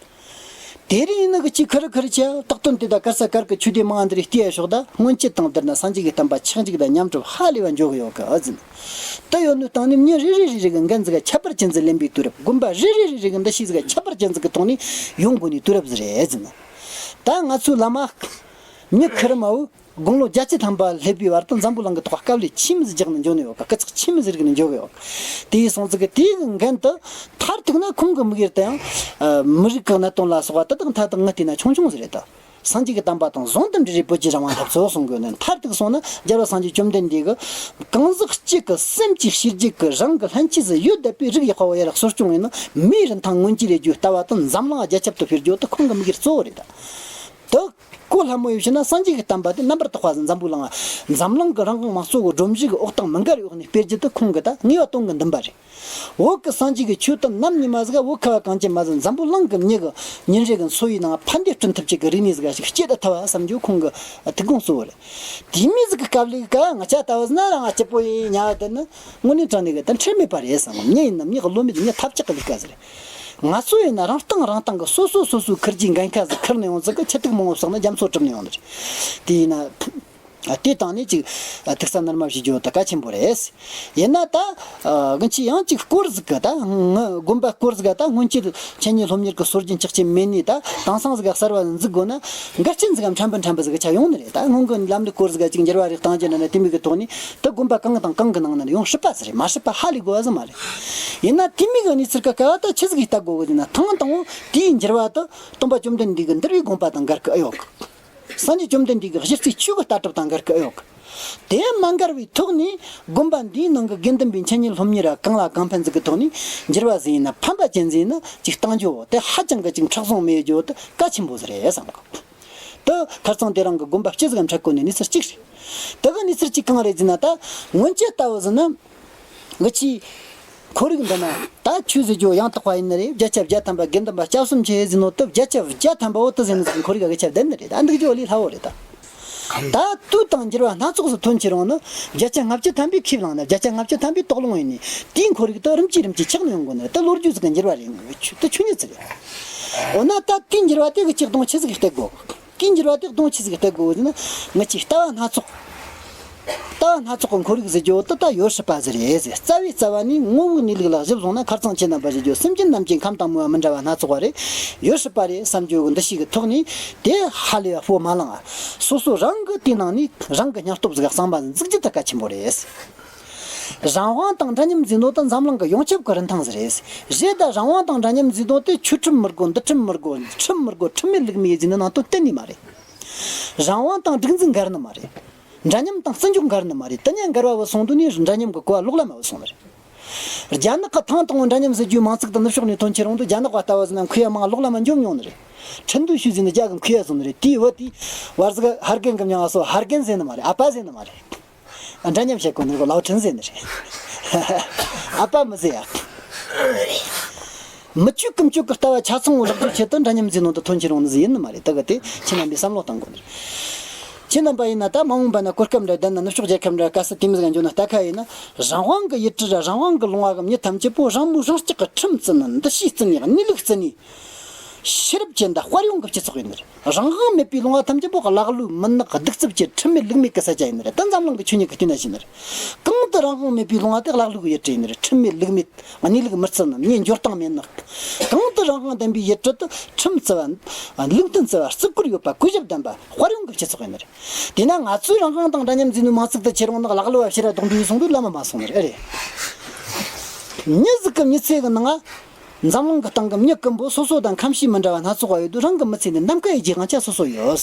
དེ་རིང་ཡིན་ན་གི་ཅིག་ཁུར་ཁུར་ཆེ་དག་དོན་དེ་ད་གར་ས་གར་གི་ཆོས་སྡེ་མང་འདི་རིགས་བལྟས་ཡ་ཤོག་ད་སྔོན་ཆད་དང་བསྡུར་ན་སངས་རྒྱས་ཀྱི་བསྟན་པ་ཆགས་འཇིག་དང་ཉམས་གྲུབ་ཧ་ལས་པ་འགྱོ་གི་ཡོད་གི་ཨ་ཟེར་ན། ད་ཡོད་ནོ་སྟེང་ནས་མྱི་རེ་རེ་རེ་རེ་གི་འགན་ཟིག་ག་ཁྱད་པར་ཅན་ཟིག་ལེན་པའི་དུས་རབས། དགོན་པ་རེ་རེ་རེ་རེ་གི་འདུ་ཤེས་ཟིག་ག་ཁྱད་པར་ཅན་ཟིག་གི་ཐོག་ནས་ཡོང་དགོས་ནི་དུས་རབས་ཟིག་རེད་ཟེར་ན། ད་ང་ཚོའི་བླ་མ་མྱི་ཁེར་མ་བོ་དགུང་ལོ་བརྒྱད་ཅུ་ཐམ་པ་སླེབས་པའི་བར་དུ་འཛམ་བུ་གླིང་གི་ཐོག་དཀའ་ལས་ཆི་མོ་ཟིག་རྒྱག་ནས་འགྱོ་ནི་ཡོད་ག། སྐུ་ཚེགས་ཆི་མོ་ཟིག་རིག་ནས་འགྱོ་གི་ཡོད་ག། དེ་ཡིན་སོང་ཟིག་གི་དེའི་གི་འགན་དེ་མཐར་ཐུག་ན་ཁོང་གི་དམིགས་ཡུལ་དེ་ཡང་མི་རིགས་ཀྱི་གནད་དོན་ལ་སོགས་པ་དེ་དག་མཐའ་དག་ངས་བལྟས་ན་ཆུང་ཆུང་ཟིག་རེད་ད། སངས་རྒྱས་ཀྱི་བསྟན་པ་དང་ཟུང་དུ་འབྲེལ་བའི་བོད་ཀྱི་རང་དབང་འཐབ་རྩོད་གསུང་གི་ཡོད་ནི། མཐར་ཐུག་སོང་ན་རྒྱལ་བ་སངས་རྒྱས་བཅོམ་ལྡན་འདས་ཀྱིས་གང་ཟག་གཅིག་གི་སེམས་ཀྱི་གཤིས་རྒྱུད་ཀྱི་རང་གི་ལྷན་སྐྱེས་སུ་ཡོད་བསྡད་པའི་རིགས་ཡག་པ་བོ་ཡར་གསོ་སྐྱོང་ཡིན་ན་མིའི་རིན་ཐང་མངོན་གྱུར་ཡེད་རྒྱུའི་ལྟ་བ་དེ་འཛམ་གླིང་རྒྱ་ཁྱབ་ཏུ་འཕེལ་རྒྱུ་དེ་ཁོང་གི་དམིགས་ཡུལ་གཙོ་བོ་རེད་ད། དེ་ གོ་སླ་མོ་ཡོད་བྱས་ན། སངས་རྒྱས་ཀྱི་བསྟན་པ་དེ་རྣམ་པར་དག་པ་ཟིག་འཛམ་བུའི་གླིང་ང་འཛམ་གླིང་གི་རང་དབང་དམངས་གཙོ་གི་སྒྲོམ་གཞི་གི་འོག་དང་མི་འགལ་བའི་འོག་ནས་སྤེལ་རྒྱུ་དེ་ཁོང་གི་ད་ངེས་པ་དོན་གི་འདུན་པ་རེད། བོད་ཀྱི་སངས་རྒྱས་ཀྱི་ཆོས་དེ་ནམ་ཉི་མ་ཟིག་བོད་ཁ་བ་གངས་ཅན་མ་ཟིག་འཛམ་བུ་གླིང་གི་མྱི་གི་ཉིན་རེ་གི་འཚོ་བའི་ནང་ཕན་བདེ་བསྐྲུན་ཐུབ་ཅིག་གི་རིག་གནས་ཟིག་ཞིག་སྐྱེ་ཐུབ་བ་བསམ་རྒྱུ་ཁོང་གི་ཐུགས་དགོངས་གཙོ་བོ་རེད། དེ་མོ་ཟིག་གི་སྐབས་ལ་ག་ང་ཆ་ལྟ་བུ་ཟིག་ན་རང་ང་སྐྱིད་པོ་ཡིན་ཉལ་བ་དེ་ནི་དངོས་གནས་དྲང་གནས་གི་ད་ཁྲེལ་མེད་པ་རེད་བསམ། མྱི་ཡིན་ནམ་མྱི་གི་བློ་མེད་མྱི་ཐབས་ཆག་གི་ལས་ཀ་ཟིག་རེད། ང་ཚོ་ཡིན་ན་རང་སྟེང་རང་སྟེང་གི་སོ་སོ་སོ་སོའི་ཁུར་གྱི་འགན་ཁ་ཟིག་ཁུར་ནས་ཡོང་ཟིག་གི་ཆུ་ཐིགས་མང་བོ་བསགས་ན་རྒྱ་མཚོ་གྲུབ་ནས་ཡོང་ནི་རེད། དེ་ཡིན་ན། ཨ། དེ་བཏང་ནས་ཅིག་ཨ། ཐུགས་བསམ་རྣལ་མ་བཞེས་རྒྱུ་དེ་གལ་ཆེན་པོ་རེད། ཡིན་ན་ད། ཨ། ང་ཆོས་ཡང་ཅིག་སྐོར་ཟིག་གི་ད་ང་དགོན་པ་སྐོར་ཟིག་ག་ད་སྔོན་ཆད་འཆད་ཉན་སློབ་གཉེར་གི་སྲོལ་རྒྱུན་ཆགས་ཀྱི་མེད་ནས། ད་དེང་སང་ཟིག་ག་གསར་བ་འཛུགས་དགོས་ན་འགལ་རྐྱེན་ཟིག་ག་ཕྲན་བུ་ཕྲན་བུ་ཟིག་གི་ཆགས་ཡོང་ནི་རེད། ད་སྔོན་གི་ལམ་ལུགས་སྐོར་ཟིག་ག་ཅིག་འགྱུར་བ་རེ་གཏང་རྒྱུ་འདྲ་ན། དེ་མོ་གི་ཐོག་ནས་ད་དགོན་པ་གང་དང་གང་གི་ནང་ན་ཡོང་སྲིད་པ་ཟིག་རེད། མ་སྲིད་པ་ཧ་ལས་དགོས་པ་ཟིག་མ་རེད། ཡིན་ན་དེ་མོ་གི་གནས་ཚུལ་གི་སྐབས་ད་ཆི་ཟིག་གིས་ལྟ་དགོས་གི་ཟེར་ན། ཐེངས་དང་པོ་དེའི་འགྱུར་བ་དེ་སྟོན་པ་བཅོམ་ལྡན་འདས་ཀྱི་འདུལ་བའི་དགོངས་པ་དང་འགལ་གི་ཨེ་ཡོད་གི། སངས་རྒྱས་བཅོམ་ལྡན་འདས་ཀྱི་གཞི་རྩའི་ཆོས་ཀྱི་ལྟ་གྲུབ་དང་འགལ་གི་ཨེ་ཡོད་གི། དེ་མ་འགལ་བའི་ཐོག་ནས་དགོན་པ་འདིའི་ནང་གི་དགེ་འདུན་པའི་འཆད་ཉན་སློབ་གཉེར་ར་གང་ལ་གང་ཕན་ཟིག་གི་ཐོག་ནས་འགྱུར་བ་ཟིག་ཡིན་ན། ཕན་པ་ཅན་ཟིག་ཡིན་ན་ཅིག་གཏང་རྒྱུ་དེ་ཧ་ཅང་གི་ཅིག་མཁྲེགས་བཟུང་མེད་རྒྱུ་དེ་གལ་ཆེན་པོ་ཟིག་རེད་བསམ་གི། དེ་ཁ་རྩང་དེ་རིང་གི་དགོན་པ་སྤྱི་ཟིག་ག་འཕྲད་གོ་ནི་གནས་ཚུལ་གཅིག་རེད། དེ་གི་གནས་ཚུལ་གཅིག་གང་རེད་ཟེར་ན། ད་སྔོན་ཆད་ལྟ་བུ་ཟིག་ན། ང་ཆོའི་ཁོར་ཡུག་འདི་ན་ད་ཆོས་ཟེར་རྒྱུ་ཡང་དག་པ་ཡིན་ནི་རེད། བརྒྱ་ཆ་བརྒྱ་ཐམ་པ་དགེ་འདུན་པ་སྐྱབས་གསུམ་ཆོས་ཟེར་ནོ་དེ་བརྒྱ་ཆ་བརྒྱ་ཐམ་པ་བོ་དེ་ཟེར་ནི་ཟིག་ཁོར་ཡུག་ག་གི་ཆ་བསྡད་ནི་རེད། ད་འདུག་རྒྱུ་ལས་སླ་བོ་རེད་ད། ད་དུས་དང་འགྱུར་བ་སྣ་ཚོགས་སུ་ཐོན་ཁྱེར་ཡོང་ནི། བརྒྱ་ཆ་ལྔ་བཅུ་ཐམ་པས་ཁས་བླངས་ནས། བརྒྱ་ཆ་ལྔ་བཅུ་ཐམ་པས་དོགས་སློང་ཡིན་ནི། དེའི་ཁོར་ཡུག་དེ་རིམ་གྱིས་རིམ་གྱིས་ཆགས་ནས་ཡོང་དགོས་ནི་རེད། དེ་ལོ་རྒྱུས་ཟིག་གི་འགྱུར་བ་རེད། དེ་ཆོས་ཉིད་ཟིག་རེད། འོ་ན་ད་དེའི་འགྱུར་བ་དེ་གི་ཅིག་གདོང་ཆི་ཟིག་གིས་སྟེར་དགོས། དེའི་འགྱུར་བ་དེ་གདོང་ཆི་ཟིག་སྟེར་དགོས་ཟེར་ན། ང་ཆོའི་ལྟ་བ་སྣ་ཚོགས། ལྟ་བ་སྣ་ཚོགས་ཀྱི་ཁོར་ཡུག་ཟེར་རྒྱུ་དེ་ད་ཡོད་སྲིད་པ་ཟིག་རེད་ཟེར། རྩ་བའི་རྩ་བ་ནས་ངོ་བོའི་གནས་ལུགས་ལ་གཞི་བཟུང་ན། ཁ་རྩང་ཁྱེད་རྣམ་པ་ཟེར་རྒྱུ་སེམས་ཅན་རྣམས་ཀྱི་ཁམས་དང་མོས་པ་མི་འདྲ་བ་སྣ་ཚོགས་པ་རེ་ཡོད་སྲིད་པ་རེད་བསམ་རྒྱུ་གི་འདུ་ཤེས་ཀྱི་ཐོག་ནས། དེ་ཧ་ལས་པ་སྤོ་མ་ལངས་ཨ། སོ་སོ་རང་གི་དེའི་ནང་ནས་རང་གི་སྙིང་སྟོབས་ཟིག་ག་གསང་བ་འཛུགས་རྒྱུ་དེ་གལ་ཆེན་པོ་རེད། རང་དབང་དང་འདྲ་མཉམ་ཟེར་ནོ་དེ་འཛམ་གླིང་གི་ཡོངས་ཁྱབ་ཀྱི་རིན་ཐང་ཟིག་རེད། རེད་ད། རང་དབང་དང་འདྲ་མཉམ་ཟེར་ནོ་དེ་ཆོས་ཁྲིམས་མི་དགོས། འདུལ་ཁྲིམས་མི་དགོས། ཁྲིམས་མི་དགོས། ཁྲིམས་མེད་ལུགས་མེད་ཟེར་ནི་ནང་དོན་གཏན་ནས་མ་རེད། རང་དབང་དང་སྒྲིག་འཛུགས་འགལ་ནི་མ་རེད། འདྲ་མཉམ་དང་བརྩི་འཇོག་འགལ་ནི་མ་རེད། དེ་ནས་འགལ་བ་བུད་སོང་དུས་ནས་འདྲ་མཉམ་གྱི་གོ་བ་ལོག་ལམ་མ་བུད་སོང་ནི་རེད། རྒྱ་ནག་གི་ཐེངས་དང་པོ་འདྲ་མཉམ་ཟེར་རྒྱུའི་མིང་ཚིག་དེ་ནུབ་ཕྱོགས་ནས་ཐོན་ཁྱེར་ཡོང་དུས། རྒྱ་ནག་པ་ལྟ་བུ་ཟིག་ན་མཁས་པ་མང་ལོག་ལམ་མ་འཇོམས་མྱོང་ནི་རེད། ཁྲིན་ཏུའུ་ཞུས་ཟེར་ནི་རྒྱ་གི་མཁས་པ་ཟིག་ནི་རེད། དེའི་བུ་དེའི་བར་ཟིག་ཧར་རྒན་གི་མྱིང་ང་སོ་ཧར་རྒན་ཟེར་ནི་མ་རེད། ཨ་ཕ་ཟེར་ནི་མ་རེད། འདྲ་མཉམ་བྱེད་དགོས་ནི་གོ་ལའོ་ཁྲིན་ཟེར་ནི་རེད། ཨ་ཕ་མི་ཟེར་ཡ། མི་ཆོས་ཀུན་སྤྱོད་ཀྱི་ལྟ་བ་ཆ་ཚང་བོ་ལེགས་བཅོས་ཆེད་དུ་འདྲ་མཉམ་ཟེར་ནོ་དེ་ཐོན་ཁྱེར་ཡོང་ནི་ཟིག་ཡིན་ནི་མ་རེད། དེ་གི་དེ་ཁྱེད་རྣམ་པས་བསམ་བློ་གཏང་དགོས་ནི་རེད། ཁྱེད་རྣམ་པ་ཡིན་ན་ད་མ་འོངས་པ་ན་གོ་སྐབས་འདྲ་ལྡན་ན། ནུབ་ཕྱོགས་རྒྱལ་ཁབ་འདྲ་ག་ས་དེ་མོ་ཟིག་འགྱོ་ན། ལྟ་ཁ་ཡིན་ན་རང་དབང་གི་ཡུལ་གྲུ་ར་རང་དབང་གི་ལུང་བ་གི་མྱི་ཐམས་ཅད་པོ་རང་མོས་རང་སྐྱག་གི་ཁྲིམས་བརྩི་ནས། འདུ་ཤེས་བརྩི་ནས། གནས་ལུགས་བརྩི་ནས། ཤེས་རབ་ཅན་དང་དཔལ་ཡོན་གྱི་སྤྱི་ཚོགས་ཡིན་ནི་རེད། རང་དབང་མེད་པའི་ལུང་བ་ཐམས་ཅད་པོ་ཀླ་ཀློའི་མུན་ནག་གདུག་རྩུབ་ཀྱི་ཁྲིམས་མེད་ལུགས་མེད་ཀྱི་ས་ཆ་ཡིན་ནི་རེད། ད་འཛམ་གླིང་གི་ཆོས་ཉིད་ཀྱི་སྐྱོན་ན་ཞིག་ནི་རེད། གང་དུ་རང་དབང་མེད་པའི་ལུང་བ་དེ་ཀླ་ཀློའི་ཡུལ་གྲུ་ཡིན་ནི་རེད། ཁྲིམས་མེད་ལུགས་མེད། གནས་ལུགས་མི་བརྩི་ནི། མྱི་འགྱོ་སྟངས་མེད་ནི། གང་དུ་རང་དབང་ལྡན་པའི་ཡུལ་གྲུ་དེ་ཁྲིམས་བརྩི་བ། ལུགས་མཐུན་བརྩི་བ། བརྩི་བཀུར་ཡོད་པ། གུས་ཞབས་ལྡན་པ། དཔལ་ཡོན་གྱི་སྤྱི་ཚོགས་ཡིན་ནི་རེད། དེས་ན་ང་ཚོས་རང་དབང་དང་འདྲ་མཉམ་ཟེར་ནོ་མིང་ཚིག་དེ་ཁྱེར་ཡོང་ནི་ཀླ་ཀློ་བ་ཕྱིར་ར་དོགས་འདྲི་ཡས་སོང་དུས་ལམ་མ་སོང་ནི་རེད། ཨེ་རེད། མྱི་ཟིག་གི་མྱི་ཚེ་གི་ནང་ང་། འཛམ་གླིང་གི་སྟེང་གི་མྱི་ཀུན་པོ་སོ་སོ་དང་ཁམས་ཤས་མི་འདྲ་བ་སྣ་ཚོགས་པ་ཡོད་དུས། རང་གི་མི་ཚེ་འདི་གདམ་ཁ་ཡེད་རྒྱུའི་དབང་ཆ་སོ་སོ་ཡོད།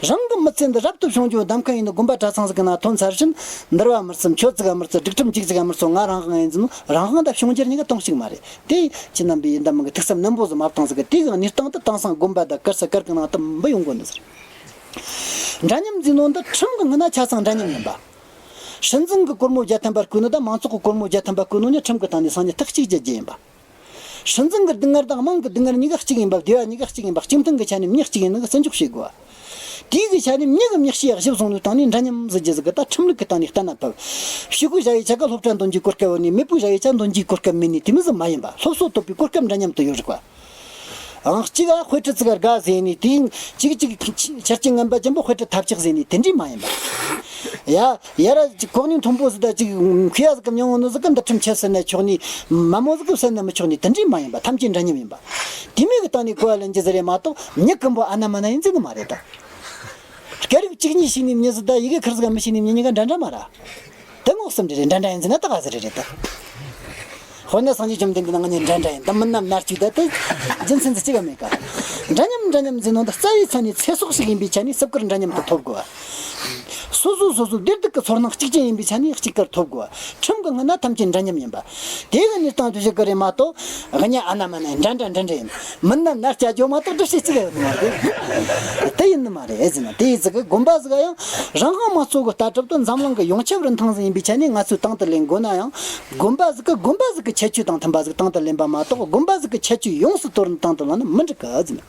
རང་གི་མི་ཚེ་འདི་རབ་ཏུ་བྱུང་རྒྱུའི་གདམ་ཁ་ཡེད་ནི་དགོན་པ་གྲྭ་ཚང་ཟིག་གི་ནང་ཐོན་ཚར་ཕྱིན། འདུལ་བ་མི་བརྩི། ཆོས་ཟིག་ག་མི་བརྩི། སྒྲིག་ཁྲིམས་གཅིག་ཟིག་ག་མི་བརྩི། ང་རང་དབང་ཡིན་ཟེར་ནོ། རང་དབང་དང་བྱུང་འགྱུར་གཉིས་ཀ་དོན་གཅིག་མ་རེད། དེ་ཁྱེད་རྣམ་པས་ཡིན་ད་མིན་གི་ཐུགས་བསམ་ནན་པོ་ཟིག་མ་བཏང་ཟིག་གི། དེ་གི་གནས་སྟངས་དེ་དེང་སང་དགོན་པ་དང་གར་ས་གར་གི་ནང་དུ་འབུ་ཡོང་གོ་ནི་ཟེར། འདྲ་མཉམ་ཟེར་ནོ་འདི་ཁྲིམས་གི་ངོས་ན་ཆ་ཚང་འདྲ་མཉམ་ཡིན་པ། སྲིད་འཛིན་གྱི་སྒོར་མོ་བརྒྱ་ཐམ་པ་བསྐོས་ནོ་དང་མང་ཚོགས་ཀྱི་སྒོར་མོ་བརྒྱ་ཐམ་པ་བསྐོས་ནོ་གཉིས་ཁྲིམས་ཀྱི་སྟེང་ནས་སང་ཉིན་ཐག་གཅིག་བཅད་རྒྱུ་ཡིན་པ། སྲིད་འཛིན་གྱི་སྡུག་བསྔལ་དང་དམངས་ཀྱི་སྡུག་བསྔལ་གཉིས་ཀ་གཅིག་ཡིན་པ། སྡེ་བ་གཉིས་ཀ་གཅིག་ཡིན་པ། སྤྱི་མཐུན་གྱི་ཆ་ནས་མྱི་གཅིག་ཡིན་ནོ་གི་བརྩི་འཇོག་བྱེད་དགོས། དེའི་གི་ཆ་ནས་མྱི་གི་མྱི་གཤིས་གཞི་བཟུང་ནས་བཏང་ནས་འདྲ་མཉམ་ཟེར་རྒྱུ་ཟིག་གི་ད་ཁྲིམས་ལུགས་ཀྱི་སྟེང་ནས་གཏན་ན་ཕབ། ཕྱུག་པོའི་བྱ་བའི་ཆ་ག་སློབ་གྲྭ་འདོན་རྒྱུའི་གོ་སྐབས་ཡོད་ནས། མེས་པོའི་བྱ་བའི་ཆ་འདོན་རྒྱུའི་གོ་སྐབས་མེད་ནས། དེ་མོ་ཟིག་མ་ཡིན་པ། སློབ་གསོ་ཐོབ་པའི་གོ་སྐབས་འདྲ་མཉམ་དུ་ཡོད་རིགས་པ། ཨང་གཅིག་ག་དཔེ་ཁྲིད་ཙི་ག་དགའ་ཟེར་ནས། དེ་གཅིག་གཅིག་ཆ་རྐྱེན་ངན་པ་ཅན་པོ་དཔེ་ཁྲིད་ཐབས་ཆག་ཟེར་ནས། དེ་འདྲས་མ་ཡིན་པ། ཡ་ཡ་ར་གོ་གནས་མཐོན་པོ་ཟིག་དང་གཅིག་མཁས་པ་ཟིག་གི་མྱིང་ངོ་ནོ་ཟིག་གི་འདུལ་ཁྲིམས་ཆད་ཟེར་ན་ཆོག་ནི། མ་མོ་ཟིག་གིས་བསད་ན་མི་ཆོག་ནི། དེ་འདྲས་མ་ཡིན་པ། ཐམས་ཅད་འདྲ་མཉམ་ཡིན་པ། དེ་མོ་གི་སྟེང་ནས་གོ་བ་ལེན་རྒྱུ་ཟིག་རེད་མ་གཏོགས། མྱི་ཀུན་པོ་ཨ་ན་མ་ན་ཡིན་ཟེར་ནི་མ་རེད་ད། སྐད་རིགས་གཅིག་གཉིས་ཤེས་ནི་མྱི་ཟིག་དང་ཡི་གེ་ཁེར་ཟིག་ག་མི་ཤེས་ནི་མྱི་གཉིས་ཀ་འདྲ་འདྲ་མ་རེད། དེ་ངོ་གསུམ་རེ་རེད། འདྲ་འདྲ་ཡིན་ཟེར་ན་ད་ག་ཟེར་རེ་རེད་ད། དཔེར་ན་སངས་རྒྱས་བཅོམ་ལྡན་འདས་ནང་ནས་འདྲ་འདྲ་ཡིན། ད་མི་རྣམས་སྣ་གཅིག་ད་དེ་རྒྱུ་མཚན་ཟིག་གཅིག་ག་མེད་ཀ། འདྲ་མཉམ་འདྲ་མཉམ་ཟེར་ནོ་འདི་རྩ་བའི་ཆ་ནས་ཚེ་སྲོག་ཞིག་ཡིན་པའི་ཆ་ནས་བརྩི་བཀུར་འདྲ་མཉམ་དུ་ཐོབ་དགོས། སོ་སོ་སོ་སོ་བདེ་སྡུག་གི་ཚོར་སྣང་གཅིག་ཅན་ཡིན་པའི་ཆ་ནས་གཅིག་ཀར་ཐོབ་དགོས། ཁྲིམས་ཀྱི་སྔུན་ན་ཐམས་ཅད་འདྲ་མཉམ་ཡིན་པ། དེ་གི་གནས་སྟངས་དེ་ཞིག་གི་རེད་མ་གཏོགས། གཉའ་ཨ་ན་མ་ན་འདྲ་འདྲ་འདྲ་འདྲ་ཡིན། མི་སྣ་ནར་སྐྱ་ཇོ་མ་གཏོགས་འདྲ་བྱེད་ཅིག་ཡོད་ནི་མ་རེད། དེ་ཡིན་ནི་མ་རེད་ཨེ་ཟེར་ན། དེ་ཡིན་ཙི་གི་དགོན་པ་ཟིག་ཡང་རང་དབང་མ་གཙོ་གི་ལྟ་གྲུབ་དང་འཛམ་གླིང་གི་ཡོངས་ཁྱབ་རིན་ཐང་ཟིག་ཡིན་པའི་ཆ་ནས་ང་ཚོས་དང་དུ་ལེན་དགོས་ན་ཡང་། དགོན་པ་ཟིག་གི་དགོན་པ་ཟིག་གི་ཁྱད་ཆོས་དང་མཐུན་པ་ཟིག་དང་དུ་ལེན་པ་མ་གཏོགས། དགོན་པ་ཟིག་གི་ཁྱད་ཆོས་ཡོངས་སུ་དོར་ནས་དང་དུ་ལེན་ན་མི་འགྲིག་གི་ཟེར་ན།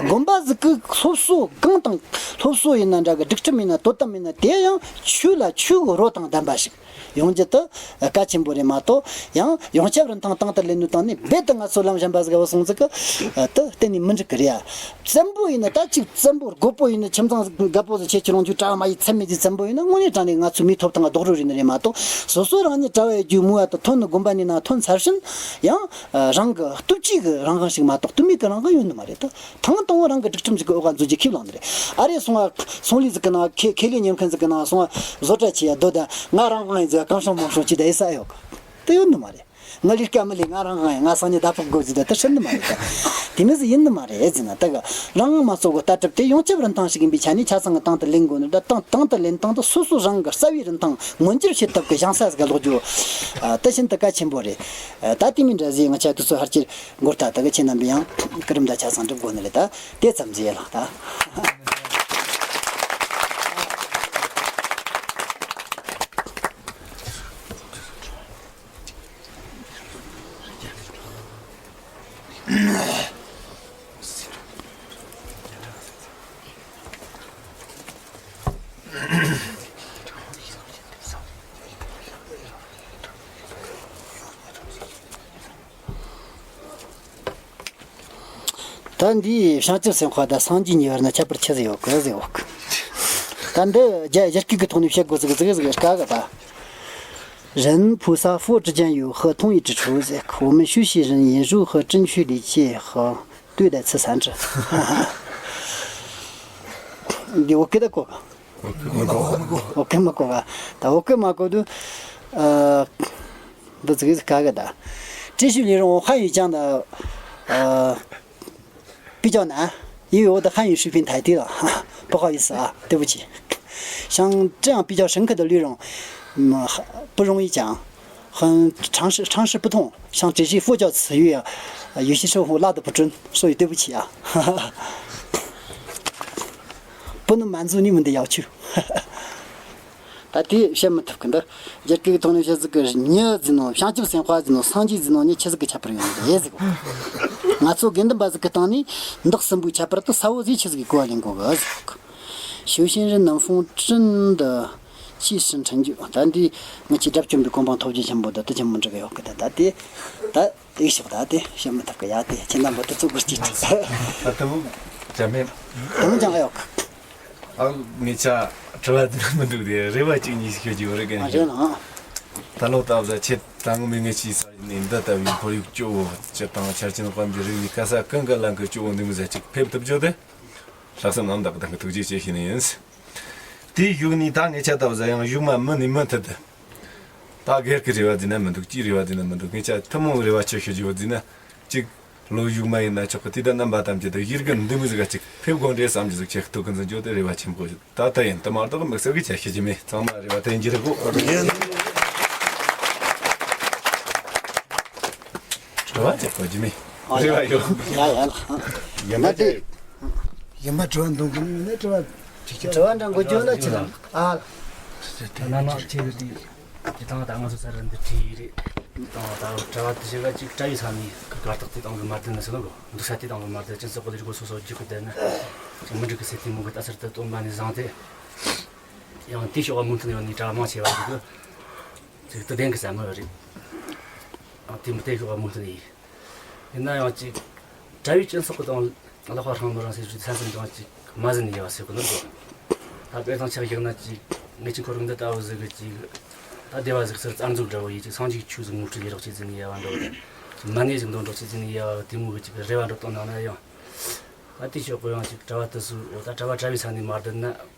དགོན་པ་ཟིག་གི་སློབ་གསོ་གང་དང་། སློབ་གསོ་ཡིན་ན་འདྲ་གི། སྒྲིག་ཁྲིམས་ཡིན་ན། དོ་དམ་ཡིན་ན། དེ་ཡང་ཆོས་ལ་ཆོས་གི་རོ་དང་ལྡན་པ་ཞིག་ཡོང་རྒྱུ་དེ་གལ་ཆེན་པོ་རེད་མ་གཏོགས། ཡང་ཡོངས་ཁྱབ་རིན་ཐང་དང་དུ་ལེན་ནོ་དང་ནི་རྦད་དེ་ང་ཚོ་ལམ་གཞན་པ་ཟིག་བུད་སོང་ཟིག་གི། དེ་གཏན་ནས་མི་འགྲིག་གི་རེད་ཡ། བཙན་པོ་ཡིན་ན། ད་ཅིག་བཙན་པོ་རྒོད་པོ་ཡིན་ན། ཁྱིམ་ཚང་རྒད་པོ་ཟིག་ཁྱེད་ཁྱེད་རང་ཚོའི་གྲྭ་བ་མ་ཡི་ཚད་མེད་ཀྱི་བཙན་པོ་ཡིན་ན། དངོས་གནས་དྲང་གནས་ང་ཚོའི་མིའི་ཐོབ་ཐང་རྡོག་རོལ་རེད་ནི་རེད་མ་གཏོགས། སོ་སོ་རང་ཉིད་གྲྭ་བ་ཡི་རྒྱུ་མུ་བ་དང་ཐོན་ནི་དགོན་པ་ནས་ན་ཐོན་ཚར་ཕྱིན་ཡང་། རང་གི་སྟོབས་ཀྱིས་གི་རང་དབང་ཞིག་མ་གཏོགས་སྟོབས་མེད་ཀྱི་རང་དབང་ཡོད་ནི་མ་རེད་ད། ཐེངས་དང་པོ་རང་གི་སྒྲིག་ཁྲིམས་ཞིག་གི་འོག་ག་འཛུལ་རྒྱུ་ཁས་བླངས་ནི་རེད། ཨ་རེ་སོང་བ། སོང་ལི་ཟིག་གི་ནང་། ཁེ་ཁེ་ལས་ཉོ་མཁན་ཟིག་གི་ནང་སོང་བ། བཟོ་གྲྭ་ཆེ་ཡ་སྡོད་ད། ང་རང་དབང་ཡིན་ཟེར། གང་བྱུང་མང་བྱུང་ཅི་ད་ཡེ་ས་ཡོད་གི། དེ་ཡོད་ནི་མ་རེད། ང་ལས་ཀ་མི་ལས། ང་རང་དབང་ཡིན། ང་སང་ཉིན་ཟླ་ཕོགས་དགོས་ཟེར་ད། དེ་ཧྲིལ་ནི་མ་རེད་ད། དེ་མི་ཟིག་ཡིན་ནི་མ་རེད་ཟེར་ན། ད་གི་རང་དབང་མ་གཙོ་གི་ལྟ་གྲུབ་དེ་ཡོངས་ཁྱབ་རིན་ཐང་ཞིག་ཡིན་པའི་ཆ་ནས་ཆ་ཚང་གི་དང་དུ་ལེན་དགོས་ནི་ད། དང་དང་དུ་ལེན་སྟངས་དེ་སོ་སོ་རང་གི་རྩ་བའི་རིན་ཐང་མངོན་འགྱུར་བྱེད་ཐབས་ཀྱི་ཞན་ས་ཟིག་ག་ལོག་རྒྱུ། ཨ། དེ་ཤིན་ཏུ་གལ་ཆེན་པོ་རེད། ཨ། ད་དེ་མིན་འདྲ་ཟིག་ང་ཆ་དུས་ཚོད་ཧར་གྱི་འགོར་ད། ད་གི་ཁྱེད་རྣམ་པས་ཡང་སྐུ་རིམ་ད་ཆ་ཚང་འགྲུབ་དགོས་ནི་རེད་ད། དེ་ཙམ་ཟིག་ཡ་ལགས་ད། ད་འདིའི་བྱང་ཆུབ་སེམས་དཔའ་དང་སངས་རྒྱས་གཉིས་བར་ན་ཁྱད་པར་ཆི་ཟིག་ཡོད་གི་ཟེར་ཡོད་གི། ད་འདི་རྒྱ་ཡི་སྐད་ཀྱི་ཐོག་ནས་བཤད་དགོས་ཟིག་ཟིག་ཟིག་དཀའ་གི་ད། 人菩萨佛之间有，合同一支柱，我们修行人也如何争取利益和对待慈善者。འདི་འོ་སྐད་ད་གོ། འོ་སྐད་མ་གོ་ག་ད་འོ་སྐད་མ་གོ་དུས། ཨ། འདི་ཙི་གི་ཙི་དཀའ་གི་ད། 这些内容我汉语讲的，呃， 比较难，因为我的汉语水平太低了，哈，不好意思啊，对不起。像这样比较深刻的内容，嗯，不容易讲，很常识常识不通。像这些佛教词语啊，呃有些时候拉得不准，所以对不起啊，哈哈，不能满足你们的要求。 ད་དེ་བཤད་མི་ཐུབ་གི་འདུག་རྒྱ་སྐད་ཀྱི་ཐོག་ནས་བཤད་ཟིག་གི། མྱི་ཟེར་ནོ། བྱང་ཆུབ་སེམས་དཔའ་ཟེར་ནོ། སངས་རྒྱས་ཟེར་ནོ་གཉིས་ཆི་ཟིག་གི་ཁྱད་པར་ཡོད་ནི་རེད་ཟེར་གོ། ང་ཚོ་དགེ་འདུན་པ་ཟིག་གི་སྟེང་ནས་འདི་གསུམ་པོའི་ཁྱད་པར་དེ་གསལ་བོ་ཟིག་ཆི་ཟིག་གི་གོ་བ་ལེན་དགོས་གི་ཟེར་གོ། 修行人能否真的即时成就。ད་འདི་ངེད་ཀྱི་དགྲ་བཅོམ་པའི་གོ་འཕང་ཐོབ་རྒྱུ་ཆེན་པོ་དེ་དེ་ཆེན་པོ་འགྲིག་གི་ཡོད་གི། ད་ད་དེ་ད་དེ་ཤོག་ད་དེ་བཤད་མི་ཐུབ་གི་ཡ། དེ་ཁྱེད་རྣམ་པ་དུས་ཚོད་འགོར་གྱི་འདུག་ད་དུང་ཅང་མེད། དུང་ཅང་ཨ་ཡོད་གི། ཨ། ངེད་ཅག་དྲི་བ་འདི་ན་མི་འདུག་དེ་རེ་བ་གཅིག་གཉིས་ཤིག་ཤོད་ཀྱི་ཡོད་རེད་གན། ཨ། རེད་ལགས། ད་ལོ་ད་བཟའ་ཆེད་ད་ངོ་མི་ངེད་ཀྱི་ས་ནས་འདི་ལྟ་བུའི་ཁོར་ཡུག་སྐྱོ་བོ་སྤྱིར་བཏང་ཆ་རྐྱེན་དཔལ་འབྱོར་རིག་གནས་ག་ས་གང་གི་ལམ་གི་སྐྱོ་བོ་འདི་མི་ཟ་ཅིག་ཕེབས་ཐུབ་རྒྱུ་དེ་ལྷག་བསམ་རྣམ་དག་གི་ཐོག་གི་ཐུགས་རྗེ་ཆེ་ཞུ་ནི་ཡིན། དེའི་གཞུག་ནས་ད་ངེད་ཅག་ད་བཟའ་ཡང་གཞུག་མ་མུ་ནས་མུ་མཐུད་དེ། ད་སྒེར་གྱི་རེ་བ་འདི་ན་མི་འདུག་སྤྱིའི་རེ་བ་འདི་ན་མི་འདུག་ངེད་ཅག་ཐུན་མོང་གི་རེ་བ་ཆེ་ཤོས་ཀྱི་བོ་འདི་ན་གཅིག་ལོ་གཞུག་མ་ཡིན་ན་ཆོག་གི། དེ་ད་རྣམ་པ་ཐམས་ཅད་དུ་ཡིར་གི་འདི་མི་ཟིག་ག་ཅིག་ཕེབས་དགོས་འདྲེ་བསམ་གྱི་ཟིག་ཆེ་ཐུགས་ཀུན་འཛིན་རྒྱུ་དེ་རེ་བ་ཆེན་པོ་ད་ལྟ་ཡིན། དུ་མར་དག་དམིགས་བསལ་གྱི་ཆ་ཤས་ཀྱི་མེད། ཚང་མ་རེ་བ་དེ་ཡིན་གྱི་རེད་གོ། རེད། རེ་བ་ཆེ་གོ་གྱི་མེད། རེ་བ་ཡོད། ཡ་ཡ་ལ། ཡིན་པ་དེ། ཡིན་པ་དྲི་བ་འདོན་གི་ནི་དྲི་བ། དྲི་བ་འདྲ་འགོད་རྒྱུ་ན་ཅི་དང་། ཨ། ད་ནང་ནང་ཆེ་གི་དེ། དེ་དང་ད་ང་ཚོ་ས་ར་འདི་བྲིས་ཡི་རེད། དང་ད་གྲྭ་བ་དེ་བྱེད་ག་ཅིག་གྲྭ་བའི་ས་ནས་གར་སྟེགས་དེ་དང་གི་མ་བསྡད་ན་ཟེར་ནོ་གོ། འདུག་ས་དེ་དང་གི་མ་བསྡད། སྤྱི་ཚོགས་ཀྱི་ལས་སྒོ་སོ་སོ་རྒྱུག་གི་བསྡད་ན་ཅིག་མི་འགྲིག་གི་ཟེར། དེ་མོ་གི་ལྟ་ཚུལ་དེ་སྟོན་པ་ནས་བཟུང་སྟེ། ཡང་དེའི་ཕྱོགས་མོས་མཐུན་ཡོད་ནི་གྲྭ་བ་མང་ཆེ་བ་ཞིག་གི་ཅིག་དུ་ལྡན་གི་ཟེར་མོ་རེད། ཡང་དེ་མོ་དེ་ཕྱོགས་མོས་མཐུན་ཡིན། ཡིན་ན་ཡང་ཅིག་གྲྭ་བའི་སྤྱི་ཚོགས་ཀྱི་དང་ལག་པ་བསྲིངས་མི་རུང་ཟེར་རྒྱུ་ས་ཟིན་ཀྱང་ཅིག་མ་ཟིན་ཡ་བ་ཟེར་གི་ནོ་གོ། ད་དཔེ་དང་ཆ་བཞག་ན་ཅིག་ངེད་ཀྱི་ཁོར་ཡུག་འདི་ལྟ་བུ་ཟིག་གི་ཅིག་ད་སྡེ་བ་ཟིག་སར་རྩ་འཛུགས་འདྲ་བོ་ཡིན། ཅིག་སངས་རྒྱས་ཆོས་ཟིག་ངོ་སྤྲོད་ཡེ་རོགས་བྱེད་ཟེར་ནས་ཡ་བ་འདྲ་བོ། མ་ཎི་ཟིག་འདོན་རོགས་བྱེད་ཟེར་ནས་ཡ་བ་དེ་མོ་གི་ཅིག་རེ་བ་འདྲ་བཏོན་གནང་ན་ཡང་། ད་དེ་ཕྱོགས་གི་ཡང་ཅིག་གྲྭ་བ་དེ་ཚོ་འོ་ད་གྲྭ་བ་གྲྭ་བའི་ས་ནས་མ་བསྡད་ན།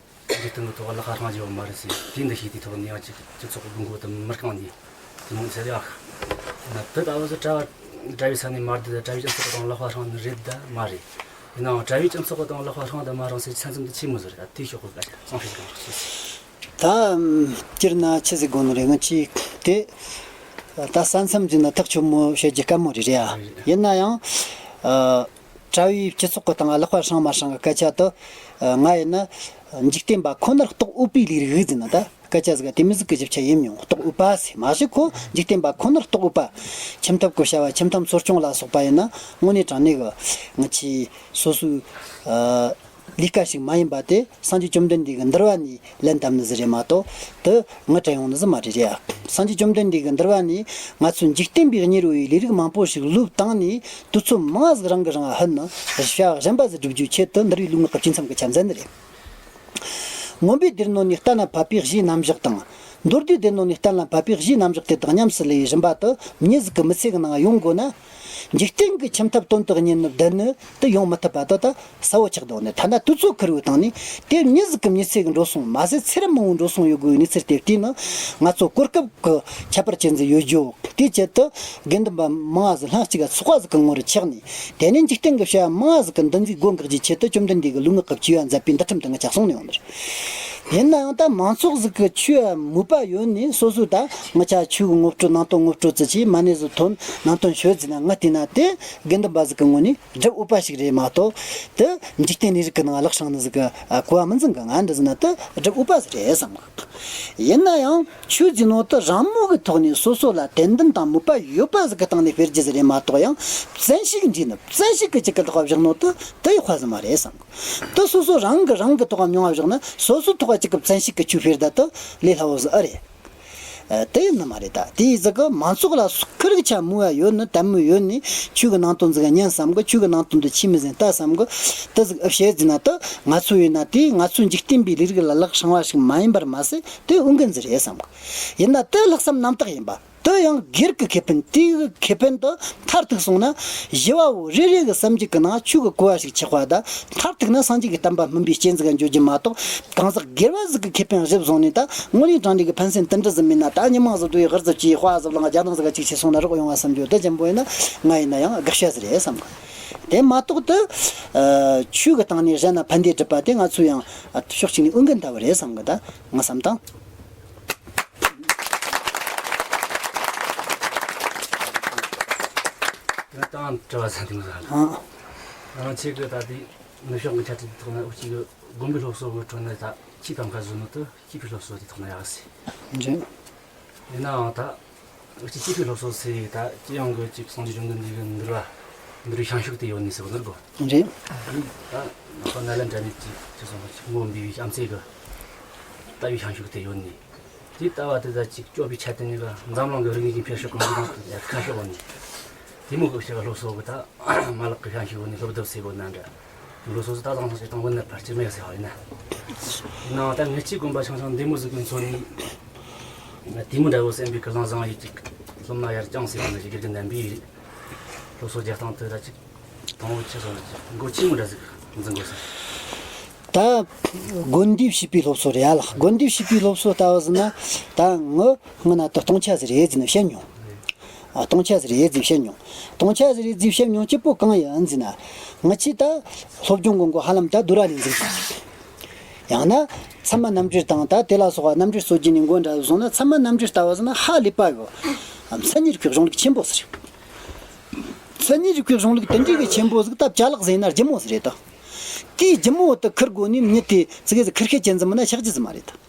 འཇིག་རྟེན་གྱི་ཐོག་ལ་ལག་པ་བསྲིངས་རྒྱུ་མ་རེད་ཟེར། དེ་འདི་ཤེས་དེའི་ཐོག་ནས་ཡང་ཅིག་སྤྱི་ཚོགས་ཀྱི་དགོས་མཁོ་དེ་མི་སྐང་ནས་དེ་མོ་ཟེར་ཡ། ན་དེ་ལྟ་བུ་ཟེར་གྲྭ་བ་གྲྭ་བའི་ས་ནས་མ་བསྡད། གྲྭ་བའི་སྤྱི་ཚོགས་དང་ལག་པ་བསྲིངས་ནི་རེད་ད་མ་རེད། ཡིན་ནའང་གྲྭ་བའི་སྤྱི་ཚོགས་ཀྱི་སྟེང་ལག་པ་བསྲིངས་དང་མ་བསྲིངས་ཟེར་ས་མཚམས་དེ་ཆི་མོ་ཟིག་རེད། ད་དེའི་ཕྱོགས་གི་སྐད་ཆ་གཙང་ཤོས་ཤིག་གང་རོགས་བྱེད། ད་སྤྱིར་ན་ཆི་ཟིག་དགོས་ནི་རེད། ང་ཆི་དེ་ད་ས་མཚམས་ཟིག་ན་ཐག་ཆོད་མོ་བཤད་རྒྱུ་དཀའ་མོ་རེད་རེད་ཨ། ཡིན་ན་ཡང་གྲྭ་བའི་སྤྱི་ཚོགས་ཀྱི་སྟེང་ལག་པ་བསྲིངས་མ་བསྲིངས་གི་སྐད་ཆ་དེ་ང་ཡིན་ན་འཇིག་རྟེན་པ་ཁོ་ནར་རྟོགས་འོས་པའི་ལས་རིགས་ཟིག་ན་ད། སྐད་ཆ་ཟིག་དེ་མོ་ཟིག་གི་ཞིབ་ཆ་ཡིན་མྱོང་། རྟོགས་འོས་པ་ཟེར་མ་གཞི་ཁོ་འཇིག་རྟེན་པ་ཁོ་ནར་རྟོགས་འོས་པ། ཁྱིམ་ཐབ་ཀྱི་བྱ་བ་ཁྱིམ་ཐབ་འཚོ་སྐྱོང་ལ་སོགས་པ་ཡིན་ན་དངོས་གནས་དྲང་གནས་གི་ང་ཆི་སོ་སོའི་ཨ་ལས་ཀ་ཞིག་མ་ཡིན་པ་དེ་སངས་རྒྱས་བཅོམ་ལྡན་འདས་ཀྱི་འདུལ་བ་ནས་ལན་བཏབ་ནི་ཟིག་རེད་མ་གཏོགས་དེ་ངས་དྲན་ཡོང་ནི་ཟིག་མ་རེད་རེད་ཨ། སངས་རྒྱས་བཅོམ་ལྡན་འདས་ཀྱི་འདུལ་བ་ནས་ང་ཚོས་འཇིག་རྟེན་པའི་གཉེར་བའི་ལས་རིགས་མང་པོ་ཞིག་བློས་བཏང་ནས་དུས་ཚོད་མང་ཟིག་རང་གིས་རང་ཧད་ནས་བྱ་བ་གཞན་པ་ཟིག་སྒྲུབ་རྒྱུའི་ཆེད་དུ་འདུལ་བའི་ལུས་ངག་གི་ཅི་མཚམས་ཀྱི་ཆ་མཛད་ནི་རེད། མངོན་པའི་སྡེ་སྣོད་ནས་གཏན་ལ་ཕབ་པའི་གཞིའི་རྣམ་གཞག་དང་། མདོ་སྡེའི་སྡེ་སྣོད་ནས་གཏན་ལ་ཕབ་པའི་གཞིའི་རྣམ་གཞག་དེ་དག་ཉམས་སུ་ལེན་བཞིན་པ་དེ་མྱི་ཟིག་གི་མི་ཚེ་གི་ནང་ཡོང་དགོས་ན། འཇིག་རྟེན་གྱི་ཁྱིམ་ཐབ་དོན་དུ་གཉེར་ནི་བདེན་ནི་དེ་ཡོང་མི་ཐུབ་པ་དེ་ད་གསལ་བོ་ཆགས་འདུག་ནི། ཐ་ན་དུས་ཚོད་འཁོར་བའི་སྟེང་ནས་དེ་མྱི་ཟིག་གི་མྱི་ཚེ་གི་འགྲོ་སོང་མ་ཟད་ཚེ་རབས་མང་བོ་འགྲོ་སོང་ཡོད་དགོས་པའི་གནས་ཚུལ་དེ་བལྟས་ན་ང་ཚོ་གོ་སྐབས་ཀྱི་ཁྱད་པར་ཅན་ཟིག་ཡོད་རྒྱུ། དེའི་ཆེད་དུ་དགེ་འདུན་པ་མང་ང་ཟིག་ལྷན་གཅིག་ག་ཚོགས་པ་ཟིག་གི་ངོ་རུ་ཆགས་ནས། དེ་ནས་འཇིག་རྟེན་གྱི་བྱ་བ་མང་ང་ཟིག་གི་འདུ་འཛིའི་སྒོ་འགག་རྒྱུའི་ཆེད་དུ་བཅོམ་ལྡན་འདས་ཀྱིས་ལུས་ངག་གི་བཅོས་པ་མཛད་པའི་འདུལ་ཁྲིམས་དེ་ང་ཆ་གསུངས་ནས་ཡོང་ནི་རེད། ཡིན་ནའང་ད་མང་ཚོགས་ཟིག་གི་ཆོས་མོས་པ་ཡོད་ནས་སོ་སོས་ད་ང་ཆ་ཆོས་གི་ངོ་སྤྲོད་ནང་དོན་ངོ་སྤྲོད་ཙི་ཆེ་མ་ཎི་ཟིག་ཐོན་ནང་དོན་ཤོད་ཟིན་ན་ང་བལྟས་ན་དེ་དགེ་འདུན་པ་ཟིག་གི་ངོས་ནས་སྒྲུབ་འོས་པ་ཞིག་རེད་མ་གཏོགས་དེ་འཇིག་རྟེན་ལས་རིགས་ཀྱི་ནང་ལག་བསྲིངས་ནི་ཟིག་གི་གོ་བ་མི་འཛིན་གི། ང་འདྲ་ཟིན་ན་དེ་སྒྲུབ་འོས་པ་ཟིག་རེད་བསམ་གི། ཡིན་ན་ཡང་ཆོས་ཟེར་ནོ་དེ་རང་མོས་ཀྱི་ཐོག་ནས་སོ་སོ་ལ་དད་འདུན་དང་མོས་པ་ཡོད་པ་ཟིག་གི་སྟེང་ནས་སྤེལ་རྒྱུ་ཟིག་རེད་མ་གཏོགས་ཡང་བཙན་ཤུགས་འདྲེས་ནས་བཙན་ཤུགས་ཀྱི་ཅིག་གི་ཐོག་བཞག་ནོ་དེ་དེ་ཡག་པ་ཟིག་མ་རེད་བསམ་གི། དེ་སོ་སོ་རང་གིས་རང་གི་ཐོག་མྱོང་བ་བཞག་ན་སོ་སོའི་ཐོག་ཅིག་གི་བཙན་ཤུགས་ཀྱི་ཆོས་སྤེལ་ད་དེ་ལས་སླ་བོ་ཟིག་ཨེ་རེད། ཨ། དེ་ཡིན་ནི་མ་རེད། ད་དེ་ཡིན་ཟིག་གི་མང་ཚོགས་ལ་ཁོ་རང་ཆ་མོས་པ་ཡོད་ནི་དད་མོས་ཡོད་ནི་ཆོས་ཀྱི་ནང་དོན་ཟིག་ཉན་བསམ་གི། ཆོས་ཀྱི་ནང་དོན་དེ་ཆི་མོ་ཟིག་ལྟ་བསམ་གི། དེ་ཟིག་ཨེ་བྱེད་ཟིན་ན་དེ་ང་ཚོ་ཡིན་ན་དེ་ང་ཚོའི་འཇིག་རྟེན་པའི་ལས་རིགས་ལ་ལག་བསྲིངས་པ་ཞིག་མ་ཡིན་པར་མ་ཟད་དེ་འོས་འགན་ཟིག་རེད་བསམ་གི། ཡིན་ན་དེ་ལྷག་བསམ་རྣམ་དག་ཡིན་པ། དེ་ཡང་སྒེར་གྱི་ཁེ་ཕན། དེའི་ཁེ་ཕན་དེ་མཐར་ཐུག་སོང་ན་བཞི་བ་བོ་རེ་རེ་གི་བསམ་འཇུག་གི་ནང་ཆོས་ཀྱི་གོ་བ་ཞིག་ཆགས་པ་དང་མཐར་ཐུག་ན་སངས་རྒྱས་ཀྱི་བསྟན་པ་སྨིན་པའི་རྐྱེན་ཟིག་ག་འགྱུར་རྒྱུ་མ་གཏོགས། གང་ཟག་སྒེར་བ་ཟིག་གི་ཁེ་ཕན་གཞིར་བཟུང་ནས་ད་དངོས་གནས་དྲང་གནས་ཀྱི་ཕན་སེམས་དེ་འདྲ་ཟིག་མེད་ན། ད་མྱི་མང་ཟིག་འགྲོ་ཡི་གར་ཟིག་གྱིས་དཔའ་ཟིག་བླངས་རྒྱ་ནག་ཟིག་ག་ཅིག་བྱས་སོང་ན་རོགས་ཡོང་བ་བསམ་རྒྱུ་དེ་ཅན་པོ་ཡིན་ན་ང་ཡིན་ན་ཡང་དགག་བྱ་ཟིག་རེད་བསམ་གི། དེ་མ་གཏོགས་དེ་ཆོས་ཀྱི་སྟེང་ནས་གཞན་ལ་ཕན་བདེ་སྒྲུབ་པ་དེ་ང་ཚོས་ཡང་ཕྱོགས་གཅིག་ནས་འོས་འགན་ལྟ་བུ་རེད་བསམ་གི། ད་ང་བསམ་སྟངས། ང་དང་དྲི་བ་ཚན་དེ་མོ་ཟིག་ཨ། ང་ཆེ་གི་ད་དེ་ནུབ་ཕྱོགས་ཀྱི་ཆ་འཕྲིན་ཐོག་ན་འུ་ཅག་གི་དགོན་པའི་སློབ་གསོ་གི་ཁྲོད་ནས་ད་ཆེས་གཏམ་ཁ་བཟོ་ནོ་དེ་སྐྱེས་པའི་སློབ་གསོ་དེ་ཐོག་ན་ཡག་ཟེར། རེད། ཡིན་ནའང་ད་འུ་ཅག་སྐྱེས་པའི་སློབ་གསོ་ཟེར་ད་སྤྱི་ཡོངས་ཀྱི་ཅིག་སངས་རྒྱས་བཅོམ་ལྡན་འདས་ཀྱི་འདུལ་བ་འདུལ་བའི་བྱང་ཆུབ་དེ་ཡོད་ནི་ཟེར་བ་ནི་དགོས། རེད། ད་ནང་པ་ནཱ་ལེནྡྲ་ནས་ཅིག་ཅི་སོང་ཅིག་མགོ་འབུས་པའི་བྱམས་བརྩེ་གི་ལྟ་བའི་བྱང་ཆུབ་དེ་ཡོད་ནི། དེ་ལྟ་བ་དེ་ད་ཅིག་སྐྱོབ་པའི་ཆ་དེ་ནི་གི་འཛམ་གླིང་གི་རིག་གནས་ཀྱི་འཕེལ་ཕྱོགས་གང་གི་ནང་དུ་ཡར་ཁ་ཕྱོགས་ནི། དེ་མོ་གི་ཕྱི་གི་སློབ་གསོ་གི་ད་མ་ལག་གི་བྱང་ཆུབ་ནི་སློབ་དེབ་ཟེར་གོ་ན་འདྲ། སློབ་གསོ་ཟིག་ད་དང་ཐོག་ཅིག་དང་བོ་ནི་ཕར་ཅི་མེད་ཟེར་བ་ཡིན་ན། ཡིན་ནའང་ད་ངེད་ཅག་དགོན་པ་ཆུང་ཆུང་འདི་མོ་ཟིག་གི་འཚོ་ནི། དེ་མོ་འདྲ་བོ་སེམས་པའི་ཀུན་སློང་བཟང་ཡོད་ཅིག་སློབ་མ་ཡར་བསྐྱངས་ཟེར་བ་ནི་ཅིག་དགེ་རྒན་རྣམ་པས་སློབ་གསོ་རྒྱག་སྟངས་དེ་ད་ཅིག་དང་བོ་ཆི་སོང་ཅིག་འགོ་ཆེན་མོ་འདྲ་ཟིག་འཛིན་དགོས་ཟེར། ད་དགོན་སྡེའི་བྱིས་པའི་སློབ་གསོ་རེད་ཡ་ལགས། དགོན་སྡེའི་བྱིས་པའི་སློབ་གསོ་ལྟ་བུ་ཟིན་ན་ད་ངི་སྔོན་ན་ད་སྟོང་ཆ་ཟིག་རེད་ཟེར་ནས་བཤད་མྱོང་། ཨ། སྟོང་ཆ་ཟིག་རེད་ཟེར་བཤད་མྱོང་། སྟོང་ཆ་ཟིག་རེད་ཟེར་བཤད་མྱོང་སྐྱིད་པོ་གང་ཡིན་ཟེར་ན། ང་ཆེ་ད་སློབ་སྦྱོང་གི་མགོ་ཧ་ལམ་ད་རྡོ་ར་ལས་འཛིན་གྱི་ཡང་ན་ཚད་མ་རྣམ་འགྲེལ་དང་ད་དེ་ལ་སོགས་པ་རྣམ་འགྲེལ་སྲོལ་རྒྱུན་ནས་མགོ་འདྲ་བཟུང་ན་ཚད་མ་རྣམ་འགྲེལ་ལྟ་བུ་ཟིན་ན་ཧ་ལས་པ་གི་མཚན་ཉིད་རིག་པའི་གཞུང་ལུགས་ཆེན་པོ་ཟིག་རེད། མཚན་ཉིད་རིག་པའི་གཞུང་ལུགས་དེ་འདྲའི་གི་ཆེན་པོ་ཟིག་ད་ཅ་ལག་ཟིན་ན་ལྗིད་མོ་ཟིག་རེད་ད། དེའི་ལྗིད་མོ་དེ་ཁུར་དགོས་ནས་མྱི་དེ་ཙི་གེ་ཟིག་ཁུར་ཤེས་ཅན་ཟིག་མིན་ན་ཆགས་རྒྱུ་ཟིག་མ་རེད་ད།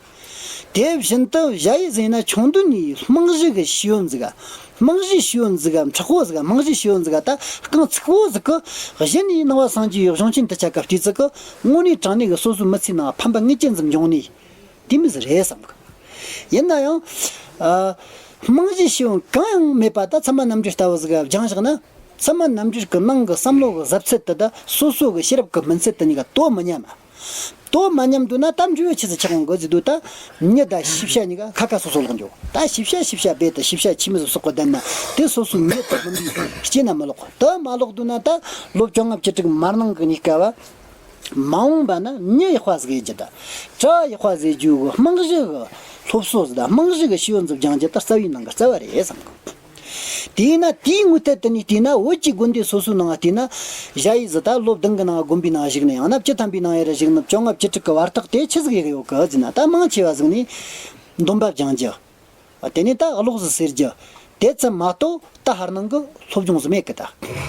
དེ་བཞིན་དུ་ཞ་ཡི་ཟིན་ན་ཆུང་དུས་ནས་རྨང་གཞི་གི་ཤེས་ཡོན་ཟིག་ག་རྨང་གཞིའི་ཤེས་ཡོན་ཟིག་ག་མཁྲེགས་པོ་ཟིག་ག་རྨང་གཞིའི་ཤེས་ཡོན་ཟིག་ག་ད་རྐང་ཚུགས་པོ་ཟིག་གི་གཞི་ནས་ནང་པ་སངས་རྒྱས་པའི་གཞུང་ཆེན་དེ་ཆ་ག་བལྟས་ཚུལ་གི་དངོས་གནས་དྲང་གནས་གི་སོ་སོའི་མི་ཚེའི་ནང་ཕན་པ་ངེས་ཅན་ཟིག་འབྱུང་ནི་དེ་མོ་ཟིག་རེད་བསམ་གི། ཡིན་ན་ཡང་། ཨ། རྨང་གཞིའི་ཤེས་ཡོན་གང་ཡང་མེད་པ་ད་ཚད་མ་རྣམ་འགྲེལ་ལྟ་བུ་ཟིག་ག་སྦྱངས་བཞག་ན། ཚད་མ་རྣམ་འགྲེལ་གི་ནང་གི་བསམ་བློ་གི་གཟབ་ཚད་དེ་ད་སོ་སོ་གི་ཤེས་རབ་གི་མུན་ཚད་དེ་གཉིས་ཀ་དོ་མི་མཉམ། དོ་མ་མཉམ་འདུག་ན་ད་འགྱུར་བ་ཆི་ཟིག་ཆགས་འོང་གི་ཟིག་འདུག་ད་མྱི་ད་ཤེས་བྱ་གཉིས་ཀ་ཁ་ཁ་སོ་སོ་ལོག་འགྱོ། ད་ཤེས་བྱ་ཤེས་བྱ་རྦད་དེ་ཤེས་བྱ་ཆི་མོ་ཟིག་སོག་གི་བསྡད་ན་དེ་སོ་སོའི་མྱི་དེ་མིན་པའི་རྐྱེན་ན་མི་ལོག་དེ་མ་ལོག་འདུག་ན་ད་ལོ་བཅོ་ལྔ་བཅུ་དྲུག་མ་གནང་གི་གཉིས་ཀ་བ། མ་འོངས་པ་ན་མྱི་ཡག་པ་ཟིག་ཡེད་རྒྱུ་ད། གྲྭ་ཡག་པ་ཟིག་ཡེད་རྒྱུ་གི་རྨང་གཞི་གི་སློབ་གསོ་ཟིག་ད་རྨང་གཞི་གི་ཤེས་ཡོན་ཟིག་སྦྱང་རྒྱུ་ད་རྩ་བའི་ནང་གི་རྩ་བ་རེད་བསམ་གི། དེས་ན་དེའི་ངོས་ཐད་དུ་ནས་བལྟས་ན། བོད་ཀྱི་དགོན་སྡེ་སོ་སོའི་ནང་བལྟས་ན། ཞ་ཡི་ཟིག་ད་ལོ་བདུན་གི་ནང་དགོན་པའི་ནང་བཞུགས་ནས། ཡང་ན་བཅུ་ཐམ་པའི་ནང་ཡར་བཞུགས་ནས་བཅོ་ལྔ་བཅུ་དྲུག་གི་བར་ཐག་དེ་ཆི་ཟིག་ཡོད་གི་ཟེར་ན། ད་མང་ཆེ་བ་ཟིག་ནས་འདོན་པ་སྦྱང་རྒྱུ། དེ་ནས་ད་ཀློག་ཟིག་ཟེར་རྒྱུ། དེ་ཙམ་མ་གཏོགས་ད་ཕར་ནང་གི་སློབ་སྦྱོང་ཟིག་མེད་གི། ད་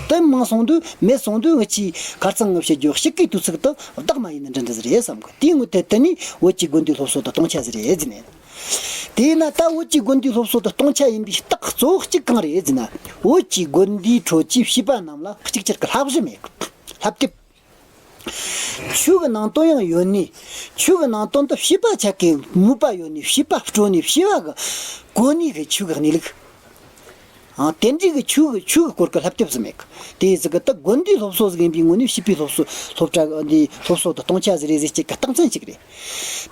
དེ་མང་སོང་དུས་མེད་སོང་དུས། ངི་ཆོའི་ཁ་རྩང་ངི་བཤད་རྒྱུ་གཅིག་གི་དུས་ཚིགས་དུ་བདག་མ་ཡིན་ནི་འདྲ་འདྲ་ཟིག་རེད་བསམ་གི། དེའི་ངོས་ཐད་དུ་ནས་བོད་ཀྱི་དགོན་སྡེའི་སློབ་གསོ་དེ་སྟོང་ཆ་ཟིག་རེད་ཟེར་ནས། དེས་ན་ད་བོད་ཀྱི་དགོན་སྡེའི་སློབ་གསོ་དེ་སྟོང་ཆ་ཡིན་པའི་རྟགས་གཙོ་བོ་གཅིག་གང་རེད་ཟེར་ན། བོད་ཀྱི་དགོན་སྡེའི་ཁྲོད་ཀྱི་བྱིས་པ་རྣམས་ལ་གཅིག་གྱུར་གྱི་བསླབ་གཞི་མེད་གི། བསླབ་དེབ། ཆོས་ཀྱི་ནང་དོན་ཡང་ཡོད་ནི། ཆོས་ཀྱི་ནང་དོན་དེ་བྱིས་པ་ཆ་གི་མོས་པ་ཡོད་ནི། བྱིས་པ་སྤྲོ་ནི། བྱིས་པ་གི་གོ་ནི་གི་ཆོས་ཀྱི་གནས་ལུགས། ཨང་། དེ་འདྲའི་གི་ཆོས་ཀྱི་ཆོས་ཀྱི་སྐོར་གྱི་བསླབ་དེབ་ཟིག་མེད་གི། དེ་ཟིག་གི་ད་དགོན་སྡེའི་སློབ་གསོ་ཟིག་ཡིན་པའི་ངོས་ནས་བྱིས་པའི་སློབ་གསོ། སློབ་གྲྭ་འདིའི་སློབ་གསོ་དེ་སྟོང་ཆ་ཟིག་རེད་ཟེར་རྒྱུ་གི་རྟགས་མཚན་གཅིག་རེད།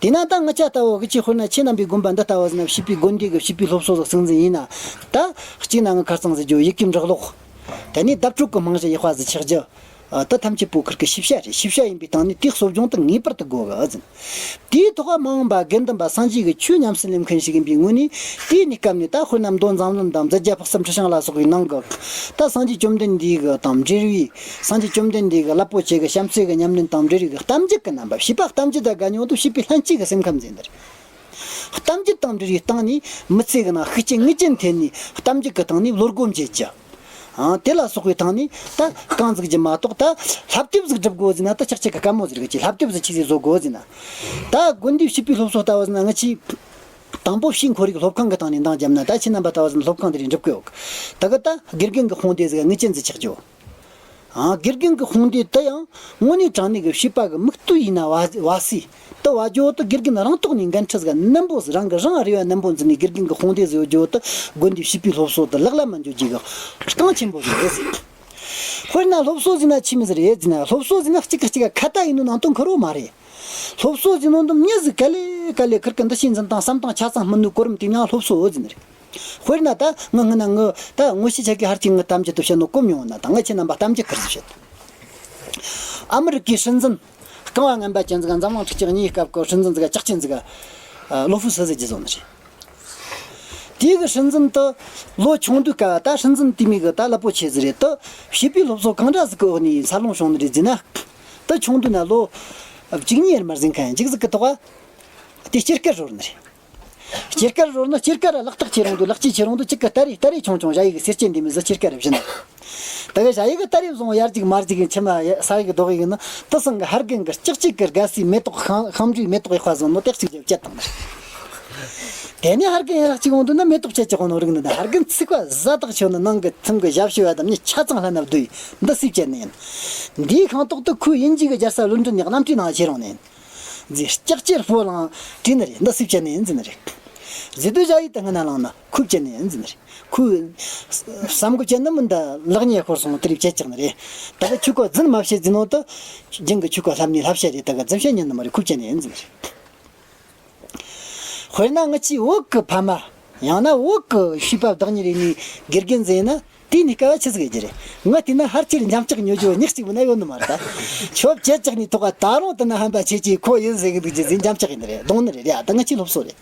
དེས་ན་ད་ངི་ཆོ་ལྟ་བུ་གི་ཆོས། དཔེར་ན་ཁྱེད་རྣམ་པའི་དགོན་པ་འདི་ལྟ་བུ་ཟིག་ན་བྱིས་པའི་དགོན་སྡེ་གི་བྱིས་པའི་སློབ་གསོ་ཟིག་གསུང་ཟིན་ཡིན་ན། ད་གཅིག་ན་ངི་ཁ་རྩང་ཟེར་རྒྱུ། ཡི་གེ་འབྲི་ཀློག། དེ་ནས་བརྡ་སྤྲོད་ཀྱི་རྨང་གཞི་ཡག་པ་ཟིག་ཆགས་རྒྱུ། ཨ། ད་ཐམས་ཅད་པོ་ཁུར་གི་ཤེས་བྱ་རེད། ཤེས་བྱ་ཡིན་པའི་སྟེང་ནས་དེའི་གསོ་སྦྱོང་དེ་ངེས་པར་དུ་དགོས་གི་ཟེར། དེའི་ཐོག་མ་འོངས་པ་དགེ་འདུན་པ་སངས་རྒྱས་ཀྱི་ཆོས་ཉམས་སུ་ལེན་མཁན་ཞིག་ཡིན་པའི་ངོས་ནས། དེའི་གནས་སྐབས་ནས་ད་དཔེར་ན་མདོ་མཛངས་བླུན་དང་མཛད་རྗེས་དཔག་བསམ་འཁྲི་ཤིང་ལ་སོགས་པའི་ནང་གི། ད་སངས་རྒྱས་བཅོམ་ལྡན་འདས་ཀྱི་དང་འབྲེལ་བའི། སངས་རྒྱས་བཅོམ་ལྡན་འདས་ཀྱི་རླབས་པོ་ཆེ་གི་བྱམས་བརྩེ་གི་ཉམས་ལེན་དང་འབྲེལ་བའི་གཏམ་རྒྱུད་ཀྱི་རྣམ་པ། བྱིས་པ་གཏམ་རྒྱུད་དང་དགའ་ཉོ་དུ། བྱིས་པའི་ལྷན་སྐྱེས་ཀྱི་སེམས་ཁམས་ཟེར་འདིར། གཏམ་རྒྱུད་དང་འབྲེལ་བའི་སྟེང་ནས་མི་ཚེ་གི་ནང་ཤུགས་རྐྱེན་ངེས་ཅན་ཐེབས་ནས། གཏམ་རྒྱུད་ཀྱི་སྟེང་ནས་བློ་སྒོ་འབྱེད་རྒྱུ། ཨང་། དེ་ལ་སོགས་པའི་སྟེང་ནས་ད་གང་ཟིག་རྒྱུ་མ་གཏོགས། ད་བསླབ་དེབ་ཟིག་སྒྲུབ་དགོས་ཟེར་ན་ད་ཅག་ཅག་གི་དཀའ་མོ་ཟིག་རེད་གི། བསླབ་དེབ་ཟིག་ཆི་ཟིག་བཟོ་དགོས་ཟེར་ན། ད་དགོན་སྡེའི་བྱིས་པའི་སློབ་གསོ་ལྟ་བུ་ཟིག་ན། ངི་ཆོས་དང་པོ་ཕྱིའི་ཁོར་ཡུག་སློབ་ཁང་གི་སྟེང་ནས་འདང་བརྒྱབ་ན། ད་ཁྱེད་རྣམ་པ་ལྟ་བུ་ཟིག་ན་སློབ་ཁང་དེ་རིགས་འགྲུབ་གི་ཡོད་གི། ད་གི་ད་དགེ་རྒན་གྱི་དཔུང་སྡེ་ཟིག་ངེས་ཅན་ཟིག་ཆགས་རྒྱུ། ཨང་། དགེ་རྒན་གྱི་དཔུང་སྡེ་དེ་ཡང་དངོས་གནས་དྲང་གནས་ཀྱི་བྱིས་པ་གི་མིག་ལྟོས་ཡིན་ན་བ་བ་སི་དུ་བ་རྒྱུ་དེ། དགེ་རྒན་རང་ཐོག་ནས་འགན་འཁྲི་ཟིག་ནན་པོ་ཟིག། རང་གི་རང་རེ་བ་ནན་པོ་འཛིན་ནས་དགེ་རྒན་གྱི་དཔུང་སྡེ་ཟིག་ཡོད་རྒྱུ་དེ། དགོན་སྡེའི་བྱིས་པའི་སློབ་གསོ་དེ་ལག་ལ་མ་འཇོག་རྒྱུ་གི་རྐང་ཆེན་པོ་ཟིག་རེད་ཟེར། དཔེར་ན་སློབ་གསོ་ཟེར་ན་ཆི་མོ་ཟིག་རེད་ཟེར་ན། སློབ་གསོ་ཟེར་ན་གཅིག་ག་གཅིག་ག་ཁ་ཏ་ཡིན་ནོ་ནང་དོན་ཁེར་བོ་མ་རེད། སློབ་གསོ་ཟེར་ནོ་འདི་མྱི་ཟིག་ག་ལེ་ག་ལེ་ཁུར་གི་འདུ་ཤེས་འཛིན་སྟངས། བསམ་སྟངས་ཆ་ཚང་སྨིན་ནོ་གོ་རིམ་དེ་མྱིང་སློབ་གསོ་ཟེར་ནི་རེད། དཔེར་ན་ད་ངི་སྔ་ན་ངི་ད་ངོ་ཤེས་ཆ་གི་ཧར་གྱི་ངི་གཏམ་རྒྱུད་དུ་བཤད་ནོ་གོ་མྱོང་ན། ད་ངི་ཁྱེད་རྣམ་པ་གཏམ་རྒྱུད་ཁུར་ཟིག་བཤད། ཨ་མི་རི་ཀའི་སྲིད་འཛིན་རྐང་བ་ངན་པ་ཅན་ཟིག་འཛམ་གླིང་ཁྲི་གཅིག་གཉིས་སྐབས་ཀྱི་སྲིད་འཛིན་ཟིག་ལྕགས་ཅན་ཟིག་ལོ་ཧྥུ་སི་ཟེར་རྒྱུ་བཟོ་ནི་རེད། དེའི་གི་སྲིད་འཛིན་དེ་ལོ་ཆུང་དུས་སྐབས། ད་སྲིད་འཛིན་དེ་མོ་གི་ད་རླབས་པོ་ཆེ་ཟིག་རེད། དེ་བྱིས་པའི་སློབ་གསོ་གང་འདྲ་ཟིག་གི་འོག་ནས་འཚར་ལོངས་བྱུང་ནི་རེད་ཟེར་ན། དེ་ཆུང་དུས་ན་ལོ་བཅུ་གཉིས་ཡར་མར་ཟིན་མཁན་ཅིག་ཟིག་གི་ཐོག་དེ་སྐྱེས་སྐར་རོལ་ནི་རེད། སྐྱེས་སྐར་རོལ་ནི། སྐྱེས་སྐར་ལག་རྟགས་ཆེ་རུང་དུས། ལག་སྐྱེས་ཆེ་རུང་དུས་གཅིག་གི་སྟ་རེ་སྟ་རེ་ཆུང་ཆུང་ཞ་ཡི་གི་སེར་སྐྱ་འདི་མོ་ཟིག་སྐྱེས་སྐར་རེ་བྱིན། ད་གི་ཞ་ཡི་གི་སྟ་རེ་བཟུང་ཡར་ཅིག་མར་ཅིག་གི་མཆི་མ་ས་ཡི་གི་རྡོག་ཡི་གི་ནི། དེ་སང་གི་ཕ་རྒན་གི་ལྕགས་ཅིག་གི་དགའ་སའི་མེ་ཏོག་ཤིང་ཤིང་འབྲས་མེ་ཏོག་ཡག་པ་བཟོ་ནོ་དེ་གཅིག་བཅད་བཏང་ནི་རེད། དེ་ནས་ཕ་རྒན་ཡར་ཅིག་འོང་དུས་ན་མེ་ཏོག་བཅད་ཀྱི་འོང་ནོ་རིག་ནི། ད་ཕ་རྒན་ཚིག་པ་ཟ་དག་ཆོད་ནི། ནང་གི་ཐུམ་གི་ཞབས་ཕྱི་བ་དང་མྱི་ཆ་ཚང་ལྷན་ན་བསྡུས་ཡི་འདི་སུས་བཅད་ནི་ཡིན། འདིའི་ཁང་ཐོག་ཏུ་ཁོའི་དབྱིན་ཇི་གི་རྒྱལ་ས་ལོན་ཌོན་ནས་གནམ་གྲུའི་ནང་ཁྱེར་ཡོང་ནི་ཡིན། ཟེར། ལྕགས་ཀྱི་སྤོ་ལངས་བྲིས་ནི་རེད། འདི་སུས་བཅད་ནི་ཡིན་ཟེར་ནི་རེད། ཟེར་དུས་ཞ་ཡི་དེ་སྔ་ན་ལངས་ན་ཁོས་བཅད་ནི་ཡིན་ཟེར་ནི་རེད། ཁོས་བསམ་གི་བཅད་ནི་མིན། ད་ལག་ཉེས་ཤོར་སོང་། དེ་རིགས་བཅད་ཀྱག་ནི་རེད། ད་གི་ཁྱོད་ཁོ་རྫུན་མ་བཤད་ཟེར་ནོ་དེ་རྒྱུན་གི་ཁྱོད་ཁོ་ལྷབ་ནི་ལྷབ་བཤད་རེད། ད་གི་རྫུན་བཤད་ཉན་ནི་མ་རེད། ཁོས་བཅད་ནི་ཡིན་ཟེར་ནི་རེད། དཔེར་ན་ངི་ཆོའི་བོད་གི་ཕ་མ། ཡང་ན་བོད་གི་བྱིས་པ་བདག་གཉེར་ཡིན་ནི་དགེ་རྒན་ཟིག་ཡིན་ན། དེའི་ནི་སྐབས་ཆི་ཟིག་ཡོད་རྒྱུ་རེད། ངི་དེ་ན་ཕལ་ཆེར་འཇམ་ཅག་ཉོ་རྒྱུ་ཉག་གཅིག་མིན་ན་ཡོད་ནི་མ་རེད། ད་ཁྱོད་བཅད་ཀྱག་ནི་ཐོག་ག་ད་རུང་དེ་ན་ཧམ་པ་ཆེ་ཆེ་ཁོ་ཡིན་ཟེར་གི་འདུག་རྒྱུ་ཟིག་འཇམ་ཅག་ཡིན་ནི་རེད། གདོང་ནི་རེད། ཡ། ད་ངི་ཆོའི་སློབ་གསོ་རེད།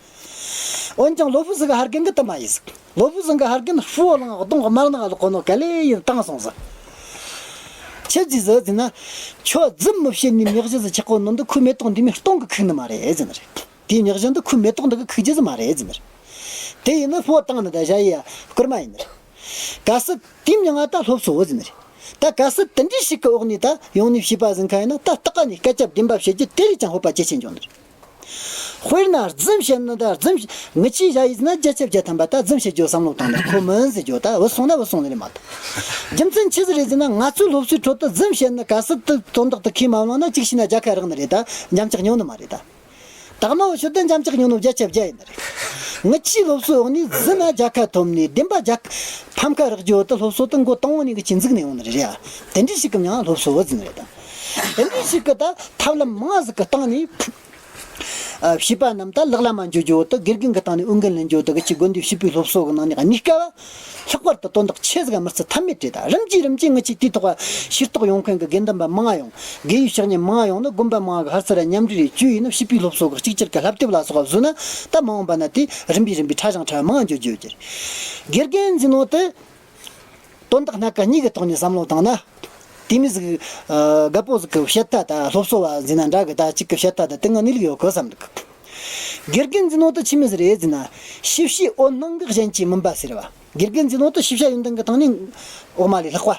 འོན་ཀྱང་ལོ་ཧྥུ་སི་གི་ཕ་རྒན་གི་དེ་མ་ཡིན་ཟིག་ལོ་ཧྥུ་སི་གི་ཕ་རྒན་སྤོ་ལངས་གདོང་དམར་ནག་ལོག་གོ་ནོ་ག་ལེ་ཡིན་བཏང་སོང་ཟིག་ཆི་ཟིག་ཟེར་ཟེར་ན། ཁྱོད་རྫུན་མི་བཤད་ནི་མྱི་གཞི་ཟིག་ཆགས་གོ་ནོ་འདི་ཁོའི་མེ་ཏོག་འདི་མོའི་སྟོང་གི་ཁུག་ནི་མ་རེད་ཟེར་ནི་རེད། དེའི་མྱི་གཞི་འདི་ཁོའི་མེ་ཏོག་འདི་གི་ཁུག་རྒྱུ་ཟིག་མ་རེད་ཟེར་ནི་རེད། དེ་ཡིན་ནི་སྤོ་བཏང་ནི་ད་ཞ་ཡི་ཡ་སྐུར་མ་ཡིན་ནི་རེད། གལ་སྲིད་དེའི་མྱིང་ང་ད་སློབ་གསོ་ཟེར་ནི་རེད། ད་གལ་སྲིད་དེ་འདྲའི་ཞིག་གི་འོག་ནས་ད་ཡོང་ནས་བྱིས་པ་ཟིག་ཁ་ཡིན་ན། ད་སྟག་ཀ་ནས་སྐད་ཆ་བདེན་པ་བཤད་རྒྱུ་དེ་ལས་ཀྱང་ཕོད་པ་ཇེ་ཆེ་འགྱོ་ནི་རེད། དཔེར་ན་རྫུན་བཤད་ནི་ད་རྫུན། ངི་ཆོའི་ཞ་ཡི་ཟེར་ན་བརྒྱ་ཆ་བརྒྱ་ཐམ་པ་ད་རྫུན་བཤད་རྒྱུ་བསམ་བློ་བཏང་ནས་ཁོ་མིན་ཟེར་རྒྱུ། ད་བུད་སོང་ན་བུད་སོང་ནི་རེད་མ་གཏོགས། རྒྱུ་མཚན་ཆི་ཟིག་རེད་ཟེར་ན། ང་ཚོའི་སློབ་གསོའི་ཁྲོད་དུ་རྫུན་བཤད་ནི་གལ་སྲིད་དུ་དོན་དག་ཏུ་ཁས་མ་བླངས་ན། གཅིག་བྱས་ན་རྒྱལ་ཁ་རག་ནི་རེད། ད་འཇམ་ཅག་ཉོ་ནི་མ་རེད་ད། དག་མ་བོ་ཤོད་དུ་འཇམ་ཅག་ཉོ་ནོ་བརྒྱ་ཆ་བརྒྱ་ཡིན་ནི་རེད། ངི་ཆོའི་སློབ་གསོའི་འོག་ནས་རྫུན་ན་རྒྱལ་ཁ་ཐོབ་ནས། བདེན་པ་རྒྱལ་ཕམ་ཁ་རག་རྒྱུ་དེ་སློབ་གསོ་དེ་མགོ་དང་པོ་ནས་གི་ཆི་འཛུགས་ནས་ཡོང་ནི་རེད། རེད་ཡ། དེ་འདྲའི་ཞིག་གི་མྱིང་ང་སློབ་གསོ་ཟེར་ནི་རེད་ད། དེ་འདྲའི་ཞིག་གི་ད་ཐབས་ལམ་མང་ཟིག་གི་སྟེང་ནས། ཨ། བྱིས་པ་རྣམས་ད་ལག་ལ་མ་འཇུ་རྒྱུ་དེ། དགེ་རྒན་གི་སྟེང་ནས་འོས་འགན་ལེན་རྒྱུ་དེ་གི་ཆི་དགོན་སྡེའི་བྱིས་པའི་སློབ་གསོ་གི་ནང་ནས་གནས་སྐབས་ལྷག་པར་དུ་དོན་དག་ཆེ་ཟིག་མི་ཚད་ཐབས་མེད་རེད་ད། རིམ་གྱིས་རིམ་གྱིས་ངི་ཆོའི་དེའི་ཐོག་ཤེས་རྟོགས་ཡོང་མཁན་གི་དགེ་འདུན་པ་མང་ཡོང་། དགེ་བའི་བཤེས་གཉེན་མང་ཡོང་ན། དགོན་པ་མང་གི་ཕར་ཚུར་མཉམ་འབྲེལ་རེ་བྱས་ཡིན་ན། བྱིས་པའི་སློབ་གསོ་གི་གཅིག་གྱུར་གི་བསླབ་དེབ་ལ་སོགས་པ་བཟོས་ན། ད་མ་འོངས་པ་ན་དེ་རིམ་པས་རིམ་པས་ཕྲ་ཞིང་ཕྲ་མང་འགྱོ་རྒྱུ་ཡོད་རྒྱུ་རེད། དགེ་རྒན་ཟེར་ནོ་དེ། དོན་དག་སྣ་ཁ་གཉིས་ཀྱི་ཐོག་ནས་བསམ་བློ་བཏང་ན། དེ་མི་ཟིག་ཨ། རྒད་པོ་ཟིག་གི་བཤད་ལྟ་དང་སློབ་གསོ་བ་ཟེར་ན་འདྲ་གི། ད་གཅིག་གི་བཤད་ལྟ་དང་དེ་ང་གནས་ལུགས་ཡོད་གི་བསམ་འདུག་དགེ་རྒན་ཟེར་ནོ་དེ་ཆི་མོ་ཟིག་རེད་ཟེར་ན། ཞིབ་བཤེར་འོད་སྣང་གིས་གཞན་གྱི་མུན་པ་སེལ་བ། དགེ་རྒན་ཟེར་ནོ་དེ་ཞིབ་བཤེར་ཡོན་ཏན་གྱི་སྟེང་ནས་འོག་མ་ལས་ལྷག་པ།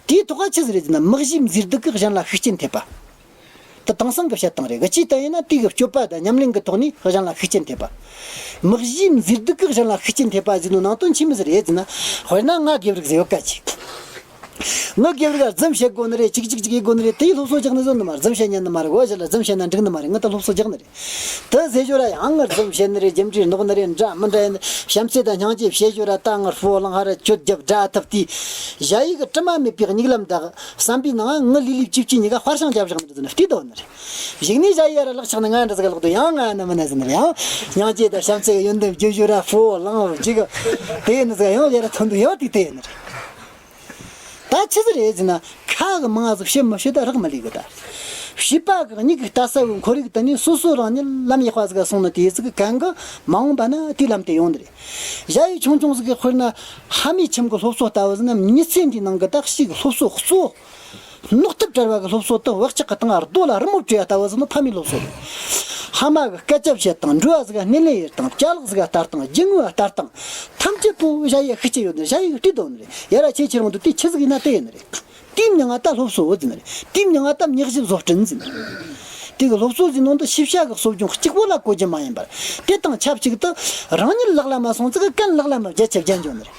དེའི་ཐོག་ག་ཆི་ཟིག་རེད་ཟེར་ན། མི་གཞིའི་མཛེས་སྡུག་གིས་གཞན་ལ་ཤུགས་རྐྱེན་ཐེབས་པ། དེ་དེང་སང་གི་བཤད་སྟངས་རེད་གི། ཅིའི་སྟེང་ཡིན་ན་དེ་གི་སྤྱོད་པ་དང་ཉམས་ལེན་གི་ཐོག་ནས་གཞན་ལ་ཤུགས་རྐྱེན་ཐེབས་པ། མི་གཞིའི་མཛེས་སྡུག་གིས་གཞན་ལ་ཤུགས་རྐྱེན་ཐེབས་པ་ཟེར་ནོ་ནང་དོན་ཆི་མོ་ཟིག་རེད་ཟེར་ན། དཔེར་ན་ང་དགེ་ཕྲུག་ཟིག་ཡོད་ག་ཅིག་ང་དགེ་ཕྲུག་ག་རྫུན་བཤད་དགོས་ནི་རེད། ཅིག་ཅིག་ཅིག་ཡེད་དགོས་ནི་རེད། དེའི་སློབ་གསོ་རྒྱག་ནི་བཟོ་ནི་མ་རེད། རྫུན་བཤད་ཉན་ནི་མ་རེད། འོ་ཞེ་ལ་རྫུན་བཤད་ན་འགྲིག་ནི་མ་རེད། ང་ད་སློབ་གསོ་རྒྱག་ནི་རེད། དེ་ཟེར་ཞོར་ར་ཡང་ངར་རྫུན་བཤད་ནི་རེད། རྒྱུ་འབྲས་ནོར་ནི་རེད། འདྲ་མི་འདྲ་ཡིན། བྱམས་བརྩེ་དང་སྙིང་རྗེ་བཤད་ཞོར་ར་ད་ངར་ཧྥུ་ལང་ཧ་ར་གྱོད་རྒྱབ་དགྲ་ཐུབ་དེ། ཞ་ཡི་གི་དྲི་མ་མེད་པའི་མིག་ལམ་དག་བསམ་པའི་ནང་ང་ལི་ལི་ཅིབ་ཅིབ་གཉིས་ཀ་ཧྥར་ཤང་རྒྱབ་བཞག་ནི་རེད་ཟེར་ནི་བལྟས་དོ་ནི་རེད། གཞུག་ནས་ཞ་ཡི་ཡ་ར་ལག་ཆགས་ནི་ང་འདྲ་ཟིག་ལོག་དུ་ཡང་ང་ནི་མི་ན་ཟེར་ནི་རེད། ཡང་སྙིང་རྗེ་དང་བྱམས་བརྩེ་གི་ཡོན་ཏན་བརྗོད་ཞོར་ར་ཧྥུ་ལང་ཅིག་དེ་ནི་ཟིག་ཡང་ཡ་ར་ཐོན་དུ་ཡང་དེ་དེ་ནི་རེད། ད་ཆི་ཟིག་རེད་ཟེར་ན། ཁ་གི་མང་ཟིག་བཤད་མི་ཤེས་ད་རག་མི་ལས་གི་ད། བྱིས་པ་གི་མིག་གི་ལྟ་ས་བོའི་ཁོར་ཡུག་དེ་ནས་སོ་སོ་རང་ཉིད་ལམ་ཡག་པ་ཟིག་ག་སོང་ན་དེ་ཟིག་གི་གན་གི་མ་འོངས་པ་ན་དེའི་ལམ་དེ་ཡོང་ནི་རེད། ཞ་ཡི་ཆུང་ཆུང་ཟིག་གི་དཔེར་ན་ཕ་མའི་ཁྱིམ་གི་སློབ་གསོ་ལྟ་བུ་ཟིག་ན། མི་ཚེ་འདིའི་ནང་གི་ད་ཞིག་སློབ་གསོ་གཙོ་བོ་རྣོ་ཐབས་བྲལ་བ་གི་སློབ་གསོ་དེ་བག་ཆགས་གི་སྟེང་རྡོ་ལ་རི་མོ་བྲིས་ཡ་ལྟ་བུ་ཟིག་ནི་ཕ་མའི་སློབ་གསོ་རེད། ཕ་མ་གི་སྐད་ཆ་བཤད་སྟངས། འགྲུལ་བ་ཟིག་ག་སྣེ་ལེན་ཡེད་སྟངས། ཅ་ལག་ཟིག་ག་ལྟ་སྟངས། རྒྱུ་དངོས་ལ་ལྟ་སྟངས། ཐམས་ཅད་པོ་ཞ་ཡི་ཤུགས་ཆེ་ཡོད་ནི་རེད། ཞ་ཡི་བལྟས་དོ་ནི་རེད། ཡ་ར་ཆེ་ཆེ་རུང་དུ་དེ་ཆི་ཟིག་ཡིན་ན་དེ་ཡིན་ནི་རེད། དེའི་མྱིང་ང་ད་སློབ་གསོ་ཟེར་ནི་རེད། དེའི་མྱིང་ང་ད་མྱི་གཞི་བཟོ་སྐྲུན་ཟེར་ནི་རེད། དེ་གི་སློབ་གསོ་ཟེར་ནོ་འདི་ཤེས་བྱ་གི་གསོ་སྦྱོང་གཅིག་པོ་ལ་གོ་རྒྱུ་མ་ཡིན་པར། དེ་དང་ཆབས་ཅིག་ཏུ་རང་ཉིད་ལག་ལ་མ་སོང་ཙི་གི་གན་ལག་ལ་མ་བརྒྱ་ཆ་བརྒྱ་འཇོག་ནི་རེད།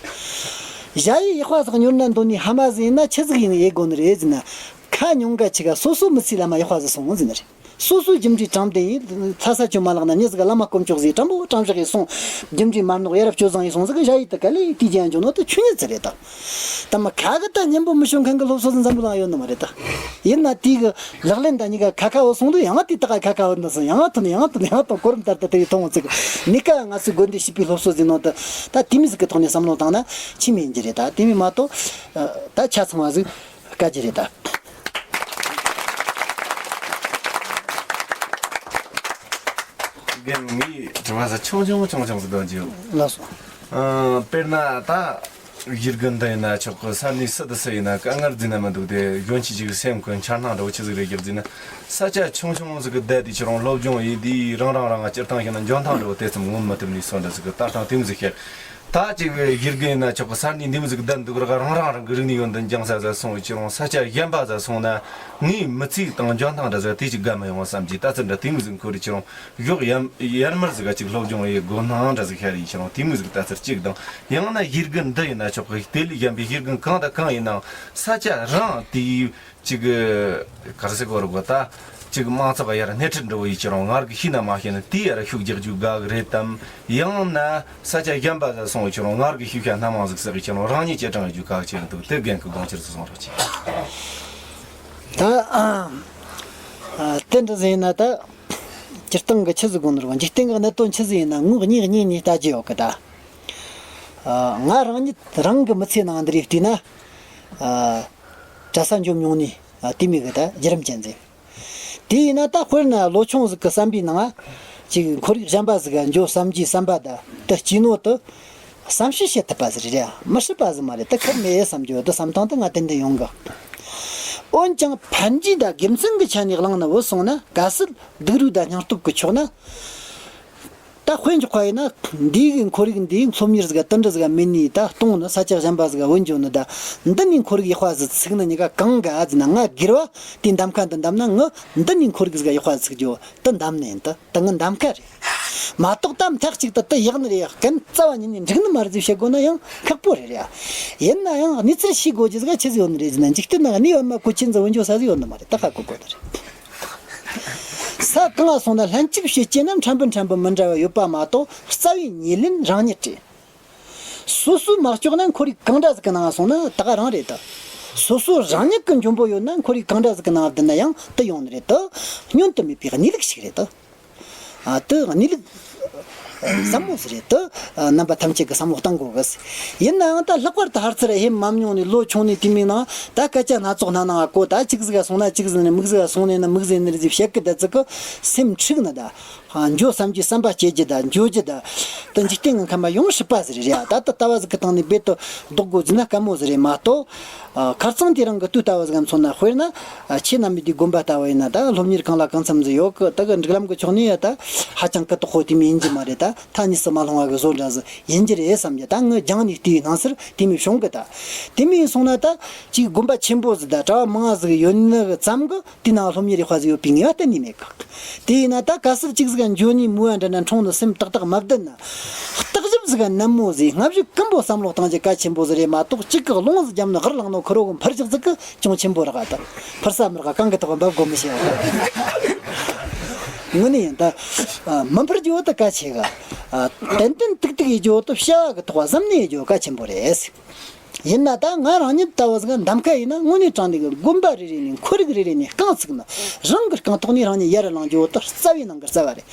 ཞ་ཡི་ཡག་པ་ཟིག་ཉོར་ན་འདོད་ནི་ཕ་མ་ཟིག་ཡིན་ན་ཆི་ཟིག་ཡིན་ཡེད་དགོ་ནི་རེད་ཟེར་ན། ཁ་ཉུང་ག་ཆི་ག་སོ་སོ་མི་ཚེ་ལ་མ་ཡག་པ་ཟིག་སོང་ཟེར་ནི་རེད། སོ་སོའི་རྒྱུ་འབྲས་དྲང་བདེན་ཡིན། ཚ་ས་ཆོ་མ་ལག་ན་མྱི་ཟིག་ག་བླ་མ་དཀོན་མཆོག་ཟིག་དྲང་པོ་དྲང་བཞག་ཡིན་སོང་། རྒྱུ་འབྲས་མ་ནོག་ཡ་རབས་སྤྱོད་བཟང་ཡིན་སོང་ཟིག་གི་ཞ་ཡི་དུ་ག་ལེ་དུས་ཀྱང་འཇོག་ནོ་དུ་ཆུ་ཉི་ཚེ་རེད་ད། ད་མ་ཁ་གི་ད་སྙན་པོ་མི་ཤོད་མཁན་གི་སློབ་གསོ་ཟིག་འཛམ་བུ་གླིང་ཡོད་ནི་མ་རེད་ད། ཡིན་ན་དེ་གི་ལག་ལེན་ད་གཉིས་ཀ་ཁ་ཁ་བོ་སོང་དུས་ཡང་དེ་ད་ག་ཁ་ཁ་བོ་འདི་སོང་ཡང་ཐོན་ཡང་ཐོན་ཡང་ཐོན་གོ་རིམ་ལྟར་དུ་དེ་ཡི་ཐོང་ཚིག་ནི་ཀ་ང་ཚོའི་དགོན་སྡེ་བྱིས་པའི་སློབ་གསོ་ཟིག་ནང་དུ་ད་དེ་མི་ཟིག་གི་ཐོག་ནས་བསམ་བློ་བཏང་ན་ཆི་མི་ཡིན་གྱི་རེད་ད། དེ་མི་མ་གཏོགས་ད་ཆ་ཚང་བ་ཟིག་དཀའ་རྒྱུ་རེད་ད། རྒན་ངའི་དྲི་བ་ཟ་ཆུང་ཆུང་ཆུང་ཆུང་ཟིག་འདོན་རྒྱུ། ལགས་སོ། ཨ། དཔེར་ན་ད་ཡིར་གི་འདི་ཡིན་ན་ཆོག་གི། ས་གནས་སུ་དུ་སུ་ཡིན་ན་དཀའ་ངལ་འཛིན་ན་མི་འདུག་སྟེ། གཞོན་སྐྱེས་ཅིག་སེམས་ཀྱི་འཆར་སྣང་འདྲ་བོ་ཆི་ཟིག་རེད་རྒྱག་ཟིན་ན། ས་ཆ་ཆུང་ཆུང་ཟིག་གི་བསྡད་དེ་ཁྱེད་རང་སློབ་སྦྱོང་ཡིན་དེ་རང་རང་རང་ང་སྤྱིར་བཏང་བཤད་ན་འཇོན་ཐང་འདྲ་བོ་དེ་ཙམ་ངོམ་མི་ཐུབ་ནས་སོང་འདྲ་ཟིག་གི་ལྟ་སྟངས་དེ་མོ་ཟིག་བཤད། ད་ཅིག་ཡིར་གི་ཡིན་ན་ཆོག་གི། ས་གནས་འདི་མོ་ཟིག་བསྡད་འདུག་ར་རང་རང་རང་གི་རིག་གནས་ཡོན་ཏན་སྦྱང་ས་ཟ་སོང་། ཁྱེད་རང་ས་ཆ་གཞན་པ་ཟ་སོང་ན་ངའི་མི་ཚེ་དང་འཇོན་ཐང་འདྲ་ཟིག་དེ་ཅིག་དགའ་མི་ཡོང་བསམ་གྱི་ལྟ་ཚུལ་འདྲ་དེ་མོ་ཟིག་འཁོར་རེ་ཁྱེད་རང་གཞོགས་ཡར་ཡར་མར་ཟིག་ག་ཅིག་སློབ་སྦྱོང་ཡེད་དགོས་སྣང་འདྲ་ཟིག་ཤར་ཡིན། ཁྱེད་རང་དེ་མོ་ཟིག་ལྟ་ཚུལ་གཅིག་དང་། ཡང་ན་ཡིར་གི་འདི་ཡིན་ན་ཆོག་གི། དེ་ལས་གཞན་པའི་ཡིར་གི་གང་དང་གང་ཡིན་ནའང་ས་ཆ་རང་དེའི་ཅིག་ག་རེ་ཟེར་དགོས་རེད་གོ། ད་ཅིག་མང་ཚོགས་ཡར་སྣེ་ཁྲིད་འདྲ་བོ་ཡེད་ཁྱེད་རང་ངར་གི་ཤེས་ན་མ་ཤེས་ན་དེ་ཡར་ཤུགས་རྒྱག་རྒྱུ་དགའ་གི་རེད་དམ། ཡང་ན་ས་ཆ་གཞན་པ་ཟ་སོང་ཁྱེད་རང་ངར་གི་ཤེས་བྱ་སྣ་མང་ཟིག་ཟེར་གི་ཁྱེད་རང་རང་ཉིད་སྐྱེལ་སྟངས་ཡེད་རྒྱུ་གལ་ཆེ་གི་འདུག། དེ་རྒན་གི་དགོངས་འཆར་ཟིག་གསུང་རོགས་གྱིས། ད་ཨ་ཨ་དེ་འདྲ་ཟིག་ཡིན་ན་ད་སྤྱིར་བཏང་གི་ཆི་ཟིག་དགོས་ནི་རེད་བ། འཇིག་རྟེན་གི་གནད་དོན་ཆི་ཟིག་ཡིན་ན་ངོ་གཉིས་གཉིས་ནས་ལྟ་རྒྱུ་ཡོད་གི་ད། ཨ་ང་རང་ཉིད་རང་གི་མི་ཚེ་ནང་འདི་རིགས་བལྟས་ན། ཨ་གྲྭ་ས་འཇོག་མྱོང་ནི་ཨ་དེ་མོ་གི་ད་བརྒྱུད་རིམ་ཅན་ཟིག། དེ་ཡིན་ན་ད་དཔེར་ན་ལོ་ཆུང་ཟིག་གི་བསམ་པའི་ནང་ཅིག་ཁོར་ཡུག་གཞན་པ་ཟིག་ག་འགྱོ་བསམ་གྱི་བསམ་པ་ད་དེ་སྐྱེས་ནོ་དེ་བསམ་ཤེས་བྱེད་ཐུབ་པ་ཟིག་རེད་ཡ། མི་སྲིད་པ་ཟིག་མ་རེད། དེ་ཁེར་མེད་བསམ་རྒྱུ་དེ་བསམ་སྟངས་དེ་ང་ཏན་ཏན་ཡོང་གི། འོན་ཀྱང་ཕན་བདེ་དང་དགེ་མཚན་གྱི་ཆ་ནས་བླངས་ན་བུད་སོང་ན་གལ་སྲིད་སྡུག་རུས་དང་སྙིང་སྟོབས་ཀྱི་ཕྱོགས་ན། ད་དཔེ་འཇོག་པ་ཡིན་ན་འདི་གི་ཁོར་ཡུག་འདི་སློབ་གཉེར་ཟིག་ག་དེ་འདྲ་ཟིག་ག་མེད་ནི་ད་སྟོང་ནི་ས་ཆ་གཞན་པ་ཟིག་ག་བུད་འགྱོ་ནི་ད། འདི་ནས་ཁོར་ཡུག་ཡག་པ་ཟིག་ཚུགས་ནི་གཉིས་ཀ་གང་ག་ཟེར་ན། ང་སྒེར་བ་དེ་འདམ་ཁ་འདི་འདམ་ན་ངི་འདི་ནས་ཁོར་ཡུག་ཟིག་ག་ཡག་པ་ཟིག་ཚུགས་རྒྱུ་དེ་འདམ་ནི་ཡིན། ད་ད་ངི་འདམ་ཁ་རེད་མ་གཏོགས། ད་མཐའ་གཅིག་ཏུ་དེ་ཡག་ནི་རེད་ཡ། གན་རྩ་བ་ཉིད་ནས་འགྲིག་ནི་མ་རེད་ཟེར་བཤད་དགོས་ན་ཡང་ཁག་པོ་རེད་ཡ། ཡིན་ན་ཡང་གནས་ཚུལ་ཤེས་དགོས་རྒྱུ་ཟིག་ག་ཆི་ཟིག་ཡོད་ནི་རེད་ཟེར་ན། འཇིག་རྟེན་ནང་གནས་བབ་མ་གོ་ཆེན་ཟིག་བུད་འགྱོ་ས་ཟིག་ཡོད་ནི་མ་རེད། ད་ཧ་གོ་དགོས་ནི་རེད། ས་གང་ང་སོང་ན་ལྷན་ཅིག་བྱེད་ཀྱི་ན་ཕྲན་བུ་ཕྲན་བུ་མི་འདྲ་བ་ཡོད་པ་མ་གཏོགས། རྩ་བའི་ཉེར་ལེན་རང་ཉིད་རེད། སོ་སོས་མ་ལྕོགས་ན་ཁོར་ཡུག་གང་འདྲ་ཟིག་གི་ནང་སོང་ན་ད་ག་རང་རེད་དོ། སོ་སོ་རང་ཉིད་ཀྱི་འཇོན་པོ་ཡོད་ན་ཁོར་ཡུག་གང་འདྲ་ཟིག་གི་ནང་བསྡད་ན་ཡང་དེ་ཡོང་ནི་རེད་དོ། བསྙོན་དུ་མེད་པའི་གནས་ལུགས་ཤིག་རེད་དོ། ཨ་དེ་གནས་ལུགས་ ཟབ་མོ་ཟིག་རེད་དོ། རྣམ་པ་ཐམས་ཅད་ཀྱིས་བསམ་བློ་གཏང་དགོས་གི། ཡིན་ནའང་ད་ལྷག་པར་དུ་ཕར་ཚུར་ཧེ་མ་མྱོང་ནས་ལོ་ཆུང་ནས་དེ་མིན་ན་ད་སྐད་ཆ་སྣ་ཚོགས་སྣ་ནང་གོ། ད་གཅིག་ཟིག་ག་སོང་ན་གཅིག་ཟིག་ནས་མིག་ཟིག་ག་སོང་ནས་ན་མིག་ཟིག་ནས་ཟིག་བཤད་གི། ད་ཙི་གི་སེམས་འཁྲུག་ན་ད་འགྱོ་བསམ་གྱི་བསམ་པ་སྐྱེ་རྒྱུ་ད་འགྱོ་རྒྱུ་ད། ད་འཇིག་རྟེན་གི་ཁམས་པ་ཡོངས་སྲིད་པ་ཟིག་རེད་ཡ། ད་ད་ལྟ་བ་ཟིག་གི་སྟེང་ནས་རྦད་དུ་ལྡོག་དགོས་ཟེར་ན་དཀའ་མོ་ཟིག་རེད་མ་གཏོགས། ཨ། ཁ་རྩང་དེ་རིང་གི་དུས་ལྟ་བུ་ཟིག་མཚོན་ན། དཔེར་ན། ཨ། ཁྱེད་རྣམ་པའི་དེའི་དགོན་པ་ལྟ་བུ་ཡིན་ན་ད་སློབ་གཉེར་གང་ལ་གང་འཚམ་ཟིག་ཡོད་གི། ད་གི་སྒྲིག་ལམ་གི་ཕྱོགས་ནས་ཡ་ད་ཧ་ཅང་གི་དོག་པོ་དེ་མོ་ཡིན་གྱི་མ་རེད། ད་ཐ་སྙད་སུ་མ་ལྷུང་བ་གི་བཟོ་འདྲ་ཟིག་ཡིན་གྱི་རེད་བསམ་གྱི། ད་ངས་སྦྱངས་ནས་བལྟས་པའི་སྣང་ཚུལ་དེ་མོ་བྱུང་གི། ད་དེ་མོ་ཡིན་སོང་ན་ད་ཅིག་དགོན་པ་ཆེན་པོ་ཟིག་ད་གྲྭ་བ་མང་ང་ཟིག་ཡོད་ནི་ཙམ་གི་དེ་ནང་སློབ་གཉེར་ཡག་པ་ཟིག་ཡོད་པའི་ངེས་པ་གཏན་ནས་མེད་གི། དེ་ཡིན་ན་ད་གལ་སྲིད་ཅིག་ཟིག་འགྱོ་ནས་མོ་བ་འདྲ་ན་འཁྲུངས་ནས་སེམས་ཏག་ཏག་མ་བསྡད་ན། བརྟག་ཞིབ་ཟིག་ནན་མོ་ཟིག་སྔ་གཞུག་གམ་པོ་བསམ་བློ་གཏང་རྒྱུ་གལ་ཆེན་པོ་ཟིག་རེད་མ་གཏོགས། གཅིག་གི་རླུང་ཟིག་བརྒྱབ་ནས་ཧར་ལངས་ནོ་ཁེར་རོ་གི་འཕུར་རྒྱུ་ཟིག་གི་ཅུང་ཆེན་པོ་རག་ད། འཕུར་ས་མི་རག་གང་གི་ཐོག་འབབ་དགོས་མི་ཤེས་བ། དངོས་གནས་ཡིན་ད། མི་འཕུར་རྒྱུ་བོ་ད་གལ་ཆེ་གི། ཏན་ཏན་ཏིག་ཏིག་ཡེད་རྒྱུ་བོ་ད་བྱ་བ་གི་ཐོག་གཟབ་ནན་ཡེད་རྒྱུ་གལ་ཆེན་པོ་རེད། ཡིན་ན་ད་ང་རང་ཉིད་ལྟ་བུ་ཟིག་གདམ་ཁ་ཡིན་ན་དངོས་གནས་དྲང་གནས་ཀྱི་དགོན་པ་རེ་རེ་ནས་ཁོར་ཡུག་རེ་རེ་ནས་རྐང་ཚུགས་ན་རང་གི་རྐང་ཐོག་ནས་རང་ཉིད་ཡར་ལངས་རྒྱུ་བོ་ད་རྩ་བའི་ནང་གི་རྩ་བ་རེད།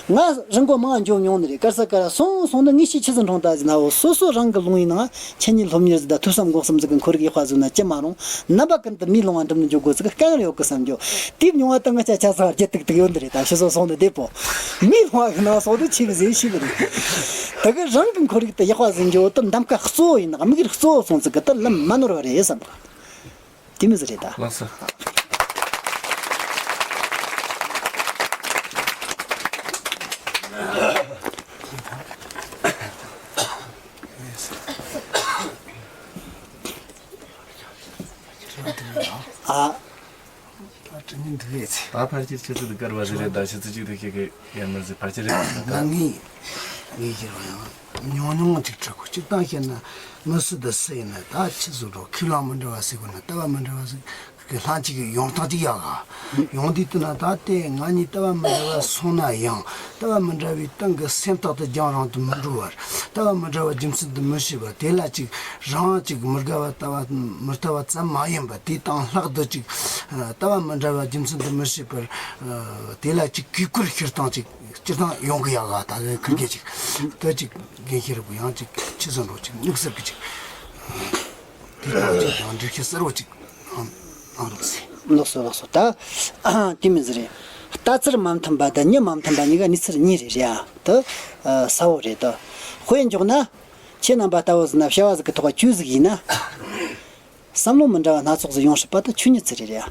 ང་རི་མགོ་མང་འགྱོ་མྱོང་ནི་རེད། གར་ས་གར་སོང་སོང་ན་ངས་ཤི་ཆི་ཟིག་འཁྲུངས་ད་ཟེར་ན། འོ་སོ་སོ་རང་གི་ལུང་ཡིན་ནའང་ཁྱེད་ཉིད་སློབ་གཉེར་ཟིག་དང་ཐོས་བསམ་སྒོམ་གསུམ་ཟིག་གི་ཁོར་ཡུག་ཡག་པ་བཟོས་ན་ཅི་མ་རུང་། རྣམ་པ་ཀུན་ཏུ་མིའི་ལུང་བ་འགྲིམ་ནས་འགྱོ་དགོས་ཟིག་གི་དཀའ་ངལ་ཡོད་གི་བསམ་རྒྱུ། དེའི་མྱོང་བ་ད་ང་ཅག་ཆ་ཚང་བརྒྱད་ཏིག་ཏིག་ཡོད་ནི་རེད། ད་ཕྱི་སོ་སོང་ནི་བདེ་པོ། མིའི་ལུང་བ་གི་ནང་སོང་དུ་ཆི་གི་ཟེར་ཤི་གི་རེད། ད་གི་རང་གི་ཁོར་ཡུག་དེ་ཡག་པ་ཟིན་རྒྱུ་དེ་གདམ་ཁ་གཙོ་བོ་ཡིན་ན། དམིགས་ཡུལ་གཙོ་བོ་སོང་ཙི་གི་དེ་ལམ་མ་ནོར་བ་རེད་བསམ་གི། དེ་མི་ཟེར་རེད་ད། ལགས་སོ། ཨ། ད་དྲི་ཉིན་འདུག་ཡས་ཚེ། ད་ཕལ་ཆེར་ཆུ་ཚོད་འདི་བཀར་བ་ཟིག་རེད། ད་ཆུ་ཚོད་གཅིག་ཏུ་ཤེས་གི་ཡར་མར་ཟིག་ཕལ་ཆེར་རེད། ད་ངས་ངས་ཁྱེར་བ་ཡང་ཉུང་ཉུང་ཅིག་དྲི་གོ། གཅིག་དང་བཤད་ན་མི་སུ་དང་སུ་ཡིན་ན་ད་ཆི་ཟིག་འགྲོ། ཁས་བླངས་མི་འདྲ་བ་ཟིག་དགོས་ན། ལྟ་བ་མི་འདྲ་བ་ཟིག་གི་ལྷན་ཅིག་གི་ཡོང་སྟངས་ཅིག་ཡག་ག་ཡོང་དུས་དུ་ན། ད་དེ་ང་གཉིས་ལྟ་བ་མི་འདྲ་བ་སོང་ན་ཡང་། ལྟ་བ་མི་འདྲ་བའི་སྟེང་གི་སེམས་རྟག་ཏུ་རྒྱང་རིང་དུ་མི་འགྲོ་བར། ལྟ་བ་མི་འདྲ་བ་རྒྱུ་མཚན་དུ་མི་བྱེད་པར། དེ་ལ་ཅིག་རང་ཅིག་མི་དགའ་བ་ལྟ་བ་མི་ལྟ་བ་ཙམ་མ་ཡིན་པར། དེ་དང་ལྷག་ཏུ་ཅིག་ལྟ་བ་མི་འདྲ་བ་རྒྱུ་མཚན་དུ་མི་བྱེད་པར། དེ་ལ་ཅིག་གུས་བཀུར་ཞུ་སྟངས་ཅིག་སྤྱིར་བཏང་ཡོང་གི་ཡག་ག་ད་གི་ཁུར་གེ་ཅིག་ད་ཅིག་རྒན་ཤེས་རབ་ཡང་ཅིག་ཆི་ཟིག་འགྲོ་ཅིག་དམིགས་བསལ་གི་ཅིག་དེ་དང་ཅིག་ཡང་འགྲེལ་བཤད་གསལ་བོ་ཅིག་གནང་རོགས་ཟེར། ལགས་སོ་ལགས་སོ། ད་དེ་མི་ཟེར་རེད། ལྟ་ཚུལ་མ་མཐུན་པ་དང་མྱི་མ་མཐུན་པ་གཉིས་ཀ་གནས་ཚུལ་གཉིས་རེད་རེད་ཨ། ད་གསལ་བོ་རེད། ད་དཔེ་འཇོག་ན། ཁྱེད་རྣམ་པ་ལྟ་བུ་ཟིག་ན་བྱ་བ་ཟིག་གི་ཐོག་བ་ཆོས་ཟིག་ཡིན་ན། བསམ་བློ་མི་འདྲ་བ་སྣ་ཚོགས་ཟིག་ཡོང་སྲིད་པ་དེ་ཆོས་ཉིད་ཟིག་རེད་རེད་ཨ།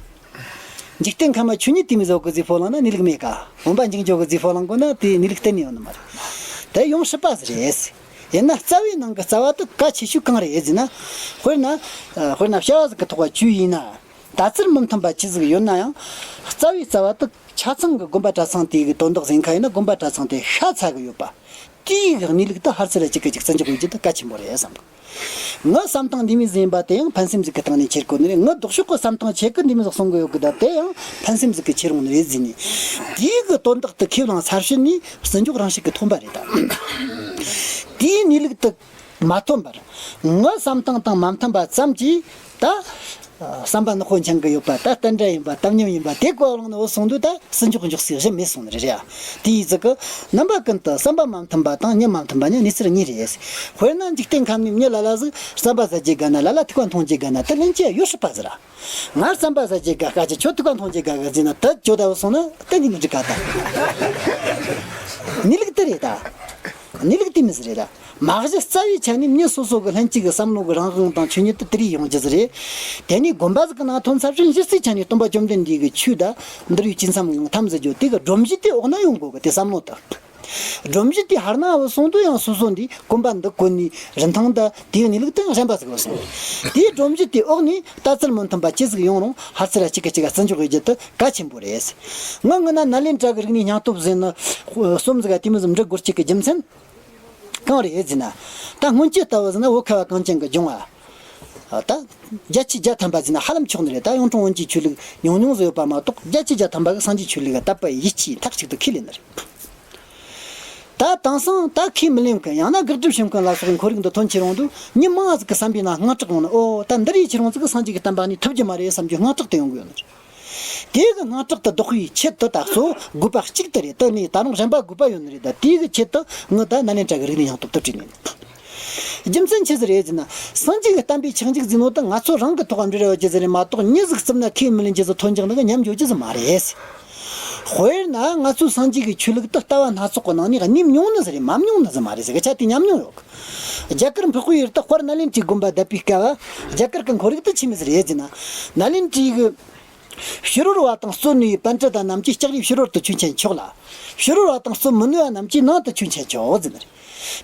འཇིག་རྟེན་ཁམས་མ་ཆོས་ཉིད་དེ་མི་བཟོ་གི་ཟིག་ཕོ་ལང་ན་གནས་ལུགས་མེད་ཀ། འོན་པ་འཇིག་འཇོག་གི་ཟིག་ཕོ་ལང་དགོས་ན་དེ་གནས་ལུགས་གཏན་ནས་ཡོད་ནི་མ་རེད། དེ་ཡོང་སྲིད་པ་ཟིག་རེད། ཡིན་ན་རྩ་བའི་ནང་གི་རྩ་བ་དེ་གལ་ཆེ་ཤོས་གང་རེད་ཟེར་ན། དཔེར་ན། དཔེར་ན་བྱ་བ་ཟིག་གི་ཐོག་བ་ཆོས་ཡིན་ན། ལྟ་ཚུལ་མི་མཐུན་པ་ཆི་ཟིག་ཡོད་ན་ཡང་། རྩ་བའི་རྩ་བ་དེ་ཆ་ཚང་གི་དགོན་པ་གྲྭ་ཚང་དེ་གི་དོན་དག་ཟིན་ཁ་ཡིན་ན་དགོན་པ་གྲྭ་ཚང་དེ་ཤ་ཚ་གི་ཡོད་པ། དེའི་གནས་ལུགས་དེ་ཧར་ཚུར་ལ་གཅིག་གིས་གཅིག་བརྩི་འཇོག་ཡོད་རྒྱུ་དེ་གལ་ཆེན་པོ་རེད་བསམ་གི། ངའི་བསམ་སྟངས་འདི་མོ་ཟིག་ཡིན་པ་དེ་ཡང་ཕན་སེམས་ཟིག་གི་སྟེང་ནས་འཁྱེར་དགོས་ནི་རེད། ངའི་ལྡོག་ཕྱོགས་ཀྱི་བསམ་སྟངས་ཁྱེད་ཀྱིས་འདི་མོ་ཟིག་གསུང་གི་ཡོད་གི། ད་དེ་ཡང་ཕན་སེམས་ཟིག་གི་ཁྱེར་འོང་ནི་རེད་ཟེར་ནས། དེའི་གི་དོན་དག་དེ་ཁས་བླངས་ཚར་ཕྱིན་ནས་བརྩི་འཇོག་རང་བཞིན་གི་ཐོན་པ་རེད་ད། དེའི་གནས་ལུགས་དེ་མ་ཐོན་པར། ངའི་བསམ་སྟངས་དང་མ་མཐུན་པ་ཙམ་གྱིས་ད། བསམ་པ་ནག་པོ་འཆང་གི་ཡོད་པ། ད་རྟེན་འབྲེལ་ཡིན་པ། དམ་ཉམས་ཡིན་པ། དེ་གོ་བླངས་ནས་འོ་སོང་དུས་ད་བརྩི་འཇོག་འཇོག་སའི་གཞི་མེད་སོང་ནི་རེད་རེད་ཨ། དེ་ཡིན་ཙི་གི་རྣམ་པ་ཀུན་ཏུ་བསམ་པ་མ་མཐུན་པ་དང་མྱི་མ་མཐུན་པ་ནི་གནས་ཚུལ་གཉིས་རེད། དཔེར་ན་འཇིག་རྟེན་ཁམས་ནས་མྱི་ལ་ལ་ཟིག་བསམ་པ་ཟ་རྒྱུ་དགའ་ན། ལ་ལ་ཐུག་པ་འཐུང་རྒྱུ་དགའ་ན། དེ་ལན་ཅི་ཡོད་སྲིད་པ་ཟེར་ར། ང་བསམ་པ་ཟ་རྒྱུ་དགའ་དཀའ་ཅི། ཁྱོད་ཐུག་པ་འཐུང་རྒྱུ་དགའ་གི་ཟེར་ན། དེ་ཁྱོད་ད་བུད་སོང་ན་གཏན་གྱི་མི་འགྲིག་ག་ད། གནས་ལུགས་དེ་རེད་ད། གནས་ལུགས་དེ་མི་ཟེར་རེད་ད། མ་གཞི་རྩ་བའི་ཆ་ནས་མྱི་སོ་སོ་གི་ལྷན་སྐྱེས་ཀྱི་བསམ་བློ་གི་རང་དབང་དང་ཆོས་ཉིད་དེ་དེ་རིགས་ཡོང་རྒྱུ་ཟིག་རེད། དེ་ནས་དགོན་པ་ཟིག་གི་ནང་ཐོན་ཚར་ཕྱིན་གཞི་རྩའི་ཆ་ནས་སྟོན་པ་བཅོམ་ལྡན་འདས་ཀྱི་ཆོས་དང་འདུལ་བའི་བཅས་མཚམས་ཐམས་ཅད་ཀྱི་དེ་གི་སྒྲོམ་གཞི་དེ་འོག་ན་ཡོང་དགོས་གི། དེ་བསམ་བློ་དེ། སྒྲོམ་གཞི་དེ་ཧར་ན་བུད་སོང་དུས་ཡང་སོ་སོ་འདི་དགོན་པ་འདི་གོན་ནས་རིན་ཐང་དང་དེའི་གནས་ལུགས་དེ་གཞན་པ་ཟིག་བུད་སོང་། དེའི་སྒྲོམ་གཞི་དེའི་འོག་ནས་ལྟ་ཚུལ་མི་མཐུན་པ་ཅི་ཟིག་ཡོང་རུང་ཧར་ཚུར་ལ་གཅིག་གིས་གཅིག་བརྩི་འཇོག་ཡོད་རྒྱུ་དེ་གལ་ཆེན་པོ་རེད། ང་ངི་ན་ནཱ་ལེནྡྲ་གི་རིག་གནས་སྙིང་སྟོབས་ཟེར་ནི་གསུམ་ཟིག་ག་དེ་མོ་ཟིག་འབྲི་དགོས་རྒྱུ་གི་རྒྱུ་མཚན་གང་རེད་ཟེར་ན། ད་སྔོན་ཆད་ལྟ་བུ་ཟེར་ན་བོད་ཁ་བ་གངས་ཅན་གྱི་ལྗོངས་ཨ། ད་བརྒྱད་ཅུ་གྱ་ཐམ་པ་ཟེར་ན་ཧ་ལམ་ཆོག་ནི་རེད། ད་གཡུང་དྲུང་བོན་གྱི་ཆོས་ལུགས་ཉུང་ཉུང་ཟིག་ཡོད་པ་མ་གཏོགས། བརྒྱད་ཅུ་གྱ་ཐམ་པ་གིས་སངས་རྒྱས་ཆོས་ལུགས་ལ་དད་པ་ཡིད་ཆེས་མཐའ་གཅིག་ཏུ་ཁས་ལེན་ནི་རེད། ད་དེང་སང་ད་ཁས་མི་ལེན་མཁན་ཡང་ན་དགག་སྒྲུབ་བྱེད་མཁན་ལ་སོགས་པའི་ཁོར་ཡུག་འདི་ཐོན་ཁྱེར་འོང་དུས། མྱི་མང་ཟིག་གི་བསམ་པའི་ནང་དངངས་སྐྲག་ཡོང་ནི། ཨོ་ད་འདི་རིགས་ཁྱེར་འོང་ཟིག་གིས་སངས་རྒྱས་ཀྱི་བསྟན་པ་ནས་ཐུབ་རྒྱུ་མ་རེད་བསམ་རྒྱུ་དངངས་སྐྲག་དེ་ཡོང་གི་ཡོད་ནི་རེད། དེ་གི་དངངས་སྐྲག་དེ་ཟློག་པའི་ཆེད་དུ་ད་གཙོ་བོ་དགོས་པ་གཅིག་དེ་རེད། དེ་ནས་ད་རུང་གཞན་པ་དགོས་པ་ཡོད་ནི་རེད། ད་དེ་གི་ཆེད་དུ་ངས་ད་ནཱ་ལེནྡྲ་གི་རིག་གནས་སྙིང་སྟོབས་དེ་བྲིས་ནས། རྒྱུ་མཚན་ཆི་ཟིག་རེད་ཟེར་ན། སངས་རྒྱས་ཀྱི་བསྟན་པའི་ཆགས་འཇིག་ཟེར་ནོ་དེ་ང་ཚོ་རང་གི་ཐོག་འབྲེལ་བ་ཡོད་རྒྱུ་ཟིག་རེད་མ་གཏོགས། མྱི་ཟིག་རྩིབ་ན་ཁས་མི་ལེན་རྒྱུ་ཟིག་ཐོན་འཇག་ནི་གི་ཉམས་འགྱོ་རྒྱུ་ཟིག་མ་རེད། དཔེར་ན་ང་ཚོའི་སངས་རྒྱས་ཀྱི་ཆོས་ལུགས་དེ་ལྟ་བ་སྣ་ཚོགས་ཀྱི་ནང་ནས་རྙེད་མྱོང་ནི་ཟིག་རེད། མ་མྱོང་ནི་ཟིག་མ་རེད་ཟེར་གི་ཆ་དེ་ཉམས་མྱོང་ཡོད་གི། རྒྱ་གར་འཕགས་པའི་ཡུལ་དུ་དཔལ་ནཱ་ལེནྡྲའི་དགོན་པ་བཏབ་པའི་སྐབས། རྒྱ་གར་གྱི་ཁོར་ཡུག་དེ་ཆི་མོ་ཟིག་རེད་ཟེར་ན། ནཱ་ལེནྡྲའི་གི་ཕྱི་རོལ་བ་དང་བརྩོན་ནུས་པའི་པཎྜི་ཏ་རྣམས་ཀྱིས་ལྕགས་རིའི་ཕྱི་རོལ་དུ་ཆོས་མཁྱེན་ཆོག་ལ། ཕྱི་རོལ་བ་དང་བརྩོན་མི་ནུས་པ་རྣམས་ཀྱིས་ནང་དུ་ཆོས་མཁྱེན་ཆོག་ཟེར་ནི་རེད།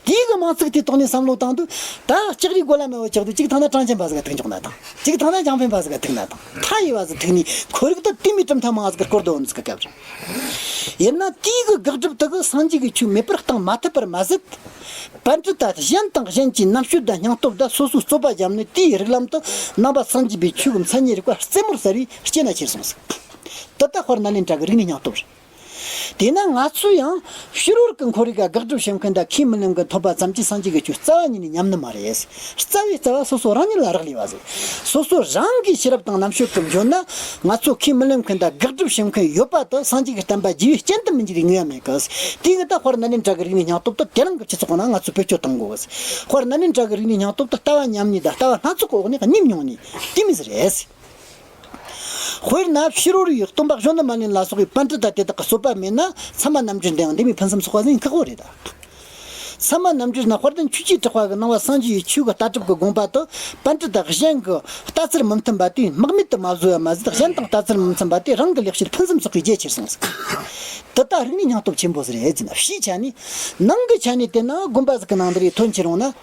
དེའི་གི་མིང་ཚིག་དེའི་ཐོག་ནས་བསམ་བློ་བཏང་དུས། ད་ལྕགས་རིའི་སྒོ་ལ་མེ་བོ་བཅག་དུས། གཅིག་ཐང་ན་གྲངས་ཅན་པ་ཟིག་ག་ཐུག་འཇོག་ན་དང་། གཅིག་ཐང་ན་ཅང་ཕན་པ་ཟིག་ག་ཐུག་ན་དང་། མཐའ་ཡས་པ་ཟིག་ཐུག་ནས་ཁོར་ཡུག་དེ་དེ་མོའི་གྲུབ་མཐའ་མང་ཟིག་ག་བསྐོར་དོ་འོང་ཟིག་གི་སྐབས་རེད། ཡིན་ན་དེའི་གི་དགག་སྒྲུབ་དེ་གི་སངས་རྒྱས་ཀྱི་ཆོས་མེད་པར་གཏོང་མ་ཐུབ་པར་མ་ཟད། པཎྜི་ཏ་གཞན་དང་གཞན་གྱི་རྣམ་དཔྱོད་དང་སྙིང་སྟོབས་དང་སོ་སོའི་རྩོད་པ་བརྒྱབ་ནས། དེའི་རིགས་ལམ་དུ་ནང་པ་སངས་རྒྱས་པའི་ཆོས་ཀྱི་མཚན་ཉིད་རིག་པ་རྩེ་མོར་གསལ་བའི་རྐྱེན་ལ་ཁྱེར་སོང་ཟིག། དེ་ད་དཔལ་ནཱ་ལེནྡྲ་གི་རིག་གནས་སྙིང་སྟོབས་རེད། དེས་ན་ང་ཚོས་ཡང་ཕྱི་རོལ་གྱི་ཁོར་ཡུག་ག་དགག་སྒྲུབ་བྱེད་མཁན་དང་ཁས་མི་ལེན་མཁན་ཐོབ་པ་ཙམ་གྱིས་སངས་རྒྱས་ཀྱི་ཆོས་རྩ་བ་ཉིད་ནས་ཉམས་ནི་མ་རེད། རྩ་བའི་རྩ་བ་སོ་སོ་རང་ཉིད་ལ་རག་ལས་པ་ཟིག། སོ་སོ་རང་གིས་ཤེས་རབ་དང་རྣམ་དཔྱོད་ཀྱིས་འཇོན་ན། ང་ཚོ་ཁས་མི་ལེན་མཁན་དང་དགག་སྒྲུབ་བྱེད་མཁན་ཡོད་པ་དེ་སངས་རྒྱས་ཀྱི་བསྟན་པ་རྒྱས་པའི་རྐྱེན་དུ་མི་འགྱུར་བའི་ངེས་པ་མེད་གི། དེ་གི་ད་དཔལ་ནཱ་ལེནྡྲ་གི་རིག་གནས་སྙིང་སྟོབས་དེ་དེ་རིང་གི་སྤྱི་ཚོགས་ནང་ང་ཚོས་བེད་སྤྱོད་གཏོང་དགོས་གི། དཔལ་ནཱ་ལེནྡྲ་གི་རིག་གནས་སྙིང་སྟོབས་དེ་ལྟ་བ་ཉམས་ནས་དང་ལྟ་བ་སྣ་ཚོགས་ཀྱི་འོག་ནས་རྙེད་མྱོང་ནས་དེ་མོ་ཟིག་རེད། དཔེར་ན་ཕྱི་རོལ་ཡུལ་སྟོན་པ་གཞོན་ནུ་མ་ལེན་ལ་སོགས་པའི་པཎྜི་ཏ་དེ་དག་གི་རྩོད་པ་མེད་ན། ཚད་མ་རྣམ་འགྲེལ་འདི་ཡང་འདི་མོའི་ཕུན་སུམ་ཚོགས་པ་ཟིག་ཡིན་ཁག་པོ་རེད་ད། ཚད་མ་རྣམ་འགྲེལ་ན་དཔལ་ལྡན་ཆོས་ཀྱི་གྲགས་པ་གི་ནང་པ་སངས་རྒྱས་པའི་ཆོས་ཀྱི་ལྟ་གྲུབ་ཀྱི་དགོངས་པ་དེ་པཎྜི་ཏ་གཞན་གྱི་ལྟ་ཚུལ་མི་མཐུན་པ་དེས་རྨེག་མེད་དུ་མ་བཟོས་པ་མ་ཟད། གཞན་དང་ལྟ་ཚུལ་མི་མཐུན་པ་དེས་རང་གི་ལེགས་བཤད་ཕུན་སུམ་ཚོགས་པའི་རྒྱས་ཁྱེར་སོང་ཟིག། དེ་ད་རིག་གནས་སྙིང་སྟོབས་ཆེན་པོ་ཟིག་རེད་ཟེར་ན། ཕྱིའི་ཆ་ནས། ནང་གི་ཆ་ནས་བལྟས་ན་དགོན་པ་ཟིག་གི་ནང་དུ་རེ་ཐོན་ཁྱེར་འོང་ན།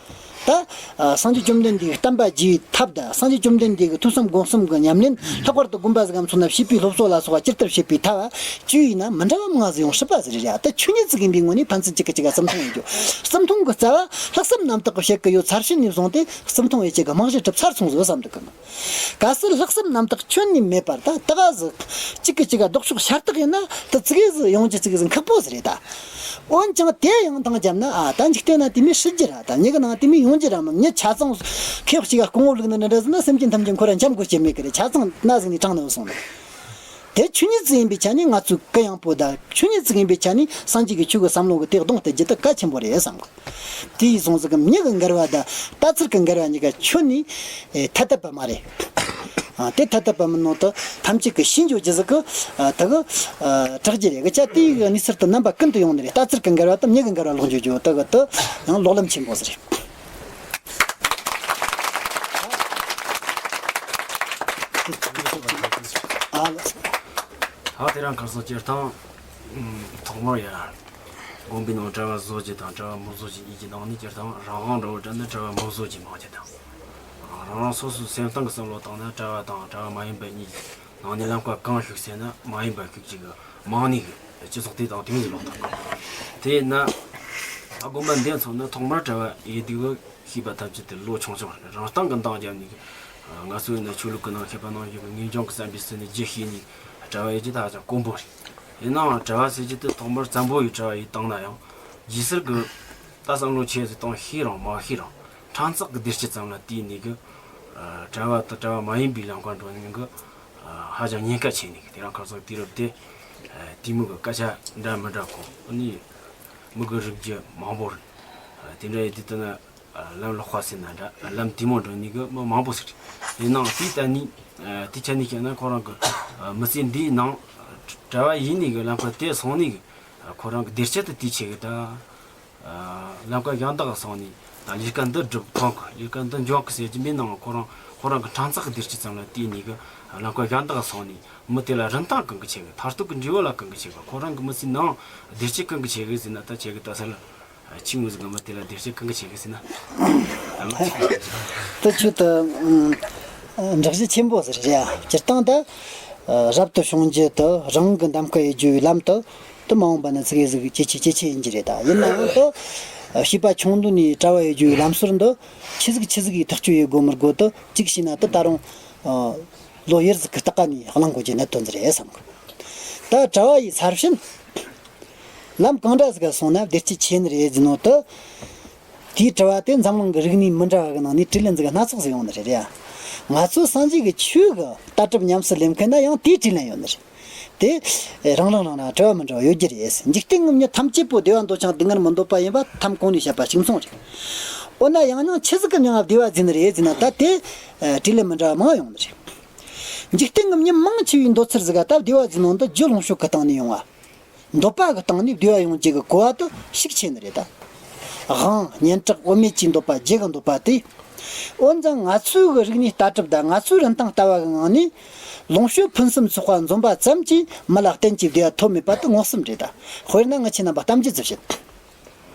ད། ཨ། སངས་རྒྱས་བཅོམ་ལྡན་འདས་ཀྱི་བསྟན་པ་རྒྱས་པའི་ཐབས་དང་། སངས་རྒྱས་བཅོམ་ལྡན་འདས་ཀྱི་ཐོས་བསམ་སྒོམ་གསུམ་གྱི་ཉམས་ལེན། ལྷག་པར་དུ་དགོན་པ་ཟིག་གམ་སོང་ན་བྱིས་པའི་སློབ་གསོ་ལ་སོགས་པ་ཇི་ལྟར་བྱེད་པའི་ཐབས་བཅུ་ཡིན་ན་མི་འདྲ་བ་མང་ཟིག་ཡོང་སྲིད་པ་ཟིག་རེད་ཡ། ད་ཆོས་ཉིད་ཟིག་ཡིན་པའི་ངོས་ནས་ཕན་ཚུན་གཅིག་གིས་གཅིག་ག་རྩིབ་མཐོང་ཡོད་རྒྱུ། རྩིབ་མཐོང་གི་རྩ་བ་ལྷག་བསམ་རྣམ་དག་གིས་བྱེད་ཀྱི་ཡོད་ཚར་ཕྱིན་ནས་བཟུང་སྟེ། རྩིབ་མཐོང་ཡོད་ཅིག་གི་རྨང་གཞི་གྲུབ་ཚར་སོང་ཟིག་བསམ་འདུག་གི། གལ་སྲིད་ལྷག་བསམ་རྣམ་དག་ཁྱོན་ནས་མེད་པར། ད་ད་ག་ཟིག་གཅིག་གིས་གཅིག་ག་ལྡོག་ཕྱོགས་ཤ་སྟག་ཡིན་ན། ད་ཙི་གེ་ཟིག་ཡོང་རྒྱུ་ཙི་གེ་ཟིག་ཁག་པོ་ཟིག་རེད་ད། འོན་ཀྱང་དེ་ཡང་འདང་བརྒྱབ་ན། ཨ། ད་འཇིག་རྟེན་ན་དེ་མོ་སྲིད་རྒྱུ་ར། ད་མྱི་གི་ནང་དེ་མོ་ཡོང་རྒྱུ་ར་མིན། མྱི་ཆ་ཚང་ཁེ་གཅིག་ག་རྐང་བ་བླུགས་ནས་འདྲ་ཟིག་ན། སེམས་ཅན་ཐམས་ཅད་ཁོ་ར་འཁྱམ་དགོས་རྒྱུ་མེད་གི་རེད། ཆ་ཚང་ན་ཟིག་ནས་དྲང་ནས་སོང་ནས། དེ་ཆོས་ཉིད་ཅིག་ཡིན་པའི་ཆ་ནས་ང་ཚོས་གུ་ཡངས་པོ་དང་། ཆོས་ཉིད་ཅིག་ཡིན་པའི་ཆ་ནས་སངས་རྒྱས་ཀྱི་ཆོས་ཀྱི་བསམ་བློ་གི་དེ་གདོང་གཏད་རྒྱུ་དེ་གལ་ཆེན་པོ་རེད་བསམ་གི། དེ་ཡིན་སོང་ཟིག་གི། མྱི་གི་འགལ་བ་དང་ལྟ་ཚུལ་གྱི་འགལ་བ་གཉིས་ཀ་ཁྱོན་ནས་ཐ་དད་པ་མ་རེད། ཨ། དེ་ཐ་དད་པ་མིན་ནོ་དེ་ཐམས་ཅད་ཀྱིས་ཤེས་འཇོག་རྒྱུ་ཟིག་གི། ཨ། དེ་གི། ཨ། གྲགས་རྒྱུ་རེད་གི། ཅི་དེ་གི་གནས་ཚུལ་དེ་རྣམ་པ་ཀུན་ཏུ་ཡོང་ནི་རེད། ལྟ་ཚུལ་གྱི་འགལ་བ་དང་མྱི་གི་འགལ་བ་ལོག་འཇུག་རྒྱུ་དེ་གི་དེ་ཡང་ལོག་ལམ་ཆེན་པོ་ཟིག་རེད། ཨ། ལགས་སོ། ད་དེ་རིང་ཁ་སང་སྤྱིར་བཏང་ཐོག་མར་ཡ། དགོན་པའི་ནང་གྲྭ་བ་བཟོ་རྒྱུ་དང་གྲྭ་བ་མི་བཟོ་རྒྱུ་གཉིས་ཀྱི་ནང་ནས་སྤྱིར་བཏང་རང་དབང་འདྲ་བོ་འདྲ་ན་གྲྭ་བ་མི་བཟོ་རྒྱུ་མང་རྒྱུ་དང་། རང་རང་སོ་སོའི་སེམས་གཏིང་གི་བསམ་བློ་བཏང་ན་གྲྭ་བ་དང་གྲྭ་བ་མ་ཡིན་པ་གཉིས་ཀྱི་ནང་ནས་ལམ་ཁ་གང་ཤུགས་ཟེར་ན་མ་ཡིན་པ་ཤུགས་ཀྱི་གི་མང་ནི་གི་སྤྱི་ཚོགས་དེ་དང་དེ་མོ་ཟིག་ལོག་ཐག་གི། དེ་ན་ད་དགོན་པ་འདི་མཚོན་ན་ཐོག་མར་གྲྭ་བ་ཡེ་དུས་ཤེས་པ་ཐམས་ཅད་དེ་ལོ་ཆུང་ཆུང་རེད། རང་སྟེང་གི་འདང་བརྒྱབ་ནས་གི། ང་ཚོ་ཡིན་ན་ཆོས་ལུགས་ཀྱི་ནང་མཁས་པ་ནང་བཞིན་གི་ངེས་འབྱུང་གི་བསམ་པའི་ཟིན་ནས་རྒྱུ་ཤེས་ནས་གྲྭ་བ་ཡེ་རྒྱུ་དེ་ཧ་ཅང་དཀོན་པོ་རེད། ཡིན་ནའང་གྲྭ་བ་ཟེར་རྒྱུ་དེ་ཐོག་མར་བཙན་པོ་ཡིས་གྲྭ་བ་ཡེ་བཏང་ན་ཡང་། རྗེས་ཟུར་གི་ད་བསམ་བློ་ཆེ་ཟིག་གཏོང་ཤེས་རུང་མ་ཤེས་རུང་ཕྲན་ཚེགས་ཀྱི་བདེ་སྐྱིད་ཙམ་ལ་བལྟས་ནས་གི། ཨ། གྲྭ་བ་དང་གྲྭ་བ་མ་ཡིན་པའི་ལམ་ཁ་འགྲོ་ནས་གི། ཨ། ཧ་ཅང་ཉེན་ཁ་ཆེ་ནས་གི། དེ་རིང་ཁ་སང་དུས་རབས་དེ། ཨ། དེ་མོ་གི་སྐད་ཆ་འདྲ་མི་འདྲ་གོ་ནས། མི་གི་རིགས་རྒྱུད་མང་པོ་རེད། ཨ། དེ་འདྲ་ཡིན་དུས་ད་ན། ཨ། ལམ་ལོག་པ་ཟེར་ན་འདྲ། ལམ་དེ་མོ་འགྲོ་ནི་གི་མི་མང་པོ་ཟིག་རེད། ཡིན་ནའང་དེ་ལྟ་ནི། ཨ། དེ་ཆ་ནས་བཤད་ན་ཁོ་རང་གི། ཨ། མི་ཚེ་འདིའི་ནང་གྲྭ་བ་ཡིན་ནི་གི་ལམ་ཁ་དེ་སོང་ནི་གི། ཨ། ཁོ་རང་གི་བདེ་སྐྱིད་དེ་དེ་ཆེ་གི་ད། ཨ། ལམ་ཁ་གཞན་དག་སོང་ནི་ད་ལས་ཀ་འདི་སྒྲུབ་ཐོང་གི། ལས་ཀ་འདི་འཇོག་གི་ཟེར་གྱི་མིན་ནའང་ཁོ་རང་ཁོ་རང་གི་ཕྲན་ཚེགས་ཀྱི་བདེ་སྐྱིད་ཙམ་ལ་བལྟས་ནི་གི། ཨ། ལམ་ཁ་གཞན་དག་སོང་ནི་མི་དེ་ལ་རིན་ཐང་གང་གི་ཆེ་གི། མཐར་ཐུག་གི་འབྲས་བུ་ལ་གང་གི་ཆེ་གི། ཁོ་རང་གི་མི་ཚེའི་ནང་བདེ་སྐྱིད་གང་གི་ཆེ་གི་ཟེར་ན་ད་ཆེ་གི་ད་ཟེར་ལ། ཨ། ཁྱེད་ངོས་ཟིག་གི་མི་དེ་ལ་བདེ་སྐྱིད་གང་གི་ཆེ་གི་ཟེར་ན། ད་ཁྱོད་ད། ཨ། འདྲ་གཞི་ཆེན་པོ་ཟིག་རེད་ཡ། སྤྱིར་བཏང་ད། ཨ། རབ་ཏུ་བྱུང་རྒྱུ་དེ་རང་གི་གདམ་ཁ་ཡེ་རྒྱུ་བའི་ལམ་དེ། དེ་མ་འོངས་པ་ན་ཙི་གེ་ཟིག་ཇེ་ཆེ་ཇེ་ཆེ་ཡིན་རྒྱུ་རེད་ད། ཡིན་ནའང་དེ། ཨ། བྱིས་པ་ཆུང་དུས་ནས་གྲྭ་བ་ཡེ་རྒྱུ་བའི་ལམ་སྲོལ་འདི་ཆི་ཟིག་ཆི་ཟིག་གིས་ཐག་གཅོད་ཡེ་དགོས་མི་དགོས་དེ་གཅིག་བྱས་ན་དེ་ད་རུང་། ཨ། ལོ་ཡུན་ཟིག་གི་སྟེང་ནས་གླེང་དགོས་རྒྱུ་གནད་དོན་ཟིག་རེད་བསམ་གི། ད་གྲྭ་བ་ཡེ་ཚར་ཕྱིན། ལམ་གང་འདྲ་ཟིག་ག་སོང་ན་བདེ་སྐྱིད་ཆེ་ནི་རེད་ཟེར་ནོ་དེ། དེའི་དྲི་བ་དེ་འཛམ་གླིང་གི་རིག་གནས་མི་འདྲ་བ་གི་ནང་ནས་དྲིས་ལན་ཟིག་སྣ་ཚོགས་ཟིག་ཡོང་ནི་རེད་ཡ། ང་ཚོ་སངས་རྒྱས་ཀྱི་ཆོས་ཀྱི་ལྟ་གྲུབ་ཉམས་སུ་ལེན་མཁན་ན་ཡང་དེའི་དྲིས་ལན་ཡོད་ནི་རེད། དེ་རང་རང་རང་རང་འདྲ་བ་མི་འདྲ་བ་ཡོད་རྒྱུ་རེད། འཇིག་རྟེན་གྱི་མྱི་ཐམས་ཅད་པོ་བདེ་བ་འདོད་ཅིང་སྡུག་བསྔལ་མི་འདོད་པ་ཡིན་པ་ཐམ་གོང་ནས་བཤད་པ་གཅིག་མཚུངས་རེད། འོ་ན་ཡང་ཡང་ཆི་ཟིག་གི་མྱིང་ང་བདེ་བ་ཟེར་ནི་རེད་ཟེར་ན། ད་དེ་དྲིས་ལན་མི་འདྲ་བ་མང་ཡོང་ནི་རེད། འཇིག་རྟེན་གྱི་མྱི་མང་ཆེ་བའི་འདོད་ཚུལ་ཟིག་ག་ད་བདེ་བ་ཟེར་ནོ་འདི་རྒྱུ་ལོངས་སྤྱོད་ཀྱི་སྟེང་ནས་ཡོང་བ། འདོད་པ་གི་སྟེང་ནས་བདེ་བ་ཡོང་རྒྱུ་གི་གོ་བ་དེ་ཤུགས་ཆེ་ནི་རེད་ད། དབང་སྙན་གྲགས་བུད་མེད་ཀྱི་འདོད་པ་རྒྱུ་གི་འདོད་པ་དེ། འོན་ཀྱང་ང་ཚོའི་གི་རིག་གནས་ལྟ་གྲུབ་དང་ང་ཚོའི་རིན་ཐང་ལྟ་བ་གི་ངང་ནས། ལོངས་སྤྱོད་ཕུན་སུམ་ཚོགས་པ་འཛོམས་པ་ཙམ་གྱིས་མི་ལ་གཏན་གྱི་བདེ་བ་ཐོབ་མེད་པ་དེ་མངོན་སུམ་རེད་ད། དཔེར་ན་ངས་ཁྱེད་རྣམ་པ་གཏམ་རྒྱུད་ཅིག་བཤད།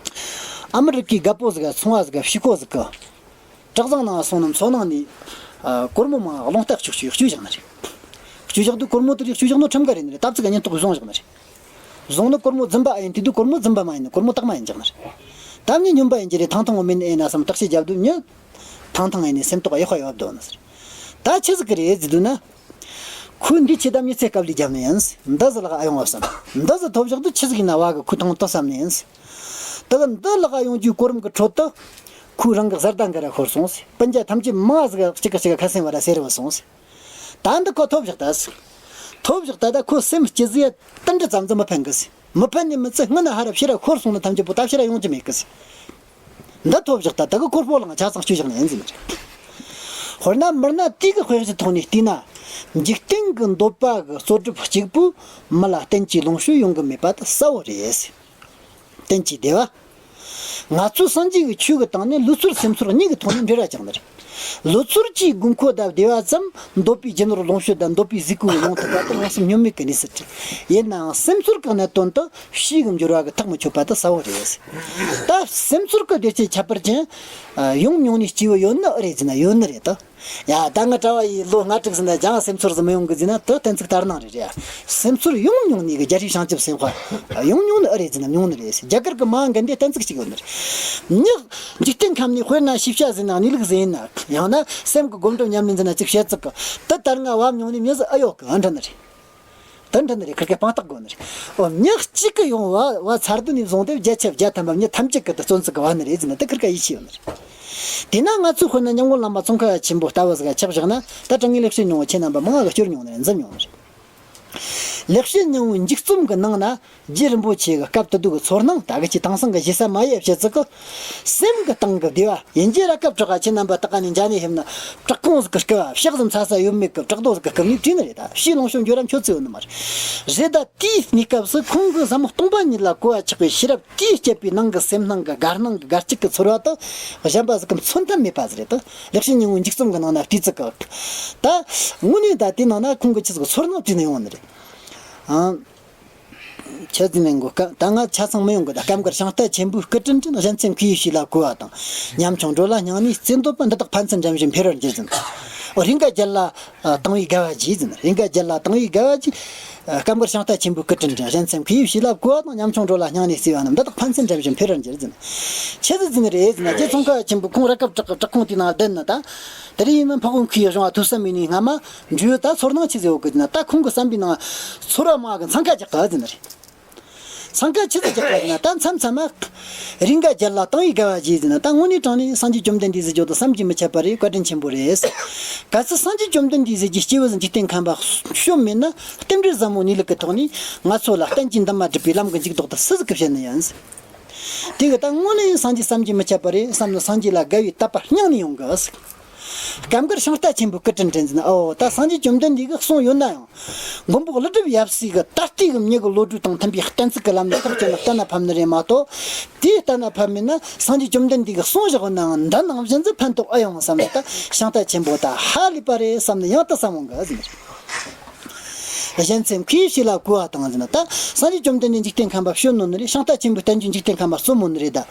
ཨ་མི་རི་ཀའི་རྒད་པོ་ཟིག་ག་ཚོང་བ་ཟིག་ག་ཕྱུག་པོ་ཟིག་གི་བྲག་བཟང་ནང་སོང་ནས་མཚོ་ནང་ནས། ཨ། གོར་མོ་མང་རླུང་རྟ་བཅུག་བཅུག་བཅུག་བཞག་ནི་རེད། བཅུག་བཞག་དུས་གོར་མོ་དེ་རིགས་བཅུག་བཞག་ནོ་ཁྲིམས་འགལ་རེད་ནི་རེད། སྟབས་ཚིག་ག་ཉེན་རྟོག་གིས་བཟུང་བཞག་ནི་རེད། བཟུང་ནི་གོར་མོ་རྫུན་པ་ཨེ་ཡིན་དེ་དུས་གོར་མོ་རྫུན་པ་མ་ཡིན་ནི། གོར་མོ་དག་མ་ཡིན་བཞག་ནི་རེད། ད་མྱི་སྨྱོན་པ་ཡིན་གྱི་རེད། ཐང་ཐང་ངོ་མིན་ཨེ་ན་བསམ་བརྟག་དཔྱད་བརྒྱབ་དུས་མྱི་ཐང་ཐང་ཨེ་ནས་སེམས་རྟོགས་ཡག་པ་ཡོད་བསྡད་ནི་རེད། ད་ཆི་ཟིག་གི་རེད་ཟེར་དུས་ན། ཁོས་འདི་ཆི་དམ་ཉི་ཚེ་སྐབས་ལས་བརྒྱབ་ནི་ཡིན། འདི་ཟིག་ལག་ཨ་ཡོང་བ་བསམ། འདི་ཟིག་ཐོབ་བཞག་དུས་ཆི་ཟིག་ཡིན་ན་བ་གི་ཁོས་ཐང་དུ་བསམ་ནི་ཡིན། དེ་གི་འདི་ལག་ཡོང་རྒྱུའི་གོ་རིམ་གྱི་ཁྲོད་དུ། ཁོས་རང་གི་བཟའ་ཟླ་འགའ་ར་ཤོར་སོང་ཟེར། སྤུན་ཀྱག་ཐམས་ཅད་མང་ཟིག་གཅིག་གིས་གཅིག་ག་ཁ་སེམས་བ་ར་སེར་བ་སོང་ཟེར། ད་འདི་ཁོ་ཐོབ་བཞག་ད་ཟེར། ཐོབ་བཞག་ད་ད་ཁོ་སེམས་སྐྱིད་ཟིག་ཡ་ཏིལ་འབྲུ་ཙམ་ཟིག་མི་ཕན་གི་ཟེར། མི་ཕན་ནི་མི་ཚད་སྔོན་ན་ཧ་ར་ཕྱི་ར་ཤོར་སོང་ནི་ཐམས་ཅད་པོ་ད་ཕྱི་ར་ཡོང་རྒྱུ་མེད་གི་ཟེར། འདི་ཐོབ་བཞག་ད་ད་གི་ཁོར་སྤོ་ལངས་ཆ་ཚང་བཅུག་བཞག་ནི་ཡིན་ཟེར་ནི་རེད། དཔེར་ན་མི་སྣ་དེ་གི་དཔེ་གཞི་ཐོག་ནས་བལྟས་ན། འཇིག་རྟེན་གྱི་འདོད་པ་གི་རྩོལ་སྒྲུབ་གཅིག་པུས་མི་ལ་གཏན་གྱི་ལོངས་སྤྱོད་ཡོང་གི་མེད་པ་དེ་གསལ་བོ་རེད་ཟེར། གཏན་གྱི་བདེ་བ། ང་ཚོས་སངས་རྒྱས་ཀྱི་ཆོས་ཀྱི་སྟེང་ནས་ལུས་ཚོར་སེམས་ཚོར་གཉིས་ཀྱི་ཐོག་ནས་འབྲེལ་བ་བཅངས་ནི་རེད། ལུས་ཚོར་གྱི་དགོས་མཁོ་དང་བདེ་བ་ཙམ་འདོད་པའི་རྒྱུ་ནོར་ལོངས་སྤྱོད་དང་འདོད་པའི་གཟུགས་སྐུ་ཡོང་ཐུབ་པ་དེ་མངོན་སུམ་སྙོན་མེད་ཀྱི་གནས་ཚུལ་རེད། ཡིན་ནའང་སེམས་ཚོར་གྱི་གནད་དོན་དུ་ཕྱིའི་གི་འགྱུར་བ་གིས་ཐག་མི་ཆོད་པ་དེ་གསལ་བོ་རེད། ད་སེམས་ཚོར་གྱི་བདེ་སྐྱིད་ཁྱད་པར་ཅན་ཡོང་མྱོང་ནི་སྐྱེས་བུ་ཡོད་ནི་ཨེ་རེད་ཟེར་ན་ཡོད་ནི་རེད་ད། ཡ་ད་ང་གྲྭ་བ་ཡིན་ལོ་ལྔ་དྲུག་ཟིན་ན་ཅང་སེམས་ཚོར་ཟིག་མི་ཡོང་གི་ཟེར་ན་དེ་གཏན་ཚིགས་ལྟར་སྣང་རེད་རེད། སེམས་ཚོར་ཡོང་མྱོང་ནི་གི་རྒྱལ་སྲས་བྱང་ཆུབ་སེམས་དཔའ་ཡོང་མྱོང་ནི་ཨེ་རེད་ཟེར་ན་མྱོང་ནི་རེད་ཟེར། རྒྱ་གར་གི་མ་འགལ་འདི་གཏན་ཚིགས་གཅིག་ཡོད་ནི་རེད། མྱི་འཇིག་རྟེན་ཁམས་ནས་དཔེར་ན་ཤེས་བྱ་ཟིན་ན་གནས་ལུགས་ཟིན་ཡིན་ན་ཡང་ན་སེམས་ཀྱི་སྒོམ་སྒྲུབ་ཉམས་ལེན་ཟིན་ན་ཅིག་བྱེད་ཚུགས་གི་དེ་ལྟར་ང་བབ་མྱོང་ནི་མྱི་ཟིག་ཨེ་ཡོད་གི་ཨ་འདྲ་ནི་རེད། དེ་འདྲ་ནི་རེད། ཁིར་ཀའི་དཔང་རྟགས་དགོས་ནི་རེད། འོ་མྱི་གཅིག་གི་ཡོང་བ་བ་ཚར་དུ་ནས་བཟུང་སྟེ་བརྒྱ་ཆ་བརྒྱ་ཐམ་པ་མྱི་ཐམས་ཅད་ཀྱི་དེ་བརྩོན་ཚུལ་གི་བ་ནི་རེད་ཟེར་ན་དེ་ཁིར་ཀ་ཡིད་ཆེས་ཡོད་ནི་རེད། དེས་ན་ང་ཚོས་དཔེར་ན་ཉམས་མགོན་བླ་མ་ཙོང་ཁ་པ་ཆེན་པོ་ལྟ་བུ་ཟིག་ག་ཆ་བཞག་ན་ད་དྲང་ངེས་ལེགས་བཤད་སྙིང་པོ་ཁྱེད་རྣམ་པ་མང་ང་གི་སྐྱོར་མྱོང་ནི་རེད། འཛིན་མྱོང་ནི་རེད། ལེགས་བཤད་སྙིང་པོའི་མཇུག་རྩོམ་གི་ནང་ན། རྗེ་རིན་པོ་ཆེ་གི་སྐབས་དེ་དུས་ཀྱི་ཚོར་སྣང་ད་གི་ཅི་དེང་སང་གི་ཞེ་ས་མ་ཡེ་བྱེད་ཚིག་གི་སེམས་ཀྱི་སྟེང་གི་བདེ་བ་ཡིན་གྱི་ར། སྐབས་བྲག་ག་ཁྱེད་རྣམ་པ་ད་ག་ནས་འཇའ་ནས་ཕེབས་ན་བྲག་ཁུང་ཟིག་གི་སྐབས་ཕྱག་ཟིག་འཚལ་ས་ཡོད་མེད་གི་བྲག་རྡོ་ཟིག་གི་སྐབས་ནས་བྲིས་ནི་རེད། ད་ཕྱིའི་ལོངས་སྤྱོད་འགྱོ་ར་མཆོད་ཚུལ་ཡོད་ནི་མ་རེད། རེད། ད་དེའི་གནས་སྐབས་སུ་ཁོང་གི་ཟབ་མོ་སྟོང་པ་ཉིད་ལ་གོ་བ་ཆགས་པའི་ཤེས་རབ་དེས་བསྐྱེད་པའི་ནང་གི་སེམས་སྣང་གི་དགའ་སྣང་གི་དགའ་སྐྱིད་ཀྱི་ཚོར་བ་དེ་གཞན་པ་ཟིག་གིས་མཚོན་ཐབས་མེད་པ་ཟིག་རེད། ད་ལེགས་བཤད་སྙིང་པོའི་མཇུག་རྩོམ་གི་ནང་ན་བྲིས་ཚིག་གི་ད་དངོས་གནས་ད་དེའི་ནང་ན་ཁོང་གི་ཆི་ཟིག་ཚོར་སྣང་བྲིས་ནས་ཡོང་ནི་རེད། ཨང་། ཆི་ཟིག་ནས་འགོ་སྐབས་ད་ང་ཆ་ཚང་མི་ཡོང་གི། ད་སྐབས་འགར་ཤིང་རྟ་ཆེན་པོའི་སྐུ་དྲིན་དྲན། གཞན་སེམས་ཁུ་ཡི་ཞིག་ལ་གོ་བ་དང་། ཉམ་ཆུང་འགྲོ་ལ་སྙིང་ནས་བརྩེ་འདོད་པ། འདི་དག་ཕན་ཚུན་འགྲན་བཞིན་འཕེལ་བར་འགྱུར་ཟིན། འོ་རེས་འགའ་རྒྱལ་ལ་དང་བའི་དགའ་བ་བགྱིས་ཟིན། རེས་འགའ་རྒྱལ་ལ་དང་བའི་དགའ་བ་བགྱིས། སྐབས་འགར་ཤིང་རྟ་ཆེན་པོའི་སྐུ་དྲིན་དྲན། གཞན་སེམས་ཁུ་ཡི་ཞིག་ལ་གོ་བ་དང་། ཉམ་ཆུང་འགྲོ་ལ་སྙིང་ནས་བརྩེ་བ་རྣམས། འདི་དག་ཕན་ཚུན་འགྲན་བཞིན་འཕེལ་བར་འགྱུར་ཟིན། ཆི་ཟིག་ཟིན་རེད་ཟེར་ན་རྗེ་ཙོང་ཁ་པ་ཆེན་པོ་ཁོང་ར་སྐབས་བྲག་བྲག་ཁུང་དེའི་ནང་བསྡད་ནི་ད། དེ་རིང་ཡིན་ན་འཕགས་པོ་མཁའ་ཡི་གཞུང་བ་ཐོས་བསམ་མེད་ནས་སྔ་མ་འགྲོ་ཡོད། ད་ཚོར་སྣང་ཆི་ཟིག་ཡོད་གི་ཟེར་ན་ད་ཁོང་གི་བསམ་པའི་ནང་ཚོར་བ་མང་གི་འཚང་ཁ་རྒྱག་གི་ཟེར་ནི་རེད། འཚང་ཁ་ཆི་ཟིག་རྒྱག་གི་ཟེར་ན་ད་མཚམས་མཚམས་མ། རེས་འགའ་རྒྱལ་ལ་དང་བའི་དགའ་བ་བགྱིས་ཟེར་ན་ད་དངོས་གནས་དྲང་གནས་སངས་རྒྱས་བཅོམ་ལྡན་འདས་ཟེར་རྒྱུ་དེ་བསམ་གྱིས་མི་ཁྱབ་པ་རེད། བཀའ་དྲིན་ཆེན་པོ་རེད། གལ་སྲིད་སངས་རྒྱས་བཅོམ་ལྡན་འདས་ཟེར་རྒྱུ་སྐྱེས་བུ་ཟིག་འཇིག་རྟེན་ཁམས་པ་བྱོན་མེད་ན་རྟེན་འབྲེལ་ཟབ་མོ་གནས་ལུགས་ཀྱི་ཐོག་ནས་ང་ཚོ་ལ་གཏན་གྱི་འདུན་མ་སྒྲུབ་པའི་ལམ་གྱི་འཇུག་ལྡོག་དེ་སུ་ཟིག་གིས་བྱེད་ནི་ཡིན། དེ་གི་ད་དངོས་གནས་སངས་རྒྱས་བསམ་གྱིས་མི་ཁྱབ་པ་རེད་བསམ་ནས་སངས་རྒྱས་ལ་དགའ་བའི་དད་པ་སྙིང་ནས་ཡོང་གི། སྐབས་འགར་ཤིང་རྟ་ཆེན་པོའི་སྐུ་དྲིན་དྲན་ཟིན། ཨོ་ད་སངས་རྒྱས་བཅོམ་ལྡན་འདས་ཀྱིས་གསུངས་ཡོད་ན་ཡང་། མགོན་པོ་ཀླུ་སྒྲུབ་ཡབ་སྲས་ཀྱི་ད་ལྟའི་གི་མྱི་གི་བློ་གྲོས་དང་མཐུན་པའི་གཏན་ཚིགས་ཀྱི་ལམ་ནས་ཐག་གཅོད་ན་གཏན་ན་ཕབ་ནི་རེད་མ་གཏོགས། དེ་གཏན་ན་ཕབ་མེད་ན་སངས་རྒྱས་བཅོམ་ལྡན་འདས་ཀྱིས་གསུངས་བཞག་ཡོད་ནའང་འདི་ནང་བཞིན་ཟིག་ཕན་ཐོགས་ཨེ་ཡོང་བསམ་ནས་ད་ཤིང་རྟ་ཆེན་པོ་ད་ཧ་ལས་པ་རེད་བསམ་ནས་ཡང་དུ་བསམ་འོང་གི་ཟིན། གཞན་སེམས་ཁུ་ཡི་ཞིག་ལ་གོ་བ་དང་ཟེར་ན་ད་སངས་རྒྱས་བཅོམ་ལྡན་འདས་འཇིག་རྟེན་ཁམས་པ་བྱོན་ནོ་ནི་རེད། ཤིང་རྟ་ཆེན་པོའི་བསྟན་བཅོས་འཇིག་རྟེན་ཁམས་པ་རྩོམ་མོ་ནི་རེད་ད།